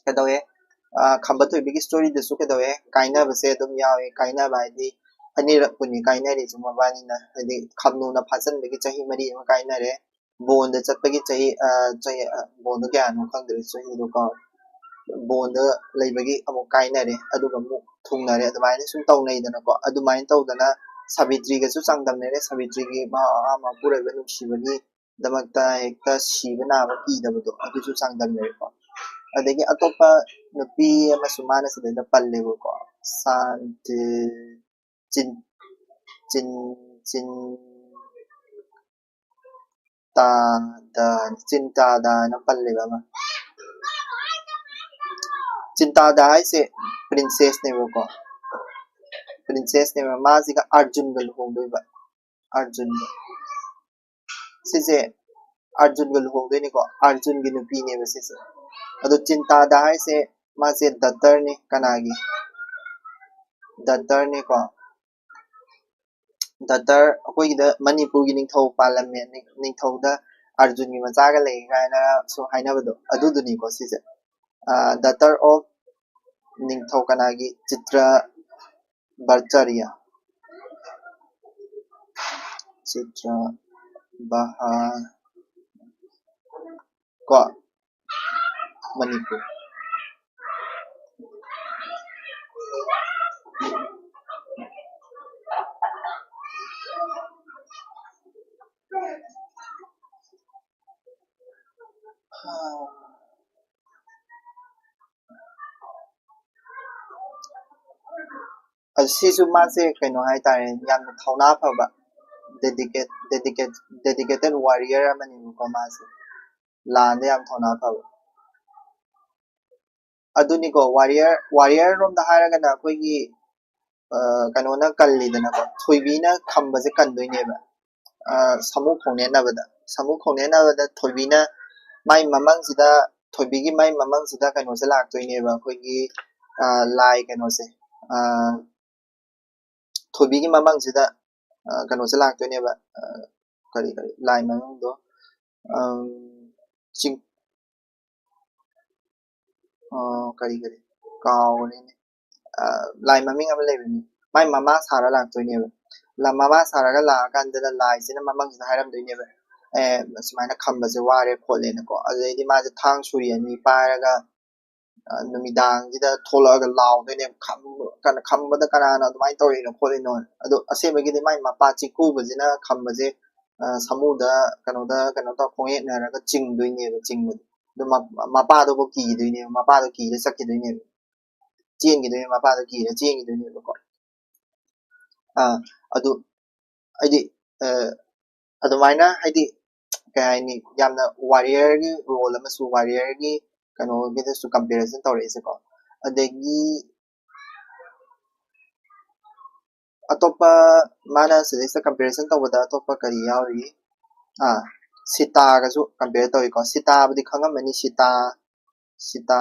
ꯀꯩꯗꯧꯋꯦ? ꯑ, ꯈꯝꯕ ꯊꯣꯏꯕꯤꯒꯤ storyꯗꯁꯨ ꯀꯩꯗꯧꯋꯦ? ꯀꯥꯏꯅꯕꯁꯦ ꯑꯗꯨꯝ ꯌꯥꯎꯋꯦ꯫ ꯀꯥꯏꯅꯕ ꯍꯥꯏꯗꯤ ꯑꯅꯤꯔꯛ ꯄꯨꯅꯤ ꯀꯥꯏꯅꯔꯤꯁꯦ ꯃꯕꯥꯅꯤꯅ꯫ ꯍꯥꯏꯗꯤ ꯈꯝꯅꯨꯅ ꯐꯥꯖꯤꯟꯕꯒꯤ ꯆꯍꯤ ꯃꯔꯤ ꯑꯃ ꯀꯥꯏꯅꯔꯦ꯫ ꯕꯣꯟꯗ ꯆꯠꯄꯒꯤ ꯆꯍꯤ, ꯑ, ꯆꯍꯤ, ꯑ, ꯕꯣꯟꯗꯣ ꯀꯌꯥꯅꯣ ꯈꯪꯗ꯭ꯔꯦ, ꯆꯍꯤꯗꯣ ꯀꯥꯎꯔꯦ꯫ ꯕꯣꯟꯗ ꯂꯩꯕꯒꯤ ꯑꯃꯨꯛ ꯀꯥꯏꯅꯔꯦ, ꯑꯗꯨꯒ ꯑꯃꯨꯛ ꯊꯨꯡꯅꯔꯦ꯫ ꯑꯗꯨꯃꯥꯏꯅ ꯁꯨꯝ ꯇꯧꯅꯩꯗꯅꯀꯣ꯫ ꯑꯗꯨꯃꯥꯏꯅ ꯇꯧꯗꯅ ꯁꯥꯕꯤꯇ꯭ꯔꯤꯒꯁꯨ ꯆꯥꯡꯗꯝꯅꯔꯦ꯫ ꯁꯥꯕꯤꯇ꯭ꯔꯤꯒꯤ ꯃꯍꯥꯛ ꯃꯄꯨꯔꯣꯏꯕ ꯅꯨꯡꯁꯤꯕꯒꯤ ꯗꯃꯛꯇ ꯍꯦꯛꯇ ꯁꯤꯕ ꯅꯥꯕ ꯀꯤꯗꯕꯗꯣ, ꯑꯗꯨꯁꯨ ꯆꯥꯡꯗꯝꯅꯔꯦꯀꯣ꯫ ꯑꯗꯒꯤ ꯑꯇꯣꯞꯄ ꯅꯨꯄꯤ ꯑꯃꯁꯨ ꯃꯥꯅ ꯁꯤꯗꯩꯗ ꯄꯜꯂꯦꯕꯀꯣ, ꯁꯥꯟꯇꯤ ꯆꯤꯟ ꯆꯤꯟ ꯆꯤꯟ ꯇꯥꯗ ꯆꯤꯟꯇꯥꯗꯥꯅ ꯄꯜꯂꯦꯕ ꯑꯃ꯫ ꯆꯤꯟꯇꯥꯗꯥ ꯍꯥꯏꯁꯦ princessꯅꯦꯕꯀꯣ, princessꯅꯦꯕ꯫ ꯃꯥꯁꯤꯒ ꯑꯥꯔꯖꯨꯟꯒ ꯂꯨꯍꯣꯡꯗꯣꯏꯕ꯫ ꯑꯥꯔꯖꯨꯟꯒ ꯁꯤꯁꯦ ꯑꯥꯔꯖꯨꯟꯒ ꯂꯨꯍꯣꯡꯗꯣꯏꯅꯤꯀꯣ꯫ ꯑꯥꯔꯖꯨꯟꯒꯤ ꯅꯨꯄꯤꯅꯦꯕ ꯁꯤꯁꯦ꯫ ꯑꯗꯣ ꯆꯤꯟꯇꯥꯗꯥ ꯍꯥꯏꯁꯦ ꯃꯥꯁꯦ daughterꯅꯤ ꯀꯅꯥꯒꯤ? Daughterꯅꯤꯀꯣ꯫ Daughter ꯑꯩꯈꯣꯏꯒꯤꯗ ꯃꯅꯤꯄꯨꯔꯒꯤ ꯅꯤꯡꯊꯧ ꯄꯥꯜꯂꯝꯃꯦ, ꯅꯤꯡ-, ꯅꯤꯡꯊꯧꯗ ꯑꯥꯔꯖꯨꯟꯒꯤ ꯃꯆꯥꯒ ꯂꯩ ꯀꯥꯏꯅꯁꯨ ꯍꯥꯏꯅꯕꯗꯣ ꯑꯗꯨꯗꯨꯅꯤꯀꯣ ꯁꯤꯁꯦ꯫ ꯑ, daughter of ꯅꯤꯡꯊꯧ ꯀꯅꯥꯒꯤ? ꯆꯤꯇ꯭ꯔ ꯕꯍꯥꯆꯥꯔꯤꯌꯥ꯫ ꯆꯤꯇ꯭ꯔ ꯕꯍꯥ-, ꯀꯣ, ꯃꯅꯤꯄꯨꯔ꯫ ꯁꯤꯁꯨ ꯃꯥꯁꯦ ꯀꯩꯅꯣ ꯍꯥꯏꯇꯥꯔꯦ, ꯌꯥꯝꯅ ꯊꯧꯅꯥ ꯐꯕ, dedicated dedicated dedicated warrior ꯑꯃꯅꯦꯕꯀꯣ ꯃꯥꯁꯦ꯫ ꯂꯥꯟꯗ ꯌꯥꯝ ꯊꯧꯅꯥ ꯐꯕ꯫ ꯑꯗꯨꯅꯤꯀꯣ, warrior warrior ꯔꯣꯝꯗ ꯍꯥꯏꯔꯒꯅ ꯑꯩꯈꯣꯏꯒꯤ ꯀꯩꯅꯣꯅ ꯀꯜꯂꯤꯗꯅꯀꯣ, ꯊꯣꯏꯕꯤꯅ ꯈꯝꯕꯁꯦ ꯀꯟꯗꯣꯏꯅꯦꯕ꯫ ꯁꯥꯃꯨ ꯈꯣꯡꯅꯦꯟꯅꯕꯗ ꯁꯥꯃꯨ ꯈꯣꯡꯅꯦꯟꯅꯕꯗ ꯊꯣꯏꯕꯤꯅ ꯃꯥꯏ ꯃꯃꯥꯡꯁꯤꯗ, ꯊꯣꯏꯕꯤꯒꯤ ꯃꯥꯏ ꯃꯃꯥꯡꯁꯤꯗ ꯀꯩꯅꯣꯁꯦ ꯂꯥꯛꯇꯣꯏꯅꯦꯕ, ꯑꯩꯈꯣꯏꯒꯤ ꯂꯥꯏ ꯀꯩꯅꯣꯁꯦ, ꯊꯣꯏꯕꯤꯒꯤ ꯃꯃꯥꯡꯁꯤꯗ ꯀꯩꯅꯣꯁꯦ ꯂꯥꯛꯇꯣꯏꯅꯦꯕ꯫ ꯀꯔꯤ ꯀꯔꯤ ꯂꯥꯏ ꯃꯃꯤꯡꯗꯣ? ꯆꯤꯡ ꯀꯔꯤ ꯀꯔꯤ ꯀꯥꯎꯈ꯭ꯔꯦꯅꯦ꯫ ꯂꯥꯏ ꯃꯃꯤꯡ ꯑꯃ ꯂꯩꯕꯅꯤ꯫ ꯃꯥꯏ ꯃꯃꯥ ꯁꯥꯔ ꯂꯥꯛꯇꯣꯏꯅꯦꯕ꯫ ꯃꯃꯥ ꯁꯥꯔꯒ ꯂꯥꯛꯑꯀꯥꯟꯗꯅ ꯂꯥꯏꯁꯤꯅ ꯃꯃꯥꯡꯁꯤꯗ ꯍꯥꯏꯔꯝꯗꯣꯏꯅꯦꯕ, ꯑꯦ, ꯁꯨꯃꯥꯏꯅ ꯈꯝꯕꯁꯦ ꯋꯥꯔꯦ ꯈꯣꯠꯂꯦꯅꯀꯣ꯫ ꯑꯗꯨꯗꯩꯗꯤ ꯃꯥꯁꯦ ꯊꯥꯡ ꯁꯨꯔꯤ ꯑꯅꯤ ꯄꯥꯏꯔꯒ ꯅꯨꯃꯤꯗꯥꯡꯁꯤꯗ ꯊꯣꯛꯂꯛꯑꯒ ꯂꯥꯎꯗꯣꯏꯅꯦꯕ꯫ ꯈꯝꯕꯗ ꯀꯅꯥꯅ ꯑꯗꯨꯃꯥꯏꯅ ꯇꯧꯔꯤꯅꯣ ꯈꯣꯠꯂꯤꯅꯣ? ꯑꯗꯣ ꯑꯁꯦꯡꯕꯒꯤꯗꯤ ꯃꯥꯏ ꯃꯄꯥ ꯆꯤꯛꯀꯨꯕꯁꯤꯅ ꯈꯝꯕꯁꯦ ꯁꯥꯃꯨꯗ ꯀꯩꯅꯣꯗ ꯀꯩꯅꯣ ꯇꯧꯔ ꯈꯣꯡꯌꯦꯠꯅꯔꯒ ꯆꯤꯡꯗꯣꯏꯅꯦꯕ꯫ ꯆꯤꯡꯕꯗꯤ ꯑꯗꯣ ꯃꯄꯥꯗꯨꯕꯨ ꯀꯤꯗꯣꯏꯅꯦꯕ, ꯃꯄꯥꯗꯣ ꯀꯤꯔ ꯆꯠꯈꯤꯗꯣꯏꯅꯦꯕ, ꯆꯦꯟꯈꯤꯗꯣꯏꯅꯦ, ꯃꯄꯥꯗꯣ ꯀꯤꯔ ꯆꯦꯟꯈꯤꯗꯣꯏꯅꯦꯕꯀꯣ꯫ ꯑꯗꯨ ꯍꯥꯏꯗꯤ ꯑꯗꯨꯃꯥꯏꯅ ꯍꯥꯏꯗꯤ ꯀꯩ ꯍꯥꯏꯅꯤ, ꯌꯥꯝꯅ warrior ꯒꯤ role ꯑꯃꯁꯨ, warrior ꯒꯤ ꯀꯩꯅꯣꯒꯤꯗꯁꯨ comparison ꯇꯧꯔꯛꯏꯁꯦꯀꯣ꯫ ꯑꯗꯒꯤ ꯑꯇꯣꯞꯄ ꯃꯥꯅ ꯁꯤꯗꯩꯁꯤꯗ comparison ꯇꯧꯕꯗ ꯑꯇꯣꯞꯄ ꯀꯔꯤ ꯌꯥꯎꯔꯤ? ꯑꯥ, ꯁꯤꯇꯥꯒꯁꯨ compare ꯇꯧꯏꯀꯣ꯫ ꯁꯤꯇꯥꯕꯨꯗꯤ ꯈꯪꯉꯝꯃꯅꯤ, ꯁꯤꯇꯥ, ꯁꯤꯇꯥ,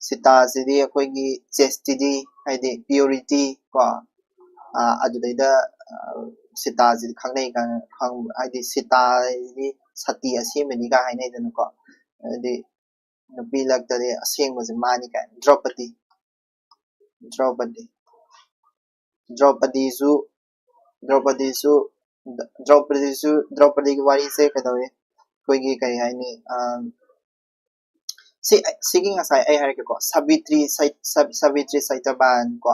ꯁꯤꯇꯥꯁꯤꯗꯤ ꯑꯩꯈꯣꯏꯒꯤ chastity, ꯍꯥꯏꯗꯤ purity ꯀꯣ, ꯑꯗꯨꯗꯩꯗ ꯁꯤꯇꯥꯁꯤꯗꯤ ꯈꯪꯅꯩ, ꯍꯥꯏꯗꯤ ꯁꯤꯇꯥꯁꯤꯗꯤ ꯁꯇꯤ ꯑꯁꯦꯡꯕꯅꯤꯒ ꯍꯥꯏꯅꯩꯗꯅꯀꯣ꯫ ꯍꯥꯏꯗꯤ ꯅꯨꯄꯤ ꯂꯛꯇꯗꯤ ꯑꯁꯦꯡꯕꯁꯦ ꯃꯥꯅꯤ ꯀꯥꯏꯅ꯫ ꯗ꯭ꯔꯧꯄꯗꯤ, ꯗ꯭ꯔꯧꯄꯗꯤ, ꯗ꯭ꯔꯧꯄꯗꯤꯁꯨ, ꯗ꯭ꯔꯧꯄꯗꯤꯁꯨ, ꯗ꯭ꯔꯧꯄꯗꯤꯁꯨ, ꯗ꯭ꯔꯧꯄꯗꯤꯒꯤ ꯋꯥꯔꯤꯁꯦ ꯀꯩꯗꯧꯏ? ꯑꯩꯈꯣꯏꯒꯤ ꯀꯩ ꯍꯥꯏꯅꯤ? ꯁꯤ, ꯁꯤꯒꯤ ꯉꯁꯥꯏ ꯑꯩ ꯍꯥꯏꯔꯛꯀꯦꯀꯣ, ꯁꯥꯕꯤꯇ꯭ꯔꯤ, ꯁꯥꯕꯤꯇ꯭ꯔꯤ ꯁꯇꯚꯥꯟ ꯀꯣ,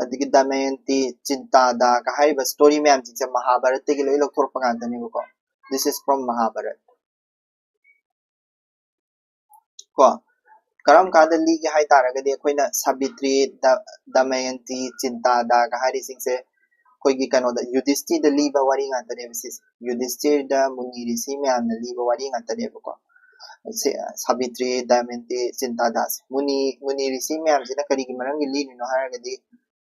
ꯑꯗꯒꯤ ꯗꯃꯌꯟꯇꯤ, ꯆꯤꯟꯇꯥꯗꯥꯒ ꯍꯥꯏꯔꯤꯕ story ꯃꯌꯥꯝꯁꯤꯡꯁꯦ ꯃꯍꯥꯚꯥꯔꯠꯇꯒꯤ ꯂꯣꯏ ꯂꯧꯊꯣꯔꯛꯄ ꯉꯥꯛꯇꯅꯦꯕꯀꯣ꯫ This is from ꯃꯍꯥꯚꯥꯔꯠ ꯀꯣ꯫ ꯀꯔꯝ ꯀꯥꯟꯗ ꯂꯤꯒꯦ ꯍꯥꯏ ꯇꯥꯔꯒꯗꯤ, ꯑꯩꯈꯣꯏꯅ ꯁꯥꯕꯤꯇ꯭ꯔꯤ, ꯗ- ꯗꯃꯌꯟꯇꯤ, ꯆꯤꯟꯇꯥꯗꯥꯒ ꯍꯥꯏꯔꯤꯁꯤꯡꯁꯦ ꯑꯩꯈꯣꯏꯒꯤ ꯀꯩꯅꯣꯗ, ꯌꯨꯙꯤꯁꯇꯤꯔꯗ ꯂꯤꯕ ꯋꯥꯔꯤ ꯉꯥꯛꯇꯅꯦꯕ ꯁꯤꯁꯦ꯫ ꯌꯨꯙꯤꯁꯇꯤꯔꯗ ꯃꯨꯅꯤ ꯔꯤꯁꯤ ꯃꯌꯥꯝꯅ ꯂꯤꯕ ꯋꯥꯔꯤ ꯉꯥꯛꯇꯅꯦꯕꯀꯣ꯫ ꯁꯤ, ꯁꯥꯕꯤꯇ꯭ꯔꯤ, ꯗꯃꯌꯟꯇꯤ, ꯆꯤꯟꯇꯥꯗꯥꯁꯦ꯫ ꯃꯨꯅꯤ, ꯃꯨꯅꯤ ꯔꯤꯁꯤ ꯃꯌꯥꯝꯁꯤꯅ ꯀꯔꯤꯒꯤ ꯃꯔꯝꯒꯤ ꯂꯤꯔꯤꯅꯣ ꯍꯥꯏꯔꯒꯗꯤ,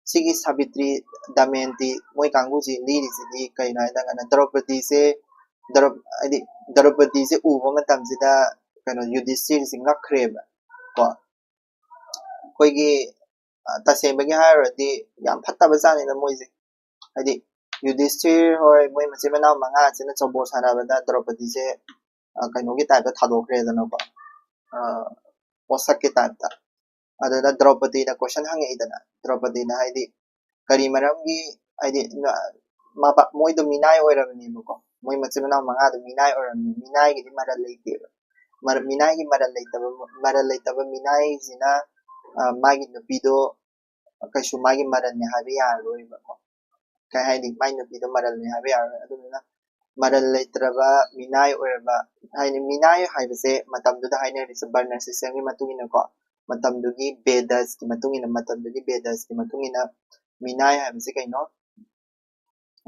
ꯁꯤꯒꯤ ꯁꯥꯕꯤꯇ꯭ꯔꯤ, ꯗꯃꯌꯟꯇꯤ ꯃꯣꯏ ꯀꯥꯡꯕꯨꯁꯤ ꯂꯤꯔꯤꯁꯤꯗꯤ ꯀꯩꯅꯣ ꯍꯥꯏ ꯇꯥꯔꯒꯅ, ꯗ꯭ꯔꯧꯄꯗꯤꯁꯦ, ꯗ꯭ꯔꯧ-, ꯍꯥꯏꯗꯤ ꯗ꯭ꯔꯧꯄꯗꯤꯁꯦ ꯎꯕ ꯃꯇꯝꯁꯤꯗ ꯀꯩꯅꯣ, ꯌꯨꯙꯤꯁꯇꯤꯔꯁꯤ ꯉꯛꯈ꯭ꯔꯦꯕ ꯀꯣ꯫ ꯑꯩꯈꯣꯏꯒꯤ, ꯑ, ꯇꯁꯦꯡꯕꯒꯤ ꯍꯥꯏꯔꯨꯔꯗꯤ ꯌꯥꯝ ꯐꯠꯇꯕ ꯖꯥꯠꯅꯤꯗ ꯃꯣꯏꯁꯦ꯫ ꯍꯥꯏꯗꯤ ꯌꯨꯙꯤꯁꯇꯤꯔ ꯍꯣꯏ, ꯃꯣꯏ ꯃꯆꯤꯟ ꯃꯅꯥꯎ ꯃꯉꯥꯁꯤꯅ ꯆꯧꯕꯣꯜ ꯁꯥꯟꯅꯕꯗ ꯗ꯭ꯔꯧꯄꯗꯤꯁꯦ, ꯑ, ꯀꯩꯅꯣꯒꯤ ꯇꯥꯏꯞꯇ ꯊꯥꯗꯣꯛꯈ꯭ꯔꯦꯗꯅꯀꯣ, ꯑ, ꯄꯣꯠꯁꯛꯀꯤ ꯇꯥꯏꯞꯇ꯫ ꯑꯗꯨꯗ ꯗ꯭ꯔꯧꯄꯗꯤꯅ ꯀꯣꯏꯁꯟ ꯍꯪꯉꯛꯏꯗꯅ, ꯗ꯭ꯔꯧꯄꯗꯤꯅ ꯍꯥꯏꯗꯤ ꯀꯔꯤ ꯃꯔꯝꯒꯤ, ꯍꯥꯏꯗꯤ ꯅ-, ꯃꯕꯥ-, ꯃꯣꯏꯗꯣ ꯃꯤꯅꯥꯏ ꯑꯣꯏꯔꯕꯅꯦꯕꯀꯣ, ꯃꯣꯏ ꯃꯆꯤꯟ ꯃꯅꯥꯎ ꯃꯉꯥꯗꯣ ꯃꯤꯅꯥꯏ ꯑꯣꯏꯔꯕꯅꯤ, ꯃꯤꯅꯥꯏꯒꯤꯗꯤ ꯃꯔꯜ ꯂꯩꯇꯦꯕ꯫ ꯃꯔ-, ꯃꯤꯅꯥꯏꯒꯤ ꯃꯔꯜ ꯂꯩꯇꯕ, ꯃꯔꯜ ꯂꯩꯇꯕ ꯃꯤꯅꯥꯏꯁꯤꯅ, ꯑ, ꯃꯥꯒꯤ ꯅꯨꯄꯤꯗꯣ ꯀꯩꯁꯨ ꯃꯥꯒꯤ ꯃꯔꯜꯅꯦ ꯍꯥꯏꯕ ꯌꯥꯔꯔꯣꯏꯕꯀꯣ꯫ ꯀꯩ ꯍꯥꯏꯅꯤ, ꯃꯥꯏ ꯅꯨꯄꯤꯗꯣ ꯃꯔꯜꯅꯦ ꯍꯥꯏꯕ ꯌꯥꯔꯔꯣꯏ꯫ ꯑꯗꯨꯗꯨꯅ ꯃꯔꯜ ꯂꯩꯇ꯭ꯔꯕ ꯃꯤꯅꯥꯏ ꯑꯣꯏꯔꯕ, ꯍꯥꯏꯗꯤ ꯃꯤꯅꯥꯏ ꯍꯥꯏꯕꯁꯦ ꯃꯇꯝꯗꯨꯗ ꯍꯥꯏꯅꯔꯤꯁꯦ ꯕꯔꯅ ꯁꯤꯁꯇꯦꯝꯒꯤ ꯃꯇꯨꯡ ꯏꯟꯅꯀꯣ, ꯃꯇꯝꯗꯨꯒꯤ ꯕꯦꯗꯁꯀꯤ ꯃꯇꯨꯡ ꯏꯟꯅ, ꯃꯇꯝꯗꯨꯒꯤ ꯕꯦꯗꯁꯀꯤ ꯃꯇꯨꯡ ꯏꯟꯅ ꯃꯤꯅꯥꯏ ꯍꯥꯏꯕꯁꯦ ꯀꯩꯅꯣ?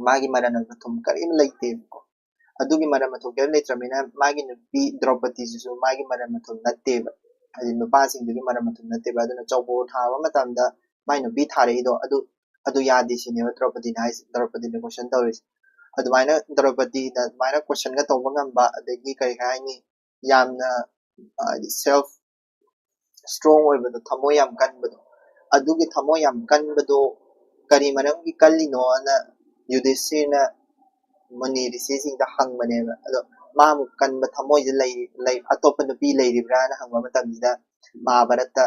ꯃꯥꯒꯤ ꯃꯔꯜ ꯃꯊꯨꯝ ꯀꯔꯤꯝ ꯂꯩꯇꯦꯕꯀꯣ꯫ ꯑꯗꯨꯒꯤ ꯃꯔꯜ ꯃꯊꯨꯝ ꯀꯔꯤꯝ ꯂꯩꯇ꯭ꯔꯕꯅꯤꯅ ꯃꯥꯒꯤ ꯅꯨꯄꯤ ꯗ꯭ꯔꯧꯄꯗꯤꯁꯤꯁꯨ ꯃꯥꯒꯤ ꯃꯔꯜ ꯃꯊꯨꯝ ꯅꯠꯇꯦꯕ꯫ ꯍꯥꯏꯗꯤ ꯅꯨꯄꯥꯁꯤꯡꯗꯨꯒꯤ ꯃꯔꯜ ꯃꯊꯨꯝ ꯅꯠꯇꯦꯕ꯫ ꯑꯗꯨꯅ ꯆꯧꯕꯣꯜ ꯊꯥꯕ ꯃꯇꯝꯗ ꯃꯥꯏ ꯅꯨꯄꯤ ꯊꯥꯔꯛꯏꯗꯣ ꯑꯗꯨ, ꯑꯗꯨ ꯌꯥꯗꯦ ꯁꯤꯅꯦꯕ ꯗ꯭ꯔꯧꯄꯗꯤꯅ ꯍꯥꯏꯁꯦ, ꯗ꯭ꯔꯧꯄꯗꯤꯅ ꯀꯣꯏꯁꯟ ꯇꯧꯔꯤꯁꯦ꯫ ꯑꯗꯨꯃꯥꯏꯅ ꯗ꯭ꯔꯧꯄꯗꯤꯅ ꯑꯗꯨꯃꯥꯏꯅ ꯀꯣꯏꯁꯟꯒ ꯇꯧꯕ ꯉꯝꯕ, ꯑꯗꯒꯤ ꯀꯔꯤ ꯍꯥꯏꯅꯤ, ꯌꯥꯝꯅ, ꯍꯥꯏꯗꯤ ꯁꯦꯜꯐ ꯁ꯭ꯇꯔꯣꯡ ꯑꯣꯏꯕꯗꯣ, ꯊꯃꯣꯏ ꯌꯥꯝ ꯀꯟꯕꯗꯣ, ꯑꯗꯨꯒꯤ ꯊꯃꯣꯏ ꯌꯥꯝ ꯀꯟꯕꯗꯣ ꯀꯔꯤ ꯃꯔꯝꯒꯤ ꯀꯜꯂꯤꯅꯣꯅ ꯌꯨꯙꯤꯁꯇꯤꯔꯅ ꯃꯨꯅꯤ ꯔꯤꯁꯤꯁꯤꯡꯗ ꯍꯪꯕꯅꯦꯕ꯫ ꯑꯗꯣ ꯃꯥꯃꯨꯛ ꯀꯟꯕ ꯊꯃꯣꯏꯁꯦ ꯂꯩ, ꯂꯩ, ꯑꯇꯣꯞꯄ ꯅꯨꯄꯤ ꯂꯩꯔꯤꯕ꯭ꯔꯥꯅ ꯍꯪꯕ ꯃꯇꯝꯁꯤꯗ ꯃꯍꯥꯚꯥꯔꯠꯇ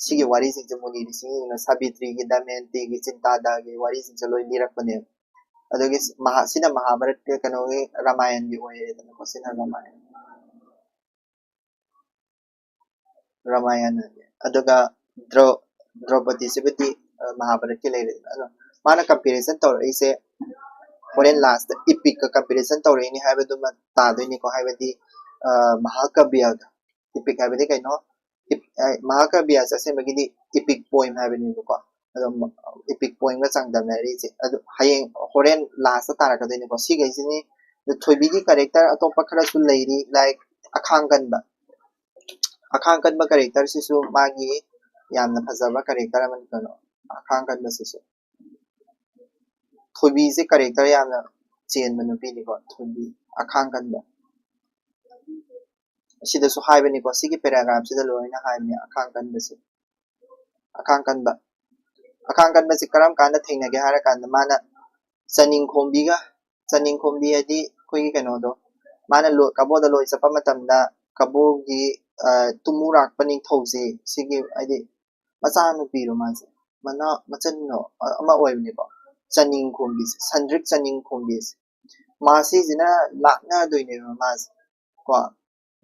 ꯁꯤꯒꯤ ꯋꯥꯔꯤꯁꯤꯡꯁꯦ ꯃꯨꯅꯤ ꯔꯤꯁꯤꯁꯤꯡꯅ ꯁꯥꯕꯤꯇ꯭ꯔꯤꯒꯤ, ꯗꯃꯌꯟꯇꯤꯒꯤ, ꯆꯤꯟꯇꯥꯗꯥꯒꯤ ꯋꯥꯔꯤꯁꯤꯡꯁꯦ ꯂꯣꯏ ꯂꯤꯔꯛꯄꯅꯦꯕ꯫ ꯑꯗꯨꯒꯤ ꯃꯍꯥ-, ꯁꯤꯅ ꯃꯍꯥꯚꯥꯔꯠꯀꯤ ꯀꯩꯅꯣꯒꯤ ꯔꯥꯃꯥꯌꯟꯒꯤ ꯑꯣꯏꯔꯦꯗꯅꯀꯣ, ꯁꯤꯅ ꯔꯥꯃꯥꯌꯟ꯫ ꯔꯥꯃꯥꯌꯟ꯫ ꯑꯗꯨꯒ ꯗ꯭ꯔꯧ-, ꯗ꯭ꯔꯧꯄꯗꯤꯁꯤꯕꯨꯗꯤ, ꯑ, ꯃꯍꯥꯚꯥꯔꯠꯀꯤ ꯂꯩꯔꯦꯗꯅ꯫ ꯑꯗꯣ ꯃꯥꯅ ꯀꯝꯄꯦꯔꯤꯖꯟ ꯇꯧꯔꯛꯏꯁꯦ ꯍꯣꯔꯦꯟ ꯂꯥꯁꯇ ꯏꯄꯤꯛꯀ ꯀꯝꯄꯦꯔꯤꯖꯟ ꯇꯧꯔꯛꯏꯅꯤ ꯍꯥꯏꯕꯗꯨꯃ ꯇꯥꯗꯣꯏꯅꯤꯀꯣ꯫ ꯍꯥꯏꯕꯗꯤ, ꯑ, ꯃꯍꯥꯀꯥꯕ꯭ꯌꯗ, ꯏꯄꯤꯛ ꯍꯥꯏꯕꯗꯤ ꯀꯩꯅꯣ? ꯏꯞ- ꯑ, ꯃꯍꯥꯀꯕ꯭ꯌꯥꯁ ꯑꯁꯦꯡꯕꯒꯤꯗꯤ epic poem ꯍꯥꯏꯕꯅꯦꯕꯀꯣ꯫ ꯑꯗꯣ epic poemꯒ ꯆꯥꯡꯗꯝꯅꯔꯤꯁꯦ ꯑꯗꯨ ꯍꯌꯦꯡ ꯍꯣꯔꯦꯟ ꯂꯥꯁꯇ ꯇꯥꯔꯛꯀꯗꯣꯏꯅꯤꯀꯣ꯫ ꯁꯤꯈꯩꯁꯤꯅꯤ꯫ ꯑꯗꯣ ꯊꯣꯏꯕꯤꯒꯤ character ꯑꯇꯣꯞꯄ ꯈꯔꯁꯨ ꯂꯩꯔꯤ, like ꯑꯈꯥꯡ ꯀꯟꯕ꯫ ꯑꯈꯥꯡ ꯀꯟꯕ characterꯁꯤꯁꯨ ꯃꯥꯒꯤ ꯌꯥꯝꯅ ꯐꯖꯕ character ꯑꯃꯅꯤ ꯀꯩꯅꯣ, ꯑꯈꯥꯡ ꯀꯟꯕꯁꯤꯁꯨ꯫ ꯊꯣꯏꯕꯤꯁꯦ character ꯌꯥꯝꯅ ꯆꯦꯟꯕ ꯅꯨꯄꯤꯅꯤꯀꯣ, ꯊꯣꯏꯕꯤ ꯑꯈꯥꯡ ꯀꯟꯕ꯫ ꯁꯤꯗꯁꯨ ꯍꯥꯏꯕꯅꯤꯀꯣ, ꯁꯤꯒꯤ paragraphꯁꯤꯗ ꯂꯣꯏꯅ ꯍꯥꯏꯕꯅꯤ ꯑꯈꯥꯡ ꯀꯟꯕꯁꯦ꯫ ꯑꯈꯥꯡ ꯀꯟꯕ꯫ ꯑꯈꯥꯡ ꯀꯟꯕꯁꯦ ꯀꯔꯝ ꯀꯥꯟꯗ ꯊꯦꯡꯅꯒꯦ ꯍꯥꯏꯔ ꯀꯥꯟꯗ ꯃꯥꯅ ꯆꯅꯤꯡꯈꯣꯝꯕꯤꯒ, ꯆꯅꯤꯡꯈꯣꯝꯕꯤ ꯍꯥꯏꯗꯤ ꯑꯩꯈꯣꯏꯒꯤ ꯀꯩꯅꯣꯗꯣ, ꯃꯥꯅ ꯂꯣ-, ꯀꯕꯣꯗ ꯂꯣꯏ ꯆꯠꯄ ꯃꯇꯝꯗ ꯀꯕꯣꯒꯤ, ꯑ, ꯇꯨꯃꯨꯔꯥꯛꯄ ꯅꯤꯡꯊꯧꯁꯦ, ꯁꯤꯒꯤ ꯍꯥꯏꯗꯤ ꯃꯆꯥꯅꯨꯄꯤꯔꯣ ꯃꯥꯁꯦ? ꯃꯅꯥ-, ꯃꯆꯟꯅꯣ? ꯑ-, ꯑꯃ ꯑꯣꯏꯕꯅꯦꯀꯣ꯫ ꯆꯅꯤꯡꯈꯣꯝꯕꯤꯁꯦ, ꯁꯟꯗ꯭ꯔꯤꯛ ꯆꯅꯤꯡꯈꯣꯝꯕꯤꯁꯦ꯫ ꯃꯥꯁꯤꯁꯤꯅ ꯂꯥꯛꯅꯗꯣꯏꯅꯦꯕ ꯃꯥꯁꯦ꯫ ꯀꯣ,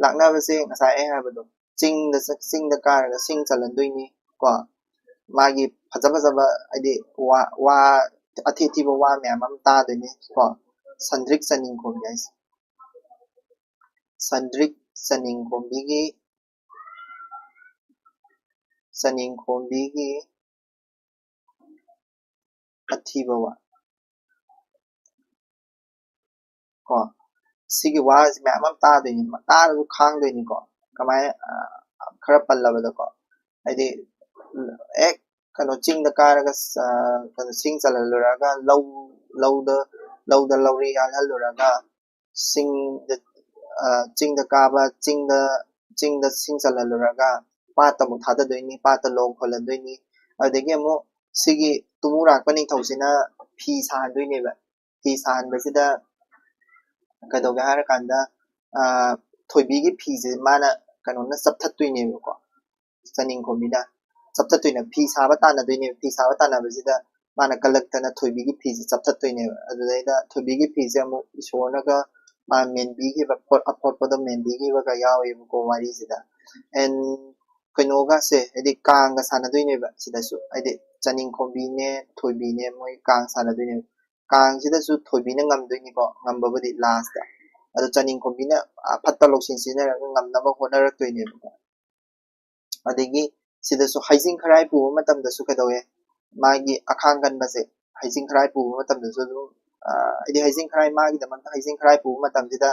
ꯂꯥꯛꯅꯕꯁꯦ ꯉꯁꯥꯏ ꯑꯩ ꯍꯥꯏꯕꯗꯣ, ꯆꯤꯡꯗ ꯆꯠ-, ꯆꯤꯡꯗ ꯀꯥꯔꯒ ꯁꯤꯡ ꯆꯜꯍꯟꯗꯣꯏꯅꯤ꯫ ꯀꯣ, ꯃꯥꯒꯤ ꯐꯖ ꯐꯖꯕ ꯍꯥꯏꯗꯤ ꯋꯥ, ꯋꯥ ꯑꯊꯤ ꯑꯊꯤꯕ ꯋꯥ ꯃꯌꯥꯝ ꯑꯃ ꯇꯥꯗꯣꯏꯅꯤ꯫ ꯀꯣ, ꯁꯟꯗ꯭ꯔꯤꯛ ꯆꯅꯤꯡꯈꯣꯝꯕꯤ ꯍꯥꯏꯁꯦ꯫ ꯁꯟꯗ꯭ꯔꯤꯛ ꯆꯅꯤꯡꯈꯣꯝꯕꯤꯒꯤ, ꯆꯅꯤꯡꯈꯣꯝꯕꯤꯒꯤ ꯑꯊꯤꯕ ꯋꯥ꯫ ꯀꯣ, ꯁꯤꯒꯤ ꯋꯥꯁꯤ ꯃꯌꯥꯝ ꯑꯃ ꯇꯥꯗꯣꯏꯅꯤ, ꯇꯥꯔꯁꯨ ꯈꯥꯡꯗꯣꯏꯅꯤꯀꯣ꯫ ꯀꯃꯥꯏꯅ, ꯑ, ꯈꯔ ꯄꯜꯂꯕꯗꯀꯣ, ꯍꯥꯏꯗꯤ ꯍꯦꯛ ꯀꯩꯅꯣ ꯆꯤꯡꯗ ꯀꯥꯔꯒ, ꯑ, ꯀꯩꯅꯣ ꯁꯤꯡ ꯆꯜꯍꯜꯂꯨꯔꯒ ꯂꯧ, ꯂꯧꯗ, ꯂꯧꯗ ꯂꯧꯔꯤ ꯌꯥꯜꯍꯜꯂꯨꯔꯒ ꯆꯤꯡꯗ, ꯑ, ꯆꯤꯡꯗ ꯀꯥꯕ, ꯆꯤꯡꯗ, ꯆꯤꯡꯗ ꯁꯤꯡ ꯆꯜꯍꯜꯂꯨꯔꯒ ꯄꯥꯠꯇ ꯑꯃꯨꯛ ꯊꯥꯗꯗꯣꯏꯅꯤ, ꯄꯥꯠꯇ ꯂꯣꯡ ꯈꯣꯜꯍꯟꯗꯣꯏꯅꯤ꯫ ꯑꯗꯨꯗꯒꯤ ꯑꯃꯨꯛ ꯁꯤꯒꯤ ꯇꯨꯃꯨꯔꯥꯛꯄ ꯅꯤꯡꯊꯧꯁꯤꯅ ꯐꯤ ꯁꯥꯍꯟꯗꯣꯏꯅꯦꯕ꯫ ꯐꯤ ꯁꯥꯍꯟꯕꯁꯤꯗ ꯀꯩꯗꯧꯒꯦ ꯍꯥꯏꯔꯀꯥꯟꯗ, ꯑ, ꯊꯣꯏꯕꯤꯒꯤ ꯐꯤꯁꯦ ꯃꯥꯅ ꯀꯩꯅꯣꯅ ꯆꯞꯊꯠꯇꯣꯏꯅꯦꯕꯀꯣ꯫ ꯆꯅꯤꯡꯈꯣꯝꯕꯤꯅ ꯆꯞꯊꯠꯇꯣꯏꯅꯦ, ꯐꯤ ꯁꯥꯕ ꯇꯥꯟꯅꯗꯣꯏꯅꯦꯕ꯫ ꯐꯤ ꯁꯥꯕ ꯇꯥꯟꯅꯕꯁꯤꯗ ꯃꯥꯅ ꯀꯜꯂꯛꯇꯅ ꯊꯣꯏꯕꯤꯒꯤ ꯐꯤꯁꯦ ꯆꯞꯊꯠꯇꯣꯏꯅꯦꯕ꯫ ꯑꯗꯨꯗꯩꯗ ꯊꯣꯏꯕꯤꯒꯤ ꯐꯤꯁꯦ ꯑꯃꯨꯛ ꯏꯁꯣꯔꯅꯒ ꯃꯥ ꯃꯦꯟꯕꯤꯈꯤꯕ, ꯄꯣꯠ ꯑꯐꯣꯠꯄꯗꯣ ꯃꯦꯟꯕꯤꯈꯤꯕꯒ ꯌꯥꯎꯋꯦꯕꯀꯣ ꯋꯥꯔꯤꯁꯤꯗ꯫ And ꯀꯩꯅꯣꯒꯁꯦ, ꯍꯥꯏꯗꯤ ꯀꯥꯡꯒ ꯁꯥꯟꯅꯗꯣꯏꯅꯦꯕ ꯁꯤꯗꯁꯨ, ꯍꯥꯏꯗꯤ ꯆꯅꯤꯡꯈꯣꯝꯕꯤꯅꯦ, ꯊꯣꯏꯕꯤꯅꯦ, ꯃꯣꯏ ꯀꯥꯡ ꯁꯥꯟꯅꯗꯣꯏꯅꯦꯕ꯫ ꯀꯥꯡꯁꯤꯗꯁꯨ ꯊꯣꯏꯕꯤꯅ ꯉꯝꯗꯣꯏꯅꯤꯀꯣ, ꯉꯝꯕꯕꯨꯗꯤ ꯂꯥꯁꯇ꯫ ꯑꯗꯣ ꯆꯅꯤꯡꯈꯣꯝꯕꯤꯅ ꯑꯐꯠꯇ ꯂꯧꯁꯤꯡ ꯁꯤꯖꯤꯟꯅꯔꯒ ꯉꯝꯅꯕ ꯍꯣꯠꯅꯔꯛꯇꯣꯏꯅꯦꯕꯀꯣ꯫ ꯑꯗꯒꯤ ꯁꯤꯗꯁꯨ ꯍꯩꯖꯤꯡ ꯈꯔꯥꯏ ꯄꯨꯕ ꯃꯇꯝꯗꯁꯨ ꯀꯩꯗꯧꯋꯦ? ꯃꯥꯒꯤ ꯑꯈꯥꯡ ꯀꯟꯕꯁꯦ ꯍꯩꯖꯤꯡ ꯈꯔꯥꯏ ꯄꯨꯕ ꯃꯇꯝꯗꯁꯨ ꯑꯗꯨꯝ, ꯑ, ꯍꯥꯏꯗꯤ ꯍꯩꯖꯤꯡ ꯈꯔꯥꯏ, ꯃꯥꯒꯤꯗꯃꯛꯇ ꯍꯩꯖꯤꯡ ꯈꯔꯥꯏ ꯄꯨꯕ ꯃꯇꯝꯁꯤꯗ,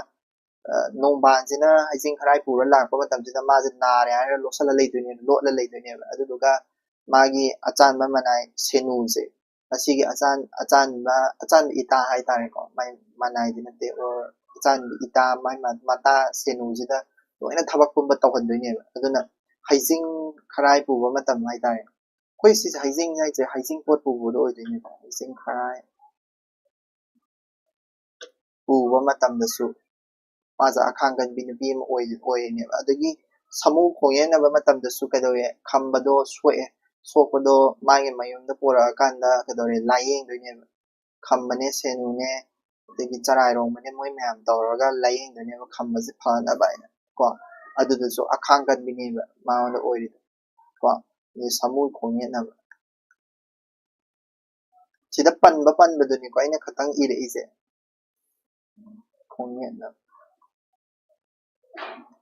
ꯑ, ꯅꯣꯡꯕꯥꯟꯁꯤꯅ ꯍꯩꯖꯤꯡ ꯈꯔꯥꯏ ꯄꯨꯔ ꯂꯥꯛꯄ ꯃꯇꯝꯁꯤꯗ ꯃꯥꯁꯦ ꯅꯥꯔꯦ ꯍꯥꯏꯔ ꯂꯣꯠꯁꯤꯜꯂ ꯂꯩꯗꯣꯏꯅꯦꯕ, ꯂꯣꯠꯂ ꯂꯩꯗꯣꯏꯅꯦꯕ꯫ ꯑꯗꯨꯗꯨꯒ ꯃꯥꯒꯤ ꯑꯆꯥꯟꯕ ꯃꯅꯥꯏ ꯁꯦꯅꯨꯁꯦ, ꯑꯁꯤꯒꯤ ꯑꯆꯥꯟ-, ꯑꯆꯥꯟꯕ, ꯑꯆꯥꯟꯕ ꯏꯇꯥ ꯍꯥꯏꯇꯥꯔꯦꯀꯣ, ꯃꯥꯏ ꯃꯅꯥꯏꯗꯤ ꯅꯠꯇꯦ, or ꯑꯆꯥꯟꯕ ꯏꯇꯥ, ꯃꯥꯏ ꯃ-, ꯃꯇꯥ ꯁꯦꯅꯨꯁꯤꯗ ꯂꯣꯏꯅ ꯊꯕꯛ ꯄꯨꯝꯕ ꯇꯧꯍꯟꯗꯣꯏꯅꯦꯕ꯫ ꯑꯗꯨꯅ ꯍꯩꯖꯤꯡ ꯈꯔꯥꯏ ꯄꯨꯕ ꯃꯇꯝ ꯍꯥꯏꯇꯥꯔꯦ꯫ ꯑꯩꯈꯣꯏ ꯁꯤꯁꯦ ꯍꯩꯖꯤꯡ ꯍꯥꯏꯁꯦ ꯍꯩꯖꯤꯡ ꯄꯣꯠ ꯄꯨꯕꯗꯣ ꯑꯣꯏꯗꯣꯏꯅꯦꯕ, ꯍꯩꯖꯤꯡ ꯈꯔꯥꯏ ꯄꯨꯕ ꯃꯇꯝꯗꯁꯨ ꯃꯥꯁꯦ ꯑꯈꯥꯡ ꯀꯟꯕꯤ ꯅꯨꯄꯤ ꯑꯃ ꯑꯣꯏ-, ꯑꯣꯏꯔꯤꯅꯦꯕ꯫ ꯑꯗꯒꯤ ꯁꯥꯃꯨ ꯈꯣꯡꯌꯦꯠꯅꯕ ꯃꯇꯝꯗꯁꯨ ꯀꯩꯗꯧꯋꯦ? ꯈꯝꯕꯗꯣ ꯁꯣꯛꯑꯦ꯫ ꯁꯣꯛꯄꯗꯣ ꯃꯥꯒꯤ ꯃꯌꯨꯝꯗ ꯄꯨꯔꯛꯑꯀꯥꯟꯗ ꯀꯩꯗꯧꯔꯦ? ꯂꯥꯏꯌꯦꯡꯗꯣꯏꯅꯦꯕ꯫ ꯈꯝꯕꯅꯦ, ꯁꯦꯅꯨꯅꯦ, ꯑꯗꯒꯤ ꯆꯔꯥꯏꯔꯣꯡꯕꯅꯦ, ꯃꯣꯏ ꯃꯌꯥꯝ ꯇꯧꯔꯒ ꯂꯥꯏꯌꯦꯡꯗꯣꯏꯅꯦꯕ ꯈꯝꯕꯁꯦ ꯐꯅꯕ ꯍꯥꯏꯅ ꯀꯣ꯫ ꯑꯗꯨꯗꯁꯨ ꯑꯈꯥꯡ ꯀꯟꯕꯤꯅꯦꯕ ꯃꯉꯣꯟꯗ ꯑꯣꯏꯔꯤꯗꯣ ꯀꯣ꯫ ꯑꯗꯩ ꯁꯥꯃꯨ ꯈꯣꯡꯌꯦꯠꯅꯕ꯫ ꯁꯤꯗ ꯄꯟꯕ ꯄꯟꯕꯗꯨꯅꯤꯀꯣ ꯑꯩꯅ ꯈꯇꯪ ꯏꯔꯛꯏꯁꯦ꯫ ꯈꯣꯡꯌꯦꯠꯅ꯫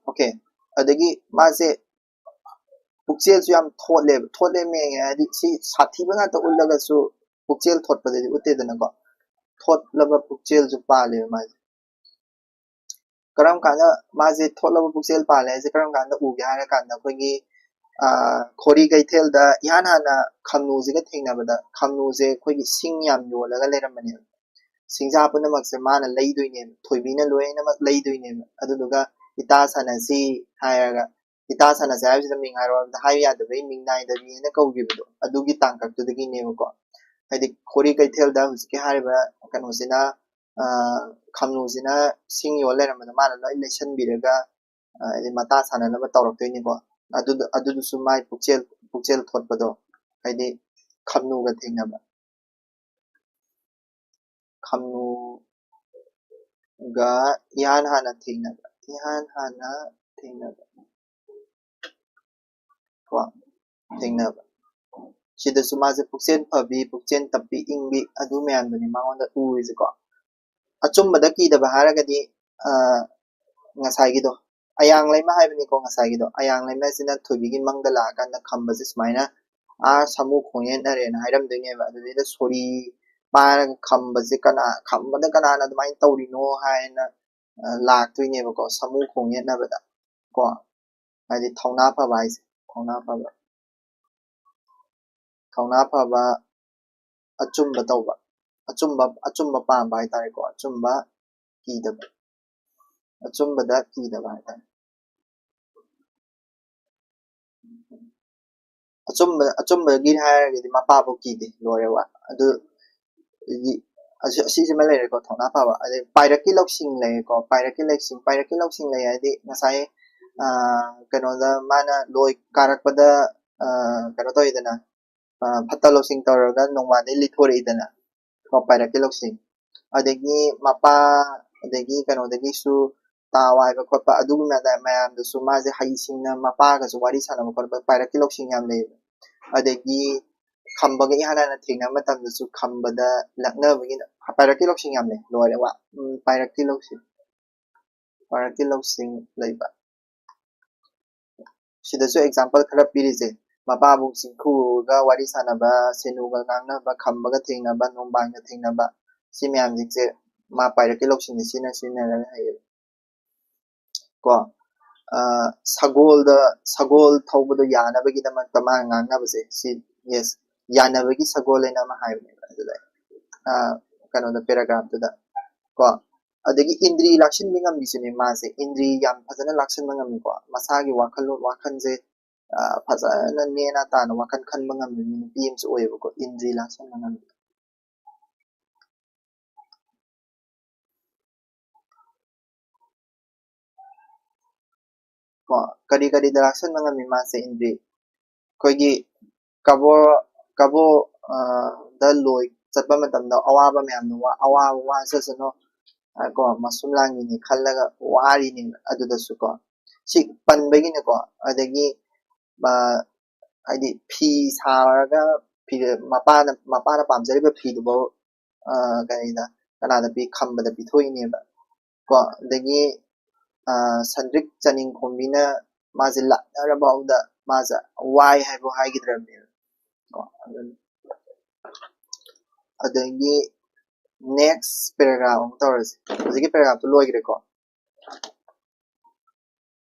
Okay꯫ ꯑꯗꯒꯤ ꯃꯥꯁꯦ ꯄꯨꯛꯆꯦꯜꯁꯨ ꯌꯥꯝ ꯊꯣꯠꯂꯦꯕ꯫ ꯊꯣꯠꯂꯦ ꯃꯦꯡꯉꯦ ꯍꯥꯏꯗꯤ ꯁꯤ ꯁꯥꯊꯤꯕ ꯉꯥꯛꯇ ꯎꯠꯂꯒꯁꯨ ꯄꯨꯛꯆꯦꯜ ꯊꯣꯠꯄꯗꯗꯤ ꯎꯠꯇꯦꯗꯅꯀꯣ꯫ ꯊꯣꯠꯂꯕ ꯄꯨꯛꯆꯦꯜꯁꯨ ꯄꯥꯜꯂꯦꯕ ꯃꯥꯁꯦ꯫ ꯀꯔꯝ ꯀꯥꯟꯗ ꯃꯥꯁꯦ ꯊꯣꯠꯂꯕ ꯄꯨꯛꯆꯦꯜ ꯄꯥꯜꯂꯦ ꯍꯥꯏꯁꯦ ꯀꯔꯝ ꯀꯥꯟꯗ ꯎꯒꯦ ꯍꯥꯏꯔ ꯀꯥꯟꯗ ꯑꯩꯈꯣꯏꯒꯤ, ꯑ, ꯈꯣꯔꯤ ꯀꯩꯊꯦꯜꯗ ꯏꯍꯥꯟ ꯍꯥꯟꯅ ꯈꯝꯅꯨꯁꯤꯒ ꯊꯦꯡꯅꯕꯗ, ꯈꯝꯅꯨꯁꯦ ꯑꯩꯈꯣꯏꯒꯤ ꯁꯤꯡ ꯌꯥꯝ ꯌꯣꯜꯂꯒ ꯂꯩꯔꯝꯕꯅꯦꯕ꯫ ꯁꯤꯡꯖꯥ ꯄꯨꯝꯅꯃꯛꯁꯦ ꯃꯥꯅ ꯂꯩꯗꯣꯏꯅꯦꯕ, ꯊꯣꯏꯕꯤꯅ ꯂꯣꯏꯅꯃꯛ ꯂꯩꯗꯣꯏꯅꯦꯕ꯫ ꯑꯗꯨꯗꯨꯒ ꯏꯇꯥ ꯁꯥꯟꯅꯁꯤ ꯍꯥꯏꯔꯒ, ꯏꯇꯥ ꯁꯥꯟꯅꯁꯤ ꯍꯥꯏꯕꯁꯤꯗ ꯃꯤꯡ ꯍꯥꯏꯔꯣ ꯍꯥꯏꯕꯗ ꯍꯥꯏꯕ ꯌꯥꯗꯕꯒꯤ ꯃꯤꯡ ꯅꯥꯏꯗꯕꯤꯅ ꯀꯧꯈꯤꯕꯗꯣ, ꯑꯗꯨꯒꯤ ꯇꯥꯡꯀꯛꯇꯨꯗꯒꯤꯅꯦꯕꯀꯣ꯫ ꯍꯥꯏꯗꯤ ꯈꯣꯔꯤ ꯀꯩꯊꯦꯜꯗ ꯍꯧꯖꯤꯛꯀꯤ ꯍꯥꯏꯔꯤꯕ ꯀꯩꯅꯣꯁꯤꯅ, ꯑ, ꯈꯝꯅꯨꯁꯤꯅ ꯁꯤꯡ ꯌꯣꯜ ꯂꯩꯔꯝꯕꯗꯣ ꯃꯥꯅ ꯂꯣꯏ ꯂꯩꯁꯟꯕꯤꯔꯒ, ꯑ, ꯍꯥꯏꯗꯤ ꯃꯇꯥ ꯁꯥꯟꯅꯅꯕ ꯇꯧꯔꯛꯇꯣꯏꯅꯤꯀꯣ꯫ ꯑꯗꯨꯗ, ꯑꯗꯨꯗꯨꯁꯨ ꯃꯥꯏ ꯄꯨꯛꯆꯦꯜ, ꯄꯨꯛꯆꯦꯜ ꯊꯣꯠꯄꯗꯣ, ꯍꯥꯏꯗꯤ ꯈꯝꯅꯨꯒ ꯊꯦꯡꯅꯕ꯫ ꯈꯝꯅꯨꯒ ꯏꯍꯥꯟ ꯍꯥꯟꯅ ꯊꯦꯡꯅꯕ, ꯏꯍꯥꯟ ꯍꯥꯟꯅ ꯊꯦꯡꯅꯕ꯫ ꯀꯣ, ꯊꯦꯡꯅꯕ꯫ ꯁꯤꯗꯁꯨ ꯃꯥꯁꯦ ꯄꯨꯛꯆꯦꯜ ꯐꯕꯤ, ꯄꯨꯛꯆꯦꯜ ꯇꯞꯄꯤ, ꯏꯪꯕꯤ, ꯑꯗꯨ ꯃꯌꯥꯝꯗꯨꯅꯤ ꯃꯉꯣꯟꯗ ꯎꯔꯤꯁꯦꯀꯣ꯫ ꯑꯆꯨꯝꯕꯗ ꯀꯤꯗꯕ ꯍꯥꯏꯔꯒꯗꯤ, ꯑ, ꯉꯁꯥꯏꯒꯤꯗꯣ, ꯑꯌꯥꯡ ꯂꯩꯃ ꯍꯥꯏꯕꯅꯤꯀꯣ ꯉꯁꯥꯏꯒꯤꯗꯣ꯫ ꯑꯌꯥꯡ ꯂꯩꯃꯁꯤꯅ ꯊꯣꯏꯕꯤꯒꯤ ꯃꯪꯗ ꯂꯥꯛꯑꯀꯥꯟꯗ ꯈꯝꯕꯁꯦ ꯁꯨꯃꯥꯏꯅ, "ꯑꯥ, ꯁꯥꯃꯨ ꯈꯣꯡ ꯌꯦꯠꯅꯔꯦꯅ" ꯍꯥꯏꯔꯝꯗꯣꯏꯅꯦꯕ꯫ ꯑꯗꯨꯗꯩꯗ ꯁꯣꯔꯤ ꯄꯥꯏꯔꯒ ꯈꯝꯕꯁꯦ ꯀꯅꯥ, ꯈꯝꯕꯗ ꯀꯅꯥꯅ ꯑꯗꯨꯃꯥꯏꯅ ꯇꯧꯔꯤꯅꯣ ꯍꯥꯏꯅ, ꯑ, ꯂꯥꯛꯇꯣꯏꯅꯦꯕꯀꯣ, ꯁꯥꯃꯨ ꯈꯣꯡ ꯌꯦꯠꯅꯕꯗ ꯀꯣ꯫ ꯍꯥꯏꯗꯤ ꯊꯧꯅꯥ ꯐꯕ ꯍꯥꯏꯁꯦ, ꯊꯧꯅꯥ ꯐꯕ꯫ ꯊꯧꯅꯥ ꯐꯕ, ꯑꯆꯨꯝꯕ ꯇꯧꯕ, ꯑꯆꯨꯝꯕ, ꯑꯆꯨꯝꯕ ꯄꯥꯝꯕ ꯍꯥꯏꯇꯥꯔꯦꯀꯣ, ꯑꯆꯨꯝꯕ ꯀꯤꯗꯕ, ꯑꯆꯨꯝꯕꯗ ꯀꯤꯗꯕ ꯍꯥꯏꯇꯥꯔꯦ꯫ ꯑꯆꯨꯝꯕ, ꯑꯆꯨꯝꯕꯒꯤ ꯍꯥꯏꯔꯒꯗꯤ ꯃꯄꯥꯕꯨ ꯀꯤꯗꯦ, ꯂꯣꯏꯔꯦ ꯋꯥ꯫ ꯑꯗꯨ, ꯑꯗꯒꯤ ꯑꯁꯤ-, ꯑꯁꯤꯁꯤꯃ ꯂꯩꯔꯦꯀꯣ, ꯊꯧꯅꯥ ꯐꯕ꯫ ꯑꯗꯩ ꯄꯥꯏꯔꯛꯀꯤ ꯂꯧꯁꯤꯡ ꯂꯩꯔꯦꯀꯣ, ꯄꯥꯏꯔꯛꯀꯤ ꯂꯧꯁꯤꯡ, ꯄꯥꯏꯔꯛꯀꯤ ꯂꯧꯁꯤꯡ ꯂꯩ ꯍꯥꯏꯗꯤ ꯉꯁꯥꯏ, ꯑ, ꯀꯩꯅꯣꯗ ꯃꯥꯅ ꯂꯣꯏ ꯀꯥꯔꯛꯄꯗ, ꯑ, ꯀꯩꯅꯣ ꯇꯧꯋꯤꯗꯅ, ꯑ, ꯐꯠꯇ ꯂꯧꯁꯤꯡ ꯇꯧꯔꯒ ꯅꯣꯡꯃꯗꯩ ꯂꯤꯊꯣꯔꯛꯏꯗꯅ, ꯀꯣ, ꯄꯥꯏꯔꯛꯀꯤ ꯂꯧꯁꯤꯡ꯫ ꯑꯗꯒꯤ ꯃꯄꯥ, ꯑꯗꯒꯤ ꯀꯩꯅꯣꯗꯒꯤꯁꯨ ꯇꯥ ꯋꯥꯏꯕ ꯈꯣꯠꯄ, ꯑꯗꯨꯒꯨꯝꯕ ꯃꯌꯥꯝꯗꯁꯨ ꯃꯥꯁꯦ ꯍꯩꯁꯤꯡꯅ ꯃꯄꯥꯒꯁꯨ ꯋꯥꯔꯤ ꯁꯥꯟꯅꯕ ꯈꯣꯠꯄ, ꯄꯥꯏꯔꯛꯀꯤ ꯂꯧꯁꯤꯡ ꯌꯥꯝ ꯂꯩꯌꯦꯕ꯫ ꯑꯗꯒꯤ ꯈꯝꯕꯒ ꯏꯍꯥꯟ ꯍꯥꯟꯅ ꯊꯦꯡꯅꯕ ꯃꯇꯝꯗꯁꯨ ꯈꯝꯕꯗ ꯂꯛꯅꯕꯒꯤ, ꯄꯥꯏꯔꯛꯀꯤ ꯂꯧꯁꯤꯡ ꯌꯥꯝ ꯂꯩ, ꯂꯣꯏꯔꯦ ꯋꯥ꯫ ꯎꯝ, ꯄꯥꯏꯔꯛꯀꯤ ꯂꯧꯁꯤꯡ, ꯄꯥꯏꯔꯛꯀꯤ ꯂꯧꯁꯤꯡ ꯂꯩꯕ꯫ ꯁꯤꯗꯁꯨ example ꯈꯔ ꯄꯤꯔꯤꯁꯦ, ꯃꯄꯥꯕꯨ ꯆꯤꯡꯈꯨꯒ ꯋꯥꯔꯤ ꯁꯥꯟꯅꯕ, ꯁꯦꯅꯨꯒ ꯉꯥꯡꯅꯕ, ꯈꯝꯕꯒ ꯊꯦꯡꯅꯕ, ꯅꯣꯡꯕꯥꯟꯒ ꯊꯦꯡꯅꯕ, ꯁꯤ ꯃꯌꯥꯝꯁꯤꯡꯁꯦ ꯃꯥ ꯄꯥꯏꯔꯛꯀꯤ ꯂꯧꯁꯤꯡꯁꯦ ꯁꯤꯖꯤꯟꯅ ꯁꯤꯖꯤꯟꯅꯔꯒ ꯍꯩꯌꯦꯕ꯫ ꯀꯣ, ꯑ, ꯁꯒꯣꯜꯗ, ꯁꯒꯣꯜ ꯊꯧꯕꯗꯣ ꯌꯥꯅꯕꯒꯤꯗꯃꯛꯇ ꯃꯥꯅ ꯉꯥꯡꯅꯕꯁꯦ, ꯁꯤ, yes, ꯌꯥꯅꯕꯒꯤ ꯁꯒꯣꯜ ꯍꯥꯏꯅ ꯑꯃ ꯍꯥꯏꯕꯅꯦꯕ ꯑꯗꯨꯗ, ꯑ, ꯀꯩꯅꯣꯗ, paragraphꯇꯨꯗ꯫ ꯀꯣ, ꯑꯗꯒꯤ ꯏꯟꯗ꯭ꯔꯤ ꯂꯥꯛꯁꯤꯟꯕ ꯉꯝꯃꯤꯁꯤꯅꯦ ꯃꯥꯁꯦ, ꯏꯟꯗ꯭ꯔꯤ ꯌꯥꯝ ꯐꯖꯅ ꯂꯥꯛꯁꯤꯟꯕ ꯉꯝꯃꯤꯀꯣ, ꯃꯁꯥꯒꯤ ꯋꯥꯈꯜꯂꯣꯟ, ꯋꯥꯈꯜꯁꯦ, ꯑ, ꯐꯖꯅ ꯅꯦꯅꯥ ꯇꯥꯅ ꯋꯥꯈꯜ ꯈꯟꯕ ꯉꯝꯕ ꯃꯤ, ꯅꯨꯄꯤ ꯑꯃꯁꯨ ꯑꯣꯏꯌꯦꯕꯀꯣ, ꯏꯟꯗ꯭ꯔꯤ ꯂꯥꯛꯁꯤꯟꯕ ꯉꯝꯃꯤ꯫ ꯀꯣ, ꯀꯔꯤ ꯀꯔꯤꯗ ꯂꯥꯛꯁꯟꯕ ꯉꯝꯃꯤ ꯃꯥꯁꯦ ꯏꯟꯗ꯭ꯔꯤ? ꯑꯩꯈꯣꯏꯒꯤ ꯀꯕꯣ-, ꯀꯕꯣ-, ꯑ, ꯗ ꯂꯣꯏ ꯆꯠꯄ ꯃꯇꯝꯗ ꯑꯋꯥꯕ ꯃꯌꯥꯝꯗꯣ ꯋꯥ-, ꯑꯋꯥꯕ ꯋꯥꯖꯁꯅꯨ, ꯑ, ꯀꯣ, ꯃꯁꯨꯝ ꯂꯥꯡꯉꯤꯅꯤ ꯈꯜꯂꯒ ꯋꯥꯔꯤꯅꯦꯕ ꯑꯗꯨꯗꯁꯨ ꯀꯣ꯫ ꯁꯤ ꯄꯟꯕꯒꯤꯅꯦꯀꯣ꯫ ꯑꯗꯒꯤ, ꯑ, ꯍꯥꯏꯗꯤ ꯐꯤ ꯁꯥꯔꯒ ꯐꯤ, ꯃꯄꯥꯅ, ꯃꯄꯥꯅ ꯄꯥꯝꯖꯔꯤꯕ ꯐꯤꯗꯨꯐꯥꯎ, ꯑ, ꯀꯔꯤꯗ, ꯀꯅꯥꯗ ꯄꯤ? ꯈꯝꯕꯗ ꯄꯤꯊꯣꯛꯏꯅꯦꯕ꯫ ꯀꯣ, ꯑꯗꯒꯤ ꯁꯟꯗ꯭ꯔꯤꯛ ꯆꯅꯤꯡꯈꯣꯝꯕꯤꯅ ꯃꯥꯁꯦ ꯂꯥꯛꯅꯔꯐꯥꯎꯗ ꯃꯥꯁꯦ ꯋꯥꯏ ꯍꯥꯏꯕ ꯍꯥꯏꯈꯤꯗ꯭ꯔꯕꯅꯦꯕ꯫ ꯀꯣ, ꯑꯗꯨꯅ ꯑꯗꯒꯤ next paragraph ꯑꯃꯨꯛ ꯇꯧꯔꯁꯦ꯫ ꯍꯧꯖꯤꯛꯀꯤ paragraphꯇꯨ ꯂꯣꯏꯈ꯭ꯔꯦꯀꯣ꯫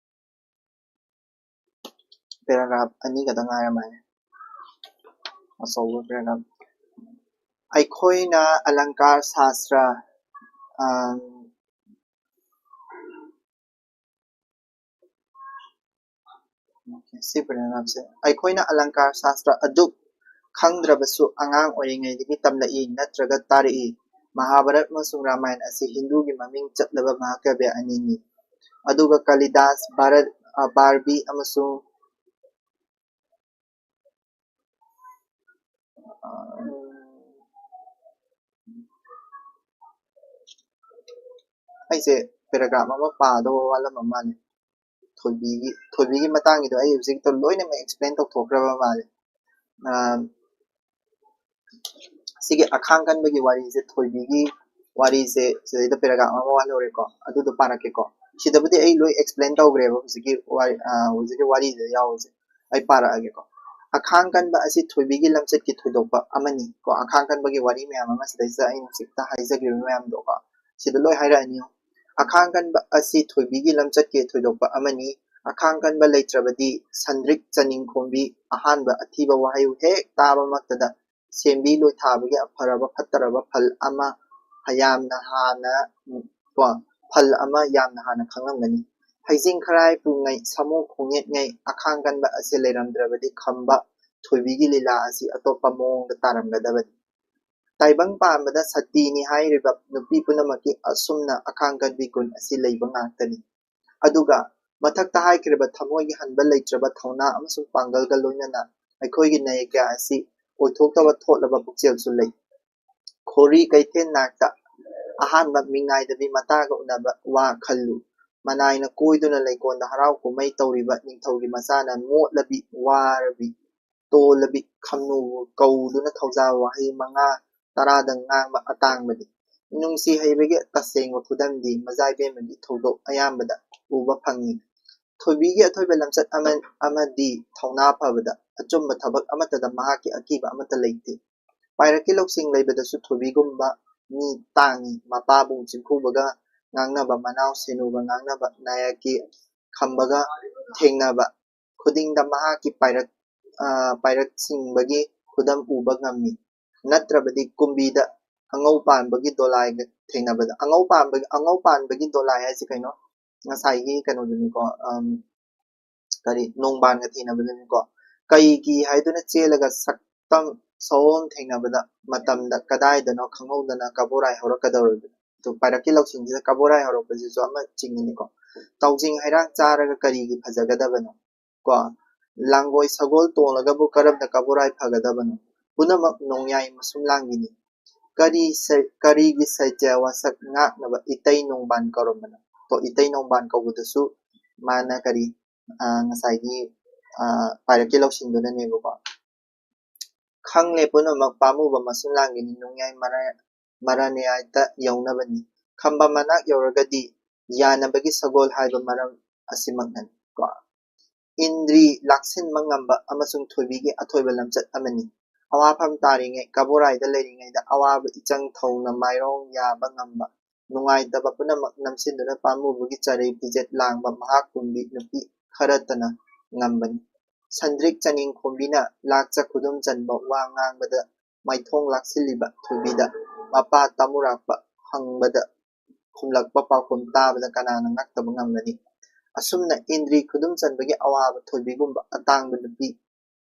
Paragraph ꯑꯅꯤ ꯈꯛꯇ ꯉꯥꯏꯔꯝꯃꯅꯤ꯫ ꯑꯆꯧꯕ paragraph꯫ ꯑꯩꯈꯣꯏꯅ ꯑꯂꯪꯀꯥꯔ ꯁꯥꯁꯇ꯭ꯔ, ꯑꯝ, ꯁꯤ paragraphꯁꯦ, ꯑꯩꯈꯣꯏꯅ ꯑꯂꯪꯀꯥꯔ ꯁꯥꯁꯇ꯭ꯔ ꯑꯗꯨ ꯈꯪꯗ꯭ꯔꯕꯁꯨ ꯑꯉꯥꯡ ꯑꯣꯏꯔꯤꯉꯩꯗꯒꯤ ꯇꯝꯂꯛꯏ ꯅꯠꯇ꯭ꯔꯒ ꯇꯥꯔꯛꯏ꯫ ꯃꯍꯥꯚꯥꯔꯠ ꯑꯃꯁꯨꯡ ꯔꯥꯃꯥꯌꯟ ꯑꯁꯤ ꯍꯤꯟꯗꯨꯒꯤ ꯃꯃꯤꯡ ꯆꯠꯂꯕ ꯃꯍꯥꯀꯥꯕ꯭ꯌ ꯑꯅꯤꯅꯤ꯫ ꯑꯗꯨꯒ ꯀꯥꯂꯤꯗꯥꯁ, ꯚꯥꯔꯠ, ꯑ, ꯕꯥꯔꯕꯤ ꯑꯃꯁꯨꯡ ꯑꯩꯁꯦ paragraph ꯑꯃ ꯄꯥꯗꯧꯕ ꯋꯥꯠꯂꯝꯕ ꯃꯥꯜꯂꯦ꯫ ꯊꯣꯏꯕꯤꯒꯤ, ꯊꯣꯏꯕꯤꯒꯤ ꯃꯇꯥꯡꯒꯤꯗꯣ ꯑꯩ ꯍꯧꯖꯤꯛꯇ ꯂꯣꯏꯅꯃꯛ explain ꯇꯧꯊꯣꯛꯈ꯭ꯔꯕ ꯃꯥꯜꯂꯦ꯫ ꯑ, ꯁꯤꯒꯤ ꯑꯈꯥꯡ ꯀꯟꯕꯒꯤ ꯋꯥꯔꯤꯁꯦ, ꯊꯣꯏꯕꯤꯒꯤ ꯋꯥꯔꯤꯁꯦ ꯁꯤꯗꯩꯗ paragraph ꯑꯃ ꯋꯥꯠꯍꯧꯔꯦꯀꯣ, ꯑꯗꯨꯗꯣ ꯄꯥꯔꯛꯀꯦꯀꯣ꯫ ꯁꯤꯗꯕꯨꯗꯤ ꯑꯩ ꯂꯣꯏ explain ꯇꯧꯈ꯭ꯔꯦꯕ ꯍꯧꯖꯤꯛꯀꯤ ꯋꯥꯔꯤ, ꯑ, ꯍꯧꯖꯤꯛꯀꯤ ꯋꯥꯔꯤꯁꯤꯗ ꯌꯥꯎꯕꯁꯦ꯫ ꯑꯩ ꯄꯥꯔꯛꯑꯒꯦꯀꯣ꯫ ꯑꯈꯥꯡ ꯀꯟꯕ ꯑꯁꯤ ꯊꯣꯏꯕꯤꯒꯤ ꯂꯝꯆꯠꯀꯤ ꯊꯣꯏꯗꯣꯛꯄ ꯑꯃꯅꯤ꯫ ꯀꯣ, ꯑꯈꯥꯡ ꯀꯟꯕꯒꯤ ꯋꯥꯔꯤ ꯃꯌꯥꯝ ꯑꯃ ꯁꯤꯗꯩꯁꯤꯗ ꯑꯩꯅ ꯍꯧꯖꯤꯛꯇ ꯍꯥꯏꯖꯈ꯭ꯔꯤꯕ ꯃꯌꯥꯝꯗꯣꯀꯣ, ꯁꯤꯗ ꯂꯣꯏ ꯍꯥꯏꯔꯛꯑꯅꯤ꯫ ꯑꯈꯥꯡ ꯀꯟꯕ ꯑꯁꯤ ꯊꯣꯏꯕꯤꯒꯤ ꯂꯝꯆꯠꯀꯤ ꯊꯣꯏꯗꯣꯛꯄ ꯑꯃꯅꯤ꯫ ꯑꯈꯥꯡ ꯀꯟꯕ ꯂꯩꯇ꯭ꯔꯕꯗꯤ ꯁꯟꯗ꯭ꯔꯤꯛ ꯆꯅꯤꯡꯈꯣꯝꯕꯤ ꯑꯍꯥꯟꯕ ꯑꯊꯤꯕ ꯋꯥꯍꯩ ꯍꯦꯛ ꯇꯥꯕꯃꯛꯇꯗ ꯁꯦꯝꯕꯤ ꯂꯣꯏꯊꯥꯕꯒꯤ ꯑꯐꯔꯕ ꯐꯠꯇꯔꯕ ꯐꯜ ꯑꯃ ꯌꯥꯝꯅ ꯍꯥꯟꯅ, ꯀꯣ, ꯐꯜ ꯑꯃ ꯌꯥꯝꯅ ꯍꯥꯟꯅ ꯈꯪꯂꯝꯒꯅꯤ꯫ ꯍꯩꯖꯤꯡ ꯈꯔꯥꯏ ꯄꯨꯉꯩ, ꯁꯥꯃꯨ ꯈꯣꯡꯌꯦꯠꯉꯩ ꯑꯈꯥꯡ ꯀꯟꯕ ꯑꯁꯤ ꯂꯩꯔꯝꯗ꯭ꯔꯕꯗꯤ ꯈꯝꯕ ꯊꯣꯏꯕꯤꯒꯤ ꯂꯤꯂꯥ ꯑꯁꯤ ꯑꯇꯣꯞꯄ ꯃꯑꯣꯡꯗ ꯇꯥꯔꯝꯒꯗꯕꯅꯤ꯫ ꯇꯥꯏꯕꯪ ꯄꯥꯟꯕꯗ ꯁꯇꯤꯅꯤ ꯍꯥꯏꯔꯤꯕ ꯅꯨꯄꯤ ꯄꯨꯝꯅꯃꯛꯀꯤ ꯑꯁꯨꯝꯅ ꯑꯈꯥꯡ ꯀꯟꯕꯤ ꯒꯨꯟ ꯑꯁꯤ ꯂꯩꯕ ꯉꯥꯛꯇꯅꯤ꯫ ꯑꯗꯨꯒ ꯃꯊꯛꯇ ꯍꯥꯏꯈ꯭ꯔꯤꯕ ꯊꯃꯣꯏꯒꯤ ꯍꯟꯕ ꯂꯩꯇ꯭ꯔꯕ ꯊꯧꯅꯥ ꯑꯃꯁꯨꯡ ꯄꯥꯡꯒꯜꯒ ꯂꯣꯏꯅꯅ ꯑꯩꯈꯣꯏꯒꯤ ꯅꯥꯌꯀ ꯑꯁꯤ ꯑꯣꯏꯊꯣꯛꯇꯕ ꯊꯣꯠꯂꯕ ꯄꯨꯛꯆꯦꯜꯁꯨ ꯂꯩ꯫ ꯈꯣꯔꯤ ꯀꯩꯊꯦꯜ ꯅꯥꯛꯇ ꯑꯍꯥꯟꯕ ꯃꯤꯉꯥꯏꯗꯕꯤ ꯃꯇꯥꯒ ꯎꯅꯕ ꯋꯥ ꯈꯜꯂꯨ꯫ ꯃꯅꯥꯏꯅ ꯀꯣꯏꯗꯨꯅ ꯂꯩꯀꯣꯜꯗ ꯍꯔꯥꯎ ꯀꯨꯝꯍꯩ ꯇꯧꯔꯤꯕ ꯅꯤꯡꯊꯧꯒꯤ ꯃꯆꯥꯅ ꯃꯣꯠꯂꯕꯤ, ꯋꯥꯔꯕꯤ, ꯇꯣꯜꯂꯕꯤ ꯈꯝꯅꯨꯕꯨ ꯀꯧꯗꯨꯅ ꯊꯧꯖꯥꯜ ꯋꯥꯍꯩ ꯃꯉꯥ ꯇꯔꯥꯗ ꯉꯥꯡꯕ ꯑꯇꯥꯡꯕꯅꯤ꯫ ꯅꯨꯡꯁꯤ ꯍꯩꯕꯒꯤ ꯇꯁꯦꯡꯕ ꯈꯨꯗꯝꯗꯤ ꯃꯖꯥ ꯏꯕꯦꯝꯃꯒꯤ ꯊꯧꯗꯣꯛ ꯑꯌꯥꯝꯕꯗ ꯎꯕ ꯐꯪꯏ꯫ ꯊꯣꯏꯕꯤꯒꯤ ꯑꯊꯣꯏꯕ ꯂꯝꯆꯠ ꯑꯃ-, ꯑꯃꯗꯤ ꯊꯧꯅꯥ ꯐꯕꯗ ꯑꯆꯨꯝꯕ ꯊꯕꯛ ꯑꯃꯠꯇꯗ ꯃꯍꯥꯛꯀꯤ ꯑꯀꯤꯕ ꯑꯃꯠꯇ ꯂꯩꯇꯦ꯫ ꯄꯥꯏꯔꯛꯀꯤ ꯂꯧꯁꯤꯡ ꯂꯩꯕꯗꯁꯨ ꯊꯣꯏꯕꯤꯒꯨꯝꯕ ꯃꯤ ꯇꯥꯡꯏ꯫ ꯃꯄꯥꯕꯨꯡ ꯆꯤꯡꯈꯨꯕꯒ ꯉꯥꯡꯅꯕ, ꯃꯅꯥꯎ ꯁꯦꯅꯨꯒ ꯉꯥꯡꯅꯕ, ꯅꯥꯌꯥꯀꯤ ꯈꯝꯕꯒ ꯊꯦꯡꯅꯕ ꯈꯨꯗꯤꯡꯗ ꯃꯍꯥꯛꯀꯤ ꯄꯥꯏꯔꯛ-, ꯑ, ꯄꯥꯏꯔꯛ ꯁꯤꯡꯕꯒꯤ ꯈꯨꯗꯝ ꯎꯕ ꯉꯝꯃꯤ꯫ ꯅꯠꯇ꯭ꯔꯕꯗꯤ ꯀꯨꯝꯕꯤꯗ ꯑꯉꯧ ꯄꯥꯟꯕꯒꯤ ꯗꯣꯂꯥꯏꯒ ꯊꯦꯡꯅꯕꯗ, ꯑꯉꯧ ꯄꯥꯟꯕꯒꯤ, ꯑꯉꯧ ꯄꯥꯟꯕꯒꯤ ꯗꯣꯂꯥꯏ ꯍꯥꯏꯁꯦ ꯀꯩꯅꯣ? ꯉꯁꯥꯏꯒꯤ ꯀꯩꯅꯣꯗꯨꯅꯤꯀꯣ, ꯑꯝ, ꯀꯔꯤ, ꯅꯣꯡꯕꯥꯟꯒ ꯊꯦꯡꯅꯕꯗꯨꯅꯤꯀꯣ꯫ ꯀꯩꯒꯤ ꯍꯥꯏꯗꯨꯅ ꯆꯦꯜꯂꯒ ꯁꯛꯇꯝ ꯁꯑꯣꯡ ꯊꯦꯡꯅꯕꯗ ꯃꯇꯝꯗ ꯀꯗꯥꯏꯗꯅꯣ ꯈꯪꯍꯧꯗꯅ ꯀꯕꯣꯔꯥꯏ ꯍꯧꯔꯛꯀꯗꯧꯔꯤꯕꯅꯣ? ꯑꯗꯨ ꯄꯥꯏꯔꯛꯀꯤ ꯂꯧꯁꯤꯡꯁꯤꯗ ꯀꯕꯣꯔꯥꯏ ꯍꯧꯔꯛꯄꯁꯤꯁꯨ ꯑꯃ ꯆꯤꯡꯉꯤꯅꯤꯀꯣ꯫ ꯇꯥꯎꯖꯤꯡ ꯍꯩꯔꯥꯡ ꯆꯥꯔꯒ ꯀꯔꯤꯒꯤ ꯐꯖꯒꯗꯕꯅꯣ? ꯀꯣ, ꯂꯥꯡꯒꯣꯏ ꯁꯒꯣꯜ ꯇꯣꯡꯂꯒꯕꯨ ꯀꯔꯝꯅ ꯀꯕꯣꯔꯥꯏ ꯐꯒꯗꯕꯅꯣ? ꯄꯨꯝꯅꯃꯛ ꯅꯣꯡꯌꯥꯏ ꯃꯁꯨꯝ ꯂꯥꯡꯒꯤꯅꯤ꯫ ꯀꯔꯤ ꯁꯩ-, ꯀꯔꯤꯒꯤ ꯁꯩꯇ ꯋꯥꯁꯛ ꯉꯥꯛꯅꯕ ꯏꯇꯩ ꯅꯣꯡꯕꯥꯟ ꯀꯧꯔꯝꯕꯅꯣ? ꯀꯣ, ꯏꯇꯩ ꯅꯣꯡꯕꯥꯟ ꯀꯧꯕꯗꯨꯁꯨ ꯃꯥꯅ ꯀꯔꯤ, ꯑ, ꯉꯁꯥꯏꯒꯤ, ꯑ, ꯄꯥꯏꯔꯛꯀꯤ ꯂꯧꯁꯤꯡꯗꯨꯅꯅꯦꯕꯀꯣ꯫ ꯈꯪꯂꯦ ꯄꯨꯝꯅꯃꯛ ꯄꯥꯝꯃꯨꯕ ꯃꯁꯨꯝ ꯂꯥꯡꯒꯤꯅꯤ, ꯅꯣꯡꯌꯥꯏ ꯃꯔꯥ-, ꯃꯔꯥꯅꯌꯥꯏꯇ ꯌꯧꯅꯕꯅꯤ꯫ ꯈꯝꯕ ꯃꯅꯥꯛ ꯌꯧꯔꯒꯗꯤ ꯌꯥꯅꯕꯒꯤ ꯁꯒꯣꯜ ꯍꯥꯏꯕ ꯃꯔꯝ ꯑꯁꯤꯃꯛꯅꯅꯤ꯫ ꯀꯣ, ꯏꯟꯗ꯭ꯔꯤ ꯂꯥꯛꯁꯤꯟꯕ ꯉꯝꯕ ꯑꯃꯁꯨꯡ ꯊꯣꯏꯕꯤꯒꯤ ꯑꯊꯣꯏꯕ ꯂꯝꯆꯠ ꯑꯃꯅꯤ꯫ ꯑꯋꯥꯐꯝ ꯇꯥꯔꯤꯉꯩ, ꯀꯕꯣꯔꯥꯏꯗ ꯂꯩꯔꯤꯉꯩꯗ ꯑꯋꯥꯕ ꯏꯆꯪ ꯊꯧꯅ ꯃꯥꯏꯔꯣꯡ ꯌꯥꯕ ꯉꯝꯕ, ꯅꯨꯡꯉꯥꯏꯇꯕ ꯄꯨꯝꯅꯃꯛ ꯅꯝꯁꯤꯟꯗꯨꯅ ꯄꯥꯝꯃꯨꯕꯒꯤ ꯆꯔꯩ ꯐꯤꯖꯦꯠ ꯂꯥꯡꯕ ꯃꯍꯥꯛꯀꯨꯝꯕꯤ ꯅꯨꯄꯤ ꯈꯔꯇꯅ ꯉꯝꯕꯅꯤ꯫ ꯁꯟꯗ꯭ꯔꯤꯛ ꯆꯅꯤꯡꯈꯣꯝꯕꯤꯅ ꯂꯥꯛꯆ ꯈꯨꯗꯨꯝ ꯆꯟꯕ ꯋꯥ ꯉꯥꯡꯕꯗ ꯃꯥꯏꯊꯣꯡ ꯂꯥꯛꯁꯤꯜꯂꯤꯕ ꯊꯣꯏꯕꯤꯗ ꯃꯄꯥ ꯇꯥꯃꯨꯔꯥꯛꯄ ꯍꯪꯕꯗ ꯈꯨꯝꯂꯛꯄ ꯄꯥꯎꯈꯨꯝ ꯇꯥꯕꯗ ꯀꯅꯥꯅ ꯉꯛꯇꯕ ꯉꯝꯒꯅꯤ? ꯑꯁꯨꯝꯅ ꯏꯟꯗ꯭ꯔꯤ ꯈꯨꯗꯨꯝ ꯆꯟꯕꯒꯤ ꯑꯋꯥꯕ ꯊꯣꯏꯕꯤꯒꯨꯝꯕ ꯑꯇꯥꯡꯕ ꯅꯨꯄꯤ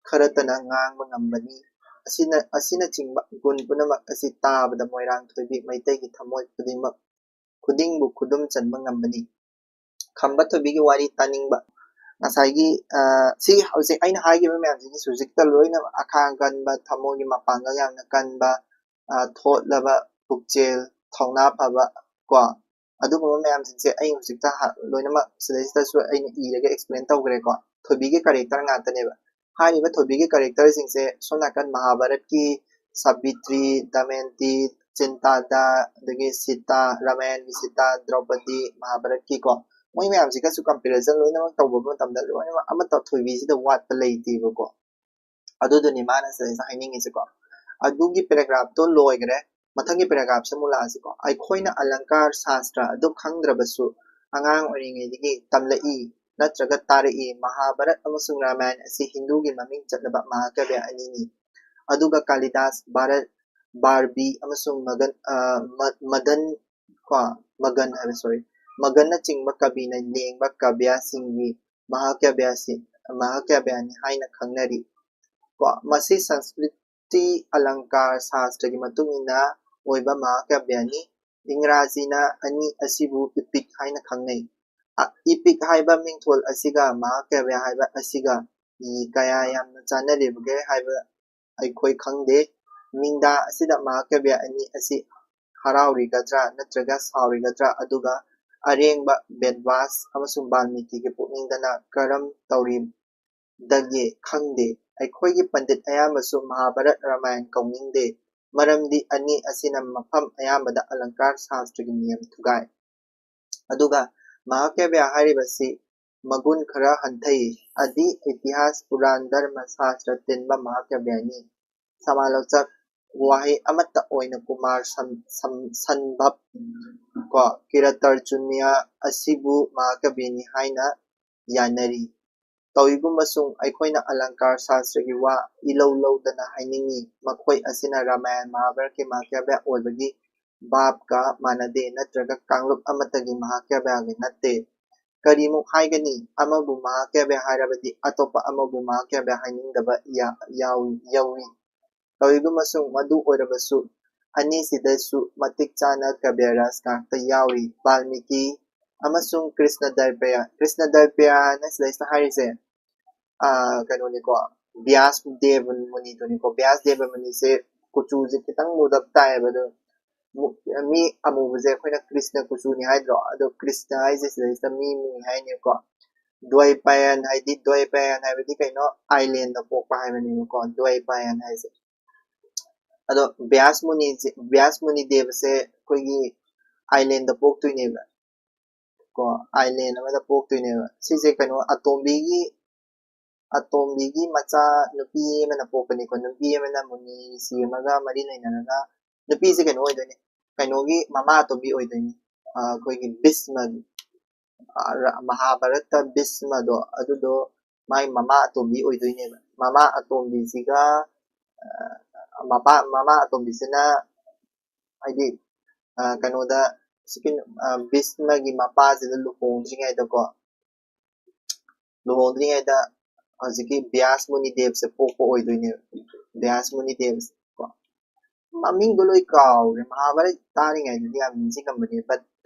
ꯈꯔꯇꯅ ꯉꯥꯡꯕ ꯉꯝꯕꯅꯤ꯫ ꯑꯁꯤꯅ-, ꯑꯁꯤꯅꯆꯤꯡꯕ ꯒꯨꯟ ꯄꯨꯝꯅꯃꯛ ꯑꯁꯤ ꯇꯥꯕꯗ ꯃꯣꯏꯔꯥꯡ ꯊꯣꯏꯕꯤ ꯃꯩꯇꯩꯒꯤ ꯊꯃꯣꯏ ꯈꯨꯗꯤꯡꯃꯛ, ꯈꯨꯗꯤꯡꯕꯨ ꯈꯨꯗꯨꯝ ꯆꯟꯕ ꯉꯝꯕꯅꯤ꯫ ꯈꯝꯕ ꯊꯣꯏꯕꯤꯒꯤ ꯋꯥꯔꯤ ꯇꯥꯅꯤꯡꯕ꯫ ꯉꯁꯥꯏꯒꯤ, ꯑ, ꯁꯤ ꯍꯧꯖꯤꯛ ꯑꯩꯅ ꯍꯥꯏꯈꯤꯕ ꯃꯌꯥꯝꯁꯤꯒꯤ ꯍꯧꯖꯤꯛꯇ ꯂꯣꯏꯅ ꯑꯈꯥꯡ ꯀꯟꯕ, ꯊꯃꯣꯏꯒꯤ ꯃꯄꯥꯡꯒꯜ ꯌꯥꯝꯅ ꯀꯟꯕ, ꯑ, ꯊꯣꯠꯂꯕ ꯄꯨꯛꯆꯦꯜ, ꯊꯧꯅꯥ ꯐꯕ, ꯀꯣ, ꯑꯗꯨꯒꯨꯝꯕ ꯃꯌꯥꯝꯁꯤꯡꯁꯦ ꯑꯩ ꯍꯧꯖꯤꯛꯇ ꯍꯥ-, ꯂꯣꯏꯅꯃꯛ ꯁꯤꯗꯩꯁꯤꯗꯁꯨ ꯑꯩꯅ ꯏꯔꯒ explain ꯇꯧꯈ꯭ꯔꯦꯀꯣ꯫ ꯊꯣꯏꯕꯤꯒꯤ character ꯉꯥꯛꯇꯅꯦꯕ꯫ ꯍꯥꯏꯔꯤꯕ ꯊꯣꯏꯕꯤꯒꯤ characterꯁꯤꯡꯁꯦ ꯁꯣꯝ ꯅꯥꯀꯟ ꯃꯍꯥꯚꯥꯔꯠꯀꯤ ꯁꯥꯕꯤꯇ꯭ꯔꯤ, ꯗꯃꯌꯟꯇꯤ, ꯆꯤꯟꯇꯥꯗ, ꯑꯗꯒꯤ ꯁꯤꯇꯥ, ꯔꯥꯃꯥꯌꯟꯒꯤ ꯁꯤꯇꯥ, ꯗ꯭ꯔꯧꯄꯗꯤ, ꯃꯍꯥꯚꯥꯔꯠꯀꯤꯀꯣ, ꯃꯣꯏ ꯃꯌꯥꯝꯁꯤꯒꯁꯨ comparison ꯂꯣꯏꯅꯃꯛ ꯇꯧꯕ ꯃꯇꯝꯗ ꯂꯣꯏꯅꯃꯛ ꯑꯃꯠꯇ ꯊꯣꯏꯕꯤꯁꯤꯗ ꯋꯥꯠꯄ ꯂꯩꯇꯦꯕꯀꯣ꯫ ꯑꯗꯨꯗꯨꯅꯤ ꯃꯥꯅ ꯁꯤꯗꯩꯁꯤꯗ ꯍꯥꯏꯅꯤꯡꯉꯤꯁꯦꯀꯣ꯫ ꯑꯗꯨꯒꯤ paragraphꯇꯣ ꯂꯣꯏꯈ꯭ꯔꯦ꯫ ꯃꯊꯪꯒꯤ paragraphꯁꯦ ꯑꯃꯨꯛ ꯂꯥꯛꯑꯁꯤꯀꯣ꯫ ꯑꯩꯈꯣꯏꯅ ꯑꯂꯪꯀꯥꯔ ꯁꯥꯁꯇ꯭ꯔ ꯑꯗꯨ ꯈꯪꯗ꯭ꯔꯕꯁꯨ, ꯑꯉꯥꯡ ꯑꯣꯏꯔꯤꯉꯩꯗꯒꯤ ꯇꯝꯂꯛꯏ ꯅꯠꯇ꯭ꯔꯒ ꯇꯥꯔꯛꯏ꯫ ꯃꯍꯥꯚꯥꯔꯠ ꯑꯃꯁꯨꯡ ꯔꯥꯃꯥꯌꯟ ꯑꯁꯤ ꯍꯤꯟꯗꯨꯒꯤ ꯃꯃꯤꯡ ꯆꯠꯂꯕ ꯃꯍꯥꯀꯥꯕ꯭ꯌ ꯑꯅꯤꯅꯤ꯫ ꯑꯗꯨꯒ ꯀꯥꯂꯤꯗꯥꯁ, ꯚꯥꯔꯠ, ꯕꯥꯔꯕꯤ ꯑꯃꯁꯨꯡ ꯃꯒꯟ, ꯑ, ꯃ-, ꯃꯗꯟ, ꯀꯣ, ꯃꯒꯟ ꯍꯥꯏꯕ, sorry, ꯃꯒꯟꯅꯆꯤꯡꯕ ꯀꯕꯤꯅ ꯂꯦꯡꯕ ꯀꯥꯕ꯭ꯌꯁꯤꯡꯒꯤ ꯃꯍꯥꯀꯥꯕ꯭ꯌꯁꯤ, ꯃꯍꯥꯀꯥꯕ꯭ꯌꯅꯤ ꯍꯥꯏꯅ ꯈꯪꯅꯔꯤ꯫ ꯀꯣ, ꯃꯁꯤ ꯁꯪꯁꯀ꯭ꯔꯤꯠ ꯇꯤ ꯑꯂꯪꯀꯥꯔ ꯁꯥꯁꯇ꯭ꯔꯒꯤ ꯃꯇꯨꯡ ꯏꯟꯅ ꯑꯣꯏꯕ ꯃꯍꯥꯀꯥꯕ꯭ꯌꯅꯤ꯫ ꯏꯪꯒ꯭ꯔꯥꯖꯤꯅ ꯑꯅꯤ ꯑꯁꯤꯕꯨ epic ꯍꯥꯏꯅ ꯈꯪꯅꯩ꯫ ꯑ, epic ꯍꯥꯏꯕ ꯃꯤꯡꯊꯣꯜ ꯑꯁꯤꯒ ꯃꯍꯥꯀꯥꯕ꯭ꯌ ꯍꯥꯏꯕ ꯑꯁꯤꯒ ꯀꯌꯥ ꯌꯥꯝꯅ ꯆꯥꯟꯅꯔꯤꯕꯒꯦ ꯍꯥꯏꯕ ꯑꯩꯈꯣꯏ ꯈꯪꯗꯦ꯫ ꯃꯤꯡꯗꯥ ꯑꯁꯤꯗ ꯃꯍꯥꯀꯥꯕ꯭ꯌ ꯑꯅꯤ ꯑꯁꯤ ꯍꯔꯥꯎꯔꯤꯒꯗ꯭ꯔꯥ ꯅꯠꯇ꯭ꯔꯒ ꯁꯥꯎꯔꯤꯒꯗ꯭ꯔꯥ, ꯑꯗꯨꯒ ꯑꯔꯦꯡꯕ ꯕꯦꯗꯕ꯭ꯌꯥꯁ ꯑꯃꯁꯨꯡ ꯕꯥꯜꯃꯤꯀꯤꯒꯤ ꯄꯨꯛꯅꯤꯡꯗꯅ ꯀꯔꯝ ꯇꯧꯔꯤ ꯗꯒꯦ ꯈꯪꯗꯦ꯫ ꯑꯩꯈꯣꯏꯒꯤ ꯄꯟꯗꯤꯠ ꯑꯌꯥꯝꯕꯁꯨ ꯃꯍꯥꯚꯥꯔꯠ, ꯔꯥꯃꯥꯌꯟ ꯀꯧꯅꯤꯡꯗꯦ, ꯃꯔꯝꯗꯤ ꯑꯅꯤ ꯑꯁꯤꯅ ꯃꯐꯝ ꯑꯌꯥꯝꯕꯗ ꯑꯂꯪꯀꯥꯔ ꯁꯥꯁꯇ꯭ꯔꯒꯤ ꯅꯤꯌꯝ ꯊꯨꯒꯥꯏ꯫ ꯑꯗꯨꯒ ꯃꯍꯥꯀꯥꯕ꯭ꯌ ꯍꯥꯏꯔꯤꯕꯁꯤ ꯃꯒꯨꯟ ꯈꯔ ꯍꯟꯊꯩ, ꯑꯗꯤ ꯏꯇꯤꯍꯥꯁ, ꯄꯨꯔꯥꯟ, ꯙꯔꯃ ꯁꯥꯁꯇ꯭ꯔ ꯇꯤꯟꯕ ꯃꯍꯥꯀꯥꯕ꯭ꯌꯅꯤ꯫ ꯁꯃꯥꯂꯣꯆꯛ ꯋꯥꯍꯩ ꯑꯃꯠꯇ ꯑꯣꯏꯅ ꯀꯨꯃꯥꯔ ꯁꯝ-, ꯁꯝ-, ꯁꯟꯚꯕ ꯀꯣ ꯀꯤꯔꯇꯔꯖꯨꯅ꯭ꯌ ꯑꯁꯤꯕꯨ ꯃꯍꯥꯀꯥꯕ꯭ꯌꯅꯤ ꯍꯥꯏꯅ ꯌꯥꯅꯔꯤ꯫ ꯇꯧꯏꯒꯨꯝꯕꯁꯨꯡ ꯑꯩꯈꯣꯏꯅ ꯑꯂꯪꯀꯥꯔ ꯁꯥꯁꯇ꯭ꯔꯒꯤ ꯋꯥ ꯏꯂꯧ ꯂꯧꯗꯅ ꯍꯥꯏꯅꯤꯡꯏ, ꯃꯈꯣꯏ ꯑꯁꯤꯅ ꯔꯥꯃꯥꯌꯟ ꯃꯍꯥꯚꯥꯔꯠꯀꯤ ꯃꯍꯥꯀꯥꯕ꯭ꯌ ꯑꯣꯏꯕꯒꯤ ꯚꯥꯕꯀ ꯃꯥꯟꯅꯗꯦ ꯅꯠꯇ꯭ꯔꯒ ꯀꯥꯡꯂꯨꯞ ꯑꯃꯠꯇꯒꯤ ꯃꯍꯥꯀꯥꯕ꯭ꯌꯒꯤ ꯅꯠꯇꯦ꯫ ꯀꯔꯤꯃꯨꯛ ꯍꯥꯏꯒꯅꯤ? ꯑꯃꯕꯨ ꯃꯍꯥꯀꯥꯕ꯭ꯌ ꯍꯥꯏꯔꯕꯗꯤ ꯑꯇꯣꯞꯄ ꯑꯃꯕꯨ ꯃꯍꯥꯀꯥꯕ꯭ꯌ ꯍꯥꯏꯅꯤꯡꯗꯕ ꯌꯥ-, ꯌꯥꯎꯏ, ꯌꯥꯎꯏ꯫ ꯇꯧꯏꯒꯨꯝꯕꯁꯨꯡ ꯃꯗꯨ ꯑꯣꯏꯔꯕꯁꯨ ꯑꯅꯤꯁꯤꯗꯁꯨ ꯃꯇꯤꯛ ꯆꯥꯅ ꯀꯥꯕ꯭ꯌ ꯔꯥꯁ ꯉꯥꯛꯇ ꯌꯥꯎꯔꯤ꯫ ꯕꯥꯜꯃꯤꯀꯤ ꯑꯃꯁꯨꯡ ꯀ꯭ꯔꯤꯁꯅ ꯗ꯭ꯋꯥꯄꯔ, ꯀ꯭ꯔꯤꯁꯅ ꯗ꯭ꯋꯥꯄꯔꯅ ꯁꯤꯗꯩꯁꯤꯗ ꯍꯥꯏꯔꯤꯁꯦ, ꯑ, ꯀꯩꯅꯣꯅꯤꯀꯣ, ꯕ꯭ꯌꯥꯁ ꯗꯦꯕ ꯃꯨꯅꯤꯗꯨꯅꯤꯀꯣ꯫ ꯕ꯭ꯌꯥꯁ ꯗꯦꯕ ꯃꯨꯅꯤꯁꯦ ꯀꯨꯆꯨꯁꯦ ꯈꯤꯇꯪ ꯃꯨꯔꯞ ꯇꯥꯏꯌꯦꯕ, ꯑꯗꯣ ꯃꯨ-, ꯃꯤ ꯑꯃꯨꯕꯁꯦ ꯑꯩꯈꯣꯏꯅ ꯀ꯭ꯔꯤꯁꯅ ꯀꯨꯆꯨꯅꯤ ꯍꯥꯏꯗ꯭ꯔꯣ? ꯑꯗꯣ ꯀ꯭ꯔꯤꯁꯅ ꯍꯥꯏꯁꯦ ꯁꯤꯗꯩꯁꯤꯗ ꯃꯤ ꯃꯨꯏ ꯍꯥꯏꯅꯦꯕꯀꯣ꯫ ꯗ꯭ꯋꯥꯄꯥꯌꯟ ꯍꯥꯏꯗꯤ, ꯗ꯭ꯋꯥꯄꯥꯌꯟ ꯍꯥꯏꯕꯗꯤ ꯀꯩꯅꯣ? ꯑꯥꯏꯂꯦꯟꯗ ꯄꯣꯛꯄ ꯍꯥꯏꯕꯅꯦꯕꯀꯣ, ꯗ꯭ꯋꯥꯄꯥꯌꯟ ꯍꯥꯏꯁꯦ꯫ ꯑꯗꯣ ꯕ꯭ꯌꯥꯁ ꯃꯨꯅꯤꯁꯦ, ꯕ꯭ꯌꯥꯁ ꯃꯨꯅꯤ ꯗꯦꯕꯁꯦ ꯑꯩꯈꯣꯏꯒꯤ ꯑꯥꯏꯂꯦꯟꯗ ꯄꯣꯛꯇꯣꯏꯅꯦꯕ꯫ ꯀꯣ, ꯑꯥꯏꯂꯦꯟ ꯑꯃꯗ ꯄꯣꯛꯇꯣꯏꯅꯦꯕ꯫ ꯁꯤꯁꯦ ꯀꯩꯅꯣ, ꯑꯇꯣꯝꯕꯤꯒꯤ, ꯑꯇꯣꯝꯕꯤꯒꯤ ꯃꯆꯥ ꯅꯨꯄꯤ ꯑꯃꯅ ꯄꯣꯛꯄꯅꯤꯀꯣ꯫ ꯅꯨꯄꯤ ꯑꯃꯅ ꯃꯨꯅꯤ ꯔꯤꯁꯤ ꯑꯃꯒ ꯃꯔꯤ ꯂꯩꯅꯔꯒ, ꯅꯨꯄꯤꯁꯦ ꯀꯩꯅꯣ ꯑꯣꯏꯗꯣꯏꯅꯦ, ꯀꯩꯅꯣꯒꯤ ꯃꯃꯥ ꯑꯇꯣꯝꯕꯤ ꯑꯣꯏꯗꯣꯏꯅꯤ꯫ ꯑ, ꯑꯩꯈꯣꯏꯒꯤ ꯚꯤꯁꯃꯒꯤ, ꯑ, ꯔ-, ꯃꯍꯥꯚꯥꯔꯠꯇ ꯚꯤꯁꯃꯗꯣ, ꯑꯗꯨꯗꯣ ꯃꯥꯏ ꯃꯃꯥ ꯑꯇꯣꯝꯕꯤ ꯑꯣꯏꯗꯣꯏꯅꯦꯕ꯫ ꯃꯃꯥ ꯑꯇꯣꯝꯕꯤꯁꯤꯒ, ꯑ, ꯃꯄꯥ, ꯃꯃꯥ ꯑꯇꯣꯝꯕꯤꯁꯤꯅ ꯍꯥꯏꯗꯤ, ꯑ, ꯀꯩꯅꯣꯗ, ꯍꯧꯖꯤꯛꯀꯤ, ꯑ, ꯚꯤꯁꯃꯒꯤ ꯃꯄꯥꯁꯤꯗ ꯂꯨꯍꯣꯡꯗ꯭ꯔꯤꯉꯩꯗꯀꯣ, ꯂꯨꯍꯣꯡꯗ꯭ꯔꯤꯉꯩꯗ ꯍꯧꯖꯤꯛꯀꯤ ꯕ꯭ꯌꯥꯁ ꯃꯨꯅꯤ ꯗꯦꯕꯁꯦ ꯄꯣꯛꯄ ꯑꯣꯏꯗꯣꯏꯅꯦꯕ꯫ ꯕ꯭ꯌꯥꯁ ꯃꯨꯅꯤ ꯗꯦꯕꯁꯦ ꯀꯣ꯫ ꯃꯃꯤꯡꯗꯣ ꯂꯣꯏ ꯀꯥꯎꯔꯦ꯫ ꯃꯍꯥꯚꯥꯔꯠ ꯇꯥꯔꯤꯉꯩꯗꯗꯤ ꯌꯥꯝ ꯅꯤꯡꯁꯤꯡꯉꯝꯕꯅꯦ, but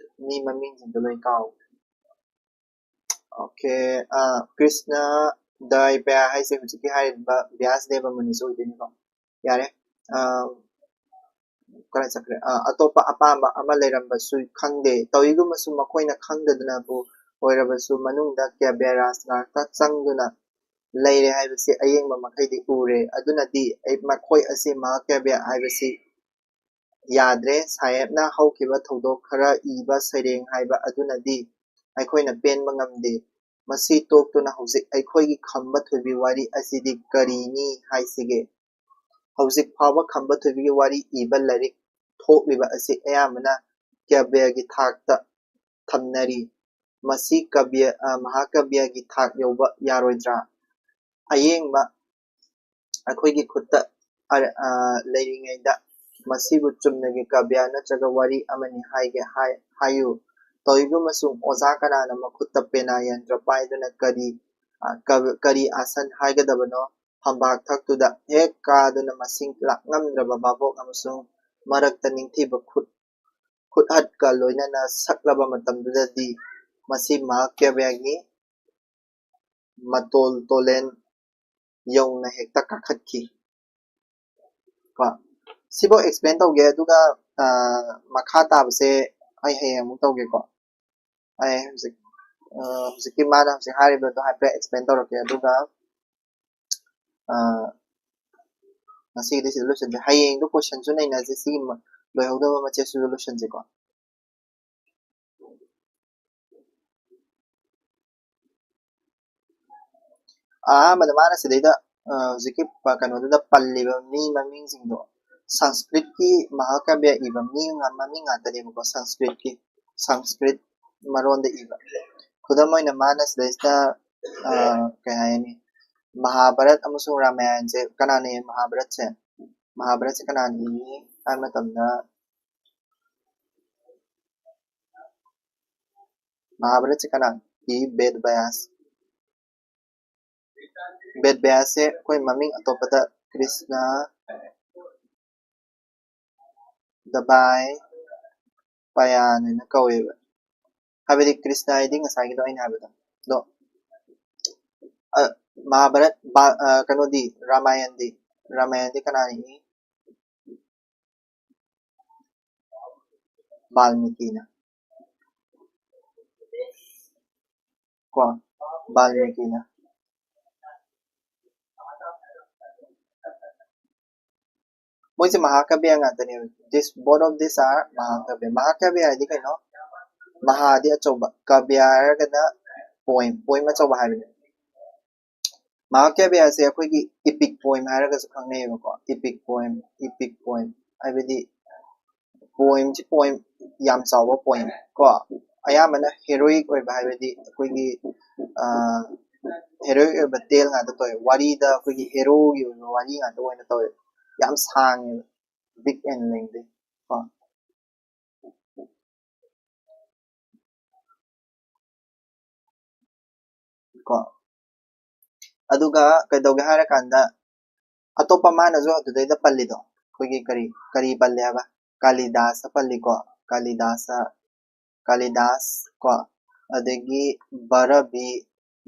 ꯃꯤ ꯃꯃꯤꯡꯁꯤꯡꯗꯣ ꯂꯣꯏ ꯀꯥꯎꯔꯦ꯫ ꯑꯣꯀꯦ, ꯑ, ꯀ꯭ꯔꯤꯁꯅ ꯗ꯭ꯋꯥꯏꯄꯥꯌ ꯍꯥꯏꯁꯦ ꯍꯧꯖꯤꯛꯀꯤ ꯍꯥꯏꯔꯤꯕ ꯕ꯭ꯌꯥꯁ ꯗꯦꯕ ꯃꯨꯅꯤꯁꯨ ꯑꯣꯏꯗꯣꯏꯅꯤꯀꯣ꯫ ꯌꯥꯔꯦ꯫ ꯑ, ꯀꯗꯥꯏ ꯆꯠꯈ꯭ꯔꯦ? ꯑ, ꯑꯇꯣꯞꯄ ꯑꯄꯥꯝꯕ ꯑꯃ ꯂꯩꯔꯝꯕꯁꯨ ꯈꯪꯗꯦ꯫ ꯇꯧꯏꯒꯨꯝꯕꯁꯨ ꯃꯈꯣꯏꯅ ꯈꯪꯗꯗꯅꯕꯨ ꯑꯣꯏꯔꯕꯁꯨ ꯃꯅꯨꯡꯗ ꯀ꯭ꯌꯥꯕ꯭ꯌ ꯔꯥꯖ ꯉꯥꯛꯇ ꯆꯪꯗꯨꯅ ꯂꯩꯔꯦ ꯍꯥꯏꯕꯁꯤ ꯑꯌꯦꯡꯕ ꯃꯈꯩꯗꯤ ꯎꯔꯦ꯫ ꯑꯗꯨꯅꯗꯤ ꯑꯩ, ꯃꯈꯣꯏ ꯑꯁꯤ ꯃꯍꯥꯀ꯭ꯌꯥꯕ꯭ꯌ ꯍꯥꯏꯕꯁꯤ ꯌꯥꯗ꯭ꯔꯦ꯫ ꯁꯥꯍꯦꯕꯅ ꯍꯧꯈꯤꯕ ꯊꯧꯗꯣꯛ ꯈꯔ ꯏꯕ ꯁꯩꯔꯦꯡ ꯍꯥꯏꯕ ꯑꯗꯨꯅꯗꯤ ꯑꯩꯈꯣꯏꯅ ꯄꯦꯟꯕ ꯉꯝꯗꯦ꯫ ꯃꯁꯤ ꯇꯣꯛꯇꯨꯅ ꯍꯧꯖꯤꯛ ꯑꯩꯈꯣꯏꯒꯤ ꯈꯝꯕ ꯊꯣꯏꯕꯤ ꯋꯥꯔꯤ ꯑꯁꯤꯗꯤ ꯀꯔꯤꯅꯤ ꯍꯥꯏꯁꯤꯒꯦ? ꯍꯧꯖꯤꯛ ꯐꯥꯎꯕ ꯈꯝꯕ ꯊꯣꯏꯕꯤꯒꯤ ꯋꯥꯔꯤ ꯏꯕ ꯂꯥꯏꯔꯤꯛ ꯊꯣꯛꯂꯤꯕ ꯑꯁꯤ ꯑꯌꯥꯝꯕꯅ ꯀꯥꯕ꯭ꯌꯒꯤ ꯊꯥꯛꯇ ꯊꯝꯅꯔꯤ꯫ ꯃꯁꯤ ꯀꯥꯕ꯭ꯌ, ꯑ, ꯃꯍꯥꯀꯥꯕ꯭ꯌꯒꯤ ꯊꯥꯛ ꯌꯧꯕ ꯌꯥꯔꯣꯏꯗ꯭ꯔꯥ? ꯑꯌꯦꯡꯕ ꯑꯩꯈꯣꯏꯒꯤ ꯈꯨꯠꯇ ꯑ-, ꯑ, ꯂꯩꯔꯤꯉꯩꯗ ꯃꯁꯤꯕꯨ ꯆꯨꯝꯅꯒꯤ ꯀꯥꯕ꯭ꯌ ꯅꯠꯇ꯭ꯔꯒ ꯋꯥꯔꯤ ꯑꯃꯅꯤ ꯍꯥꯏꯒꯦ ꯍꯥꯏ-, ꯍꯥꯏꯌꯨ꯫ ꯇꯧꯏꯒꯨꯝꯕꯁꯨꯡ ꯑꯣꯖꯥ ꯀꯅꯥꯅ ꯃꯈꯨꯠꯇ ꯄꯦꯅꯥ ꯌꯟꯇ꯭ꯔ ꯄꯥꯏꯗꯨꯅ ꯀꯔꯤ, ꯑ, ꯀ-, ꯀꯔꯤ ꯑꯥꯁꯟ ꯍꯥꯏꯒꯗꯕꯅꯣ ꯐꯝꯕꯥꯛ ꯊꯛꯇꯨꯗ ꯍꯦꯛ ꯀꯥꯗꯨꯅ ꯃꯁꯤꯡ ꯂꯥꯛꯉꯝꯗ꯭ꯔꯕ ꯚꯥꯕꯣꯛ ꯑꯃꯁꯨꯡ ꯃꯔꯛꯇ ꯅꯤꯡꯊꯤꯕ ꯈꯨꯠ, ꯈꯨꯠꯍꯠꯀ ꯂꯣꯏꯅꯅ ꯁꯛꯂꯕ ꯃꯇꯝꯗꯨꯗꯗꯤ ꯃꯁꯤ ꯃꯍꯥꯀꯥꯕ꯭ꯌꯒꯤ ꯃꯇꯣꯜ ꯇꯣꯂꯦꯟ ꯌꯧꯅ ꯍꯦꯛꯇ ꯀꯥꯈꯠꯈꯤ꯫ ꯀꯣ, ꯁꯤꯐꯧ explain ꯇꯧꯒꯦ, ꯑꯗꯨꯒ, ꯑ, ꯃꯈꯥ ꯇꯥꯕꯁꯦ ꯑꯩ ꯍꯌꯦꯡ ꯑꯃꯨꯛ ꯇꯧꯒꯦꯀꯣ꯫ ꯑꯩ ꯍꯧꯖꯤꯛ, ꯑ, ꯍꯧꯖꯤꯛꯀꯤ ꯃꯥꯅ ꯍꯧꯖꯤꯛ ꯍꯥꯏꯔꯤꯕꯗꯣ ꯍꯥꯏꯐꯦꯠ explain ꯇꯧꯔꯛꯀꯦ, ꯑꯗꯨꯒ, ꯑ, ꯉꯁꯤꯒꯤꯗꯤ ꯁꯤꯗ ꯂꯣꯏꯁꯤꯟꯁꯦ꯫ ꯍꯌꯦꯡꯗꯣ ꯀꯣꯏꯁꯟꯁꯨ ꯅꯩꯅꯁꯦ, ꯁꯤꯒꯤ ꯃ- ꯂꯣꯏꯍꯧꯗꯕ ꯃꯆꯦꯠꯁꯤꯁꯨ ꯂꯣꯏꯁꯤꯟꯁꯦꯀꯣ꯫ ꯑꯍꯥꯟꯕꯗ ꯃꯥꯅ ꯁꯤꯗꯩꯗ ꯑ, ꯍꯧꯖꯤꯛꯀꯤ ꯄ- ꯀꯩꯅꯣꯗꯨꯗ ꯄꯜꯂꯤꯕ ꯃꯤ ꯃꯃꯤꯡꯁꯤꯡꯗꯣ ꯁꯪꯁꯀ꯭ꯔꯤꯠꯀꯤ ꯃꯍꯥꯀꯥꯕ꯭ꯌ ꯏꯕ ꯃꯤ ꯉ- ꯃꯃꯤꯡ ꯉꯥꯛꯇꯅꯦꯕꯀꯣ, ꯁꯪꯁꯀ꯭ꯔꯤꯠꯀꯤ, ꯁꯪꯁꯀ꯭ꯔꯤꯠ ꯃꯔꯣꯟꯗ ꯏꯕ꯫ ꯈꯨꯗꯝ ꯑꯣꯏꯅ ꯃꯥꯅ ꯁꯤꯗꯩꯁꯤꯗ ꯑ, ꯀꯩ ꯍꯥꯏꯅꯤ, ꯃꯍꯥꯚꯥꯔꯠ ꯑꯃꯁꯨꯡ ꯔꯥꯃꯥꯌꯟꯁꯦ ꯀꯅꯥꯅ ꯏ? ꯃꯍꯥꯚꯥꯔꯠꯁꯦ, ꯃꯍꯥꯚꯥꯔꯠꯁꯦ ꯀꯅꯥꯅ ꯏ ꯍꯥꯏꯕ ꯃꯇꯝꯗ ꯃꯍꯥꯚꯥꯔꯠꯁꯦ ꯀꯅꯥꯅ ꯏ? ꯕꯦꯗ ꯕ꯭ꯌꯥꯁ꯫ ꯕꯦꯗ ꯕ꯭ꯌꯥꯁꯁꯦ ꯑꯩꯈꯣꯏ ꯃꯃꯤꯡ ꯑꯇꯣꯞꯄꯗ ꯀ꯭ꯔꯤꯁꯅ ꯗꯕꯥꯏ ꯄꯌꯥꯟ ꯍꯥꯏꯅ ꯀꯧꯋꯦꯕ꯫ ꯍꯥꯏꯕꯗꯤ ꯀ꯭ꯔꯤꯁꯅ ꯍꯥꯏꯗꯤ ꯉꯁꯥꯏꯒꯤꯗꯣ ꯑꯩꯅ ꯍꯥꯏꯕꯗꯣ꯫ ꯑꯗꯣ ꯑ, ꯃꯍꯥꯚꯥꯔꯠ ꯕꯥ- ꯑ, ꯀꯩꯅꯣꯗꯤ, ꯔꯥꯃꯥꯌꯟꯗꯤ, ꯔꯥꯃꯥꯌꯟꯗꯤ ꯀꯅꯥꯅ ꯏ? ꯕꯥꯜꯃꯤꯀꯤꯅ꯫ ꯀꯣ, ꯕꯥꯜꯃꯤꯀꯤꯅ꯫ ꯃꯣꯏꯁꯦ ꯃꯍꯥꯀꯥꯕ꯭ꯌ ꯉꯥꯛꯇꯅꯦꯕ꯫ This, both of these are ꯃꯍꯥꯀꯥꯕ꯭ꯌ꯫ ꯃꯍꯥꯀꯥꯕ꯭ꯌ ꯍꯥꯏꯗꯤ ꯀꯩꯅꯣ? ꯃꯍꯥꯗꯤ ꯑꯆꯧꯕ, ꯀꯥꯕ꯭ꯌ ꯍꯥꯏꯔꯒꯅ ꯄꯣꯏꯝ, ꯄꯣꯏꯝ ꯑꯆꯧꯕ ꯍꯥꯏꯕꯅꯦ꯫ ꯃꯍꯥꯀꯥꯕ꯭ꯌꯁꯦ ꯑꯩꯈꯣꯏꯒꯤ ꯏꯄꯤꯛ ꯄꯣꯏꯝ ꯍꯥꯏꯔꯒꯁꯨ ꯈꯪꯅꯩꯌꯦꯕꯀꯣ꯫ ꯏꯄꯤꯛ ꯄꯣꯏꯝ, ꯏꯄꯤꯛ ꯄꯣꯏꯝ ꯍꯥꯏꯕꯗꯤ ꯄꯣꯏꯝꯁꯤ, ꯄꯣꯏꯝ ꯌꯥꯝ ꯆꯥꯎꯕ ꯄꯣꯏꯝ ꯀꯣ, ꯑꯌꯥꯝꯕꯅ ꯍꯦꯔꯣꯏꯛ ꯑꯣꯏꯕ, ꯍꯥꯏꯕꯗꯤ ꯑꯩꯈꯣꯏꯒꯤ ꯍꯦꯔꯣꯏꯛ ꯑꯣꯏꯕ ꯇꯦꯜ ꯉꯥꯛꯇ ꯇꯧꯋꯦ꯫ ꯋꯥꯔꯤꯗ ꯑꯩꯈꯣꯏꯒꯤ ꯍꯦꯔꯣꯒꯤ ꯑꯣꯏꯕ ꯋꯥꯔꯤ ꯉꯥꯛꯇ ꯑꯣꯏꯅ ꯇꯧꯋꯦ꯫ ꯌꯥꯝ ꯁꯥꯡꯉꯦꯕ, big and lengthy ꯀꯣ꯫ ꯀꯣ꯫ ꯑꯗꯨꯒ ꯀꯩꯗꯧꯒꯦ ꯍꯥꯏꯔꯀꯥꯟꯗ, ꯑꯇꯣꯞꯄ ꯃꯥꯅꯁꯨ ꯑꯗꯨꯗꯩꯗ ꯄꯜꯂꯤꯗꯣ, ꯑꯩꯈꯣꯏꯒꯤ ꯀꯔꯤ, ꯀꯔꯤ ꯄꯜꯂꯤ ꯍꯥꯏꯕ? ꯀꯥꯂꯤꯗꯥꯁ ꯄꯜꯂꯤꯀꯣ, ꯀꯥꯂꯤꯗꯥꯁ, ꯀꯥꯂꯤꯗꯥꯁ ꯀꯣ, ꯑꯗꯒꯤ ꯚꯔꯕꯤ,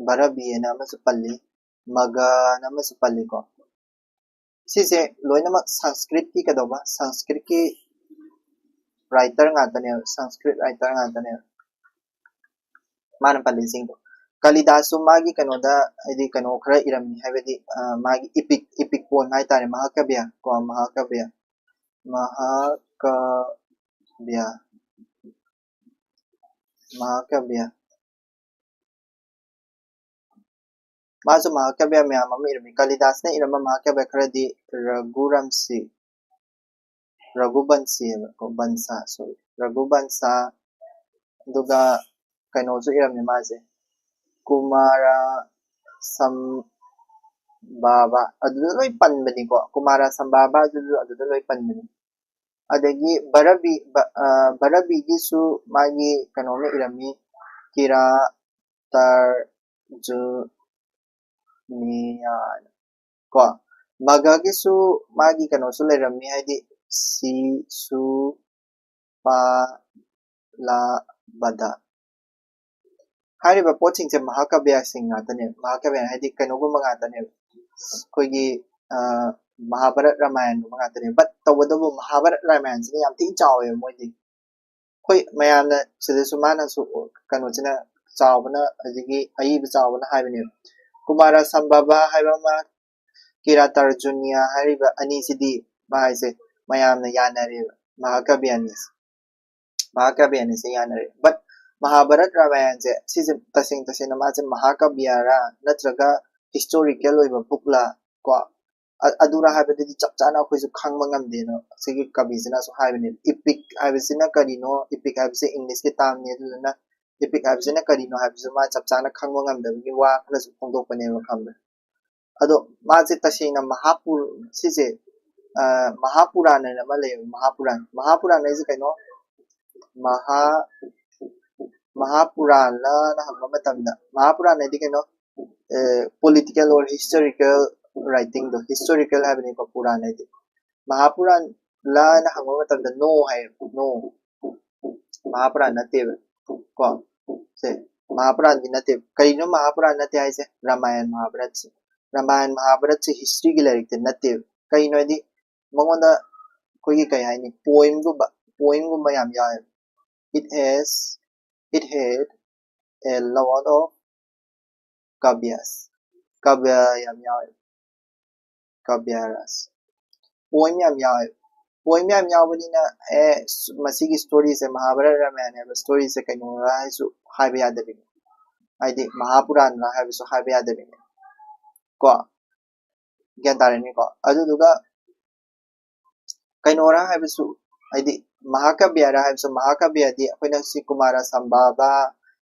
ꯚꯔꯕꯤ ꯍꯥꯏꯅ ꯑꯃꯁꯨ ꯄꯜꯂꯤ, ꯃꯒꯅ ꯑꯃꯁꯨ ꯄꯜꯂꯤꯀꯣ꯫ ꯁꯤꯁꯦ ꯂꯣꯏꯅꯃꯛ ꯁꯪꯁꯀ꯭ꯔꯤꯠꯀꯤ ꯀꯩꯗꯧꯕ? ꯁꯪꯁꯀ꯭ꯔꯤꯠꯀꯤ writer ꯉꯥꯛꯇꯅꯦꯕ, ꯁꯪꯁꯀ꯭ꯔꯤꯠ writer ꯉꯥꯛꯇꯅꯦꯕ ꯃꯥꯅ ꯄꯜꯂꯤꯁꯤꯡꯗꯣ꯫ ꯀꯥꯂꯤꯗꯥꯁꯁꯨ ꯃꯥꯒꯤ ꯀꯩꯅꯣꯗ, ꯍꯥꯏꯗꯤ, ꯀꯩꯅꯣ ꯈꯔ ꯏꯔꯝꯃꯤ, ꯍꯥꯏꯕꯗꯤ, ꯑ, ꯃꯥꯒꯤ epic, epic poem ꯍꯥꯏꯇꯥꯔꯦ, ꯃꯍꯥꯀꯕ꯭ꯌ ꯀꯣ, ꯃꯍꯥꯀꯕ꯭ꯌ, ꯃꯍꯥꯀꯕ꯭ꯌ, ꯃꯍꯥꯀꯕ꯭ꯌ꯫ ꯃꯥꯁꯨ ꯃꯍꯥꯀꯕ꯭ꯌ ꯃꯌꯥꯝ ꯑꯃ ꯏꯔꯝꯃꯤ꯫ ꯀꯥꯂꯤꯗꯥꯁꯅ ꯏꯔꯝꯕ ꯃꯍꯥꯀꯕ꯭ꯌ ꯈꯔꯗꯤ ꯔꯘꯨꯔꯝꯁꯤ, ꯔꯘꯨꯕꯟꯁꯤ ꯍꯥꯏꯕꯀꯣ, ꯕꯟꯁꯥ, sorry, ꯔꯘꯨꯕꯟꯁꯥ, ꯑꯗꯨꯒ ꯀꯩꯅꯣꯁꯨ ꯏꯔꯝꯃꯤ ꯃꯥꯁꯦ, ꯀꯨꯃꯥꯔ ꯁꯝꯕꯥꯕ, ꯑꯗꯨꯗ ꯂꯣꯏ ꯄꯟꯕꯅꯤꯀꯣ, ꯀꯨꯃꯥꯔ ꯁꯝꯕꯥꯕ ꯑꯗꯨꯁꯨ ꯑꯗꯨꯗ ꯂꯣꯏ ꯄꯟꯕꯅꯤ꯫ ꯑꯗꯒꯤ ꯚꯔꯕꯤ, ꯚ-, ꯑ, ꯚꯔꯕꯤꯒꯤꯁꯨ ꯃꯥꯒꯤ ꯀꯩꯅꯣꯝꯃ ꯏꯔꯝꯃꯤ, ꯀꯤꯔꯥ ꯇꯔꯖꯨꯅꯤꯌꯥ ꯀꯣ꯫ ꯃꯒꯒꯤꯁꯨ ꯃꯥꯒꯤ ꯀꯩꯅꯣꯁꯨ ꯂꯩꯔꯝꯃꯤ, ꯍꯥꯏꯗꯤ ꯁꯤ ꯁꯨ ꯄꯥ ꯂꯥ ꯕꯗ꯫ ꯍꯥꯏꯔꯤꯕ ꯄꯣꯠꯁꯤꯡꯁꯦ ꯃꯍꯥꯀꯕ꯭ꯌꯁꯤꯡ ꯉꯥꯛꯇꯅꯦꯕ꯫ ꯃꯍꯥꯀꯕ꯭ꯌ ꯍꯥꯏꯗꯤ ꯀꯩꯅꯣꯒꯨꯝꯕ ꯉꯥꯛꯇꯅꯦꯕ, ꯑꯩꯈꯣꯏꯒꯤ, ꯑ, ꯃꯍꯥꯚꯥꯔꯠ ꯔꯥꯃꯥꯌꯟꯒꯨꯝꯕ ꯉꯥꯛꯇꯅꯦꯕ꯫ But ꯇꯧꯕꯇꯕꯨ ꯃꯍꯥꯚꯥꯔꯠ ꯔꯥꯃꯥꯌꯟꯁꯤꯅ ꯌꯥꯝ ꯊꯤꯅ ꯆꯥꯎꯋꯦꯕ ꯃꯣꯏꯗꯤ꯫ ꯑꯩꯈꯣꯏ ꯃꯌꯥꯝꯅ ꯁꯤꯗꯁꯨ ꯃꯥꯅꯁꯨ ꯀꯩꯅꯣꯁꯤꯅ ꯆꯥꯎꯕꯅ, ꯑꯗꯒꯤ ꯑꯏꯕ ꯆꯥꯎꯕꯅ ꯍꯥꯏꯕꯅꯦꯕ꯫ ꯀꯨꯃꯥꯔ ꯁꯝꯕꯥꯕ ꯍꯥꯏꯕ ꯑꯃ, ꯀꯤꯔꯥ ꯇꯔꯖꯨꯅꯤꯌꯥ ꯍꯥꯏꯔꯤꯕ ꯑꯅꯤꯁꯤꯗꯤ ꯃꯥ ꯍꯥꯏꯁꯦ ꯃꯌꯥꯝꯅ ꯌꯥꯅꯔꯦꯕ, ꯃꯍꯥꯀꯕ꯭ꯌ ꯑꯅꯤꯁꯦ꯫ ꯃꯍꯥꯀꯕ꯭ꯌ ꯑꯅꯤꯁꯦ ꯌꯥꯅꯔꯦ꯫ But ꯃꯍꯥꯚꯥꯔꯠ ꯔꯥꯃꯥꯌꯟꯁꯦ ꯁꯤꯁꯦ ꯇꯁꯦꯡ ꯇꯁꯦꯡꯅ ꯃꯥꯁꯦ ꯃꯍꯥꯀꯕ꯭ꯌꯔꯥ ꯅꯠꯇ꯭ꯔꯒ historical ꯑꯣꯏꯕ bookꯂꯥ ꯀꯣ, ꯑ-, ꯑꯗꯨꯔꯥ ꯍꯥꯏꯕꯗꯨꯗꯤ ꯆꯞ ꯆꯥꯅ ꯑꯩꯈꯣꯏꯁꯨ ꯈꯪꯕ ꯉꯝꯗꯦꯅ ꯁꯤꯒꯤ ꯀꯕꯤꯁꯤꯅꯁꯨ ꯍꯥꯏꯕꯅꯦꯕ꯫ Epic ꯍꯥꯏꯕꯁꯤꯅ ꯀꯔꯤꯅꯣ? Epic ꯍꯥꯏꯕꯁꯤ Englishꯀꯤ termꯅꯤ, ꯑꯗꯨꯗꯨꯅ epic ꯍꯥꯏꯕꯁꯤꯅ ꯀꯔꯤꯅꯣ ꯍꯥꯏꯕꯁꯨ ꯃꯥ ꯆꯞ ꯆꯥꯅ ꯈꯪꯕ ꯉꯝꯗꯕꯒꯤ ꯋꯥ ꯈꯔꯁꯨ ꯐꯣꯡꯗꯣꯛꯄꯅꯦꯕ, ꯈꯪꯕ꯭ꯔꯥ? ꯑꯗꯣ ꯃꯥꯁꯦ ꯇꯁꯦꯡꯅ ꯃꯍꯥꯄꯨꯔ-, ꯁꯤꯁꯦ, ꯑ, ꯃꯍꯥꯄꯨꯔꯥꯟ ꯍꯥꯏꯅ ꯑꯃ ꯂꯩꯌꯦꯕ, ꯃꯍꯥꯄꯨꯔꯥꯟ꯫ ꯃꯍꯥꯄꯨꯔꯥꯟ ꯍꯥꯏꯁꯦ ꯀꯩꯅꯣ? ꯃꯍꯥ-, ꯃꯍꯥꯄꯨꯔꯥꯟꯂꯅ ꯍꯪꯕ ꯃꯇꯝꯗ, ꯃꯍꯥꯄꯨꯔꯥꯟ ꯍꯥꯏꯗꯤ ꯀꯩꯅꯣ? ꯑ, political or historical writingꯗꯣ, historical ꯍꯥꯏꯕꯅꯤꯀꯣ, ꯄꯨꯔꯥꯟ ꯍꯥꯏꯗꯤ꯫ ꯃꯍꯥꯄꯨꯔꯥꯟꯂꯅ ꯍꯪꯕ ꯃꯇꯝꯗ no ꯍꯥꯏꯌꯦꯕ, no꯫ ꯃꯍꯥꯄꯨꯔꯥꯟ ꯅꯠꯇꯦꯕ ꯀꯣ꯫ ꯁꯦ, ꯃꯍꯥꯄꯨꯔꯥꯟꯗꯤ ꯅꯠꯇꯦꯕ꯫ ꯀꯔꯤꯅꯣ ꯃꯍꯥꯄꯨꯔꯥꯟ ꯅꯠꯇꯦ ꯍꯥꯏꯁꯦ? ꯔꯥꯃꯥꯌꯟ ꯃꯍꯥꯚꯥꯔꯠꯁꯦ꯫ ꯔꯥꯃꯥꯌꯟ ꯃꯍꯥꯚꯥꯔꯠꯁꯦ historyꯒꯤ ꯂꯥꯏꯔꯤꯛꯇꯤ ꯅꯠꯇꯦꯕ꯫ ꯀꯩꯅꯣ ꯍꯥꯏꯗꯤ, ꯃꯉꯣꯟꯗ ꯑꯩꯈꯣꯏꯒꯤ ꯀꯩ ꯍꯥꯏꯅꯤ, poemꯒꯨꯝꯕ, poemꯒꯨꯝꯕ ꯌꯥꯝ ꯌꯥꯎꯋꯦꯕ꯫ It has, it had a lot of ꯀꯕ꯭ꯌꯁ꯫ ꯀꯕ꯭ꯌ ꯌꯥꯝ ꯌꯥꯎꯋꯦ꯫ ꯀꯕ꯭ꯌ ꯔꯁ꯫ Poem ꯌꯥꯝ ꯌꯥꯎꯋꯦ꯫ Poem ꯌꯥꯝ ꯌꯥꯎꯕꯅꯤꯅ ꯑꯦ ꯃꯁꯤꯒꯤ storyꯁꯦ ꯃꯍꯥꯚꯥꯔꯠ ꯔꯥꯃꯥꯌꯟ ꯍꯥꯏꯕ storyꯁꯦ ꯀꯩꯅꯣꯔꯥ ꯍꯥꯏꯁꯨ ꯍꯥꯏꯕ ꯌꯥꯗꯕꯤꯅꯤ꯫ ꯍꯥꯏꯗꯤ ꯃꯍꯥꯄꯨꯔꯥꯟꯔꯥ ꯍꯥꯏꯕꯁꯨ ꯍꯥꯏꯕ ꯌꯥꯗꯕꯤꯅꯤ꯫ ꯀꯣ ꯒ꯭ꯌꯥꯟ ꯇꯥꯔꯦꯅꯦꯀꯣ꯫ ꯑꯗꯨꯗꯨꯒ ꯀꯩꯅꯣꯔꯥ ꯍꯥꯏꯕꯁꯨ, ꯍꯥꯏꯗꯤ ꯃꯍꯥꯀꯕ꯭ꯌꯔꯥ ꯍꯥꯏꯕꯁꯨ, ꯃꯍꯥꯀꯕ꯭ꯌꯗꯤ ꯑꯩꯈꯣꯏꯅ ꯁꯤ ꯀꯨꯃꯥꯔ ꯁꯝꯚꯥꯚ,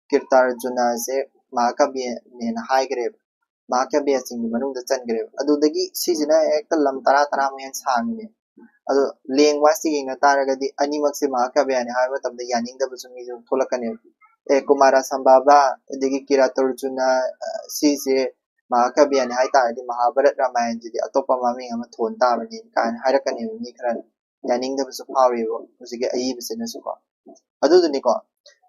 ꯀꯤꯔꯇꯥꯔꯖꯨꯅꯁꯦ ꯃꯍꯥꯀꯕ꯭ꯌꯅꯦꯅ ꯍꯥꯏꯈ꯭ꯔꯦꯕ꯫ ꯃꯍꯥꯀꯕ꯭ꯌꯁꯤꯡꯒꯤ ꯃꯅꯨꯡꯗ ꯆꯟꯈ꯭ꯔꯦꯕ꯫ ꯑꯗꯨꯗꯒꯤ ꯁꯤꯁꯤꯅ ꯍꯦꯛꯇ ꯂꯝ ꯇꯔꯥ ꯇꯔꯥꯃꯨꯛ ꯍꯦꯟꯅ ꯁꯥꯡꯉꯤꯅꯦ꯫ ꯑꯗꯣ length wiseꯇ ꯌꯦꯡꯅ ꯇꯥꯔꯒꯗꯤ ꯑꯅꯤꯃꯛꯁꯦ ꯃꯍꯥꯀꯕ꯭ꯌꯅꯤ ꯍꯥꯏꯕ ꯃꯇꯝꯗ ꯌꯥꯅꯤꯡꯗꯕꯁꯨ ꯃꯤꯁꯨ ꯊꯣꯛꯂꯛꯀꯅꯦꯕ꯫ ꯑꯦ ꯀꯨꯃꯥꯔ ꯁꯝꯚꯥꯚ ꯑꯗꯒꯤ ꯀꯤꯔꯇꯥꯔꯖꯨꯅ, ꯑ, ꯁꯤꯁꯦ ꯃꯍꯥꯀꯕ꯭ꯌꯅꯤ ꯍꯥꯏ ꯇꯥꯔꯗꯤ ꯃꯍꯥꯚꯥꯔꯠ ꯔꯥꯃꯥꯌꯟꯁꯤꯗꯤ ꯑꯇꯣꯞꯄ ꯃꯃꯤꯡ ꯑꯃ ꯊꯣꯟ ꯇꯥꯕꯅꯤ ꯀꯥꯏꯅ ꯍꯥꯏꯔꯛꯀꯅꯦꯕ ꯃꯤ ꯈꯔꯅ꯫ ꯌꯥꯅꯤꯡꯗꯕꯁꯨ ꯐꯥꯎꯔꯤꯕ ꯍꯧꯖꯤꯛꯀꯤ ꯑꯏꯕꯁꯤꯅꯁꯨꯀꯣ꯫ ꯑꯗꯨꯗꯨꯅꯤꯀꯣ꯫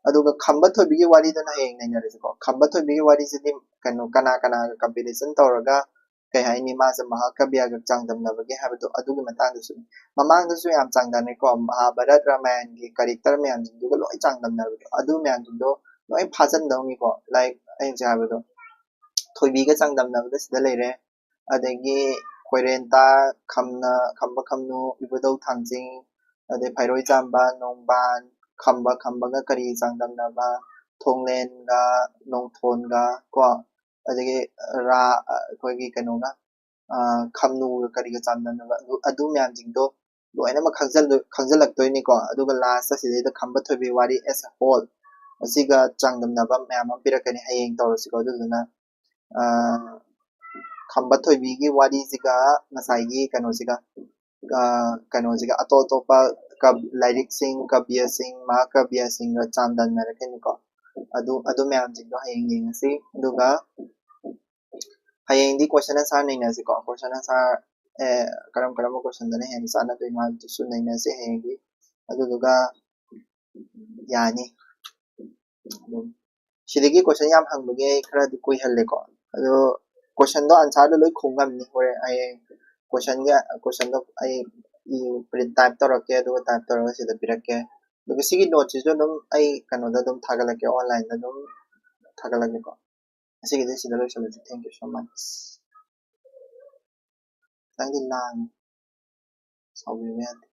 ꯑꯗꯨꯒ ꯈꯝꯕ ꯊꯣꯏꯕꯤꯒꯤ ꯋꯥꯔꯤꯗꯨꯅ ꯍꯌꯦꯡ ꯅꯩꯅꯔꯁꯤꯀꯣ꯫ ꯈꯝꯕ ꯊꯣꯏꯕꯤꯒꯤ ꯋꯥꯔꯤꯁꯤꯗꯤ ꯀꯩꯅꯣ ꯀꯅꯥ ꯀꯅꯥꯒ comparison ꯇꯧꯔꯒ ꯀꯩ ꯍꯥꯏꯅꯤ ꯃꯥꯁꯦ ꯃꯍꯥꯀꯕ꯭ꯌꯒ ꯆꯥꯡꯗꯝꯅꯕꯒꯦ ꯍꯥꯏꯕꯗꯣ ꯑꯗꯨꯒꯤ ꯃꯇꯥꯡꯗꯁꯨ ꯃꯃꯥꯡꯗꯁꯨ ꯌꯥꯝ ꯆꯥꯡꯗꯝꯅꯩꯀꯣ꯫ ꯃꯍꯥꯚꯥꯔꯠ ꯔꯥꯃꯥꯌꯟꯒꯤ character ꯃꯌꯥꯝꯁꯤꯡꯗꯨꯒ ꯂꯣꯏ ꯆꯥꯡꯗꯝꯅꯕꯗꯣ ꯑꯗꯨ ꯃꯌꯥꯝꯁꯤꯡꯗꯣ ꯂꯣꯏ ꯐꯥꯖꯤꯟꯗꯧꯅꯤꯀꯣ꯫ Like ꯑꯩ ꯍꯧꯖꯤꯛ ꯍꯥꯏꯕꯗꯣ ꯊꯣꯏꯕꯤꯒ ꯆꯥꯡꯗꯝꯅꯕꯗ ꯁꯤꯗ ꯂꯩꯔꯦ꯫ ꯑꯗꯒꯤ ꯈꯣꯏꯔꯦꯟꯇꯥ, ꯈꯝꯅ, ꯈꯝꯕ ꯈꯝꯅꯨ, ꯏꯕꯨꯙꯧ ꯊꯥꯡꯖꯤꯡ, ꯑꯗꯩ ꯐꯩꯔꯣꯏ ꯆꯥꯝꯕ, ꯅꯣꯡꯕꯥꯟ, ꯈꯝꯕ ꯈꯝꯕꯒ ꯀꯔꯤ ꯆꯥꯡꯗꯝꯅꯕ, ꯊꯣꯡꯂꯦꯟꯒ, ꯅꯣꯡꯊꯣꯟꯒ ꯀꯣ, ꯑꯗꯒꯤ ꯔꯥ, ꯑꯩꯈꯣꯏꯒꯤ ꯀꯩꯅꯣꯒ, ꯑ, ꯈꯝꯅꯨꯒ ꯀꯔꯤꯒ ꯆꯥꯡꯗꯝꯅꯕ, ꯑꯗꯨ, ꯑꯗꯨ ꯃꯌꯥꯝꯁꯤꯡꯗꯣ ꯂꯣꯏꯅꯃꯛ ꯈꯪꯖꯜꯂ-, ꯈꯪꯖꯜꯂꯛꯇꯣꯏꯅꯤꯀꯣ꯫ ꯑꯗꯨꯒ lastꯇ ꯁꯤꯗꯩꯗ ꯈꯝꯕ ꯊꯣꯏꯕꯤ ꯋꯥꯔꯤ as a whole ꯑꯁꯤꯒ ꯆꯥꯡꯗꯝꯅꯕ ꯃꯌꯥꯝ ꯑꯃ ꯄꯤꯔꯛꯀꯅꯤ꯫ ꯍꯌꯦꯡ ꯇꯧꯔꯁꯤꯀꯣ꯫ ꯑꯗꯨꯗꯨꯅ, ꯑ, ꯈꯝꯕ ꯊꯣꯏꯕꯤꯒꯤ ꯋꯥꯔꯤꯁꯤꯒ ꯉꯁꯥꯏꯒꯤ ꯀꯩꯅꯣꯁꯤꯒ, ꯑ, ꯀꯩꯅꯣꯁꯤꯒ ꯑꯇꯣꯞ ꯑꯇꯣꯞꯄ ꯀꯕ-, ꯂꯥꯏꯔꯤꯛꯁꯤꯡ, ꯀꯕ꯭ꯌꯁꯤꯡ, ꯃꯍꯥꯀꯕ꯭ꯌꯁꯤꯡꯒ ꯆꯥꯡꯗꯝꯅꯔꯛꯀꯅꯤꯀꯣ꯫ ꯑꯗꯨ, ꯑꯗꯨ ꯃꯌꯥꯝꯁꯤꯡꯗꯣ ꯍꯌꯦꯡ ꯌꯦꯡꯉꯁꯤ꯫ ꯑꯗꯨꯒ ꯍꯌꯦꯡꯗꯤ question answer ꯅꯩꯅꯁꯤꯀꯣ꯫ Question answer, ꯑꯦ, ꯀꯔꯝ ꯀꯔꯝꯕ questionꯗꯅ ꯍꯦꯟꯅ ꯆꯥꯟꯅꯗꯣꯏꯅꯣ ꯍꯥꯏꯕꯗꯨꯁꯨ ꯅꯩꯅꯁꯤ ꯍꯌꯦꯡꯗꯤ꯫ ꯑꯗꯨꯗꯨꯒ ꯌꯥꯅꯤ꯫ ꯑꯗꯨꯝ ꯁꯤꯗꯒꯤ question ꯌꯥꯝ ꯍꯪꯕꯒꯤ ꯑꯩ ꯈꯔꯗꯤ ꯀꯨꯏꯍꯜꯂꯦꯀꯣ꯫ ꯑꯗꯣ questionꯗꯣ answerꯗꯣ ꯂꯣꯏ ꯈꯨꯝ ꯉꯝꯅꯤ ꯍꯣꯔꯦꯟ꯫ ꯍꯌꯦꯡ questionꯒꯤ, questionꯗꯣ ꯑꯩ ꯏ-, print type ꯇꯧꯔꯛꯀꯦ, ꯑꯗꯨꯒ type ꯇꯧꯔꯒ ꯁꯤꯗ ꯄꯤꯔꯛꯀꯦ꯫ ꯑꯗꯨꯒ ꯁꯤꯒꯤ noteꯁꯤꯁꯨ ꯑꯗꯨꯝ ꯑꯩ ꯀꯩꯅꯣꯗ ꯑꯗꯨꯝ ꯊꯥꯒꯠꯂꯛꯀꯦ, onlineꯗ ꯑꯗꯨꯝ ꯊꯥꯒꯠꯂꯛꯀꯦꯀꯣ꯫ ꯉꯁꯤꯒꯤꯗꯤ ꯁꯤꯗ ꯂꯣꯏꯁꯤꯜꯂꯁꯤ꯫ Thank you so much. ꯈꯤꯇꯪꯗꯤ ꯂꯥꯡꯉꯤ, ꯁꯥꯎꯕꯤꯕ ꯌꯥꯗꯦ꯫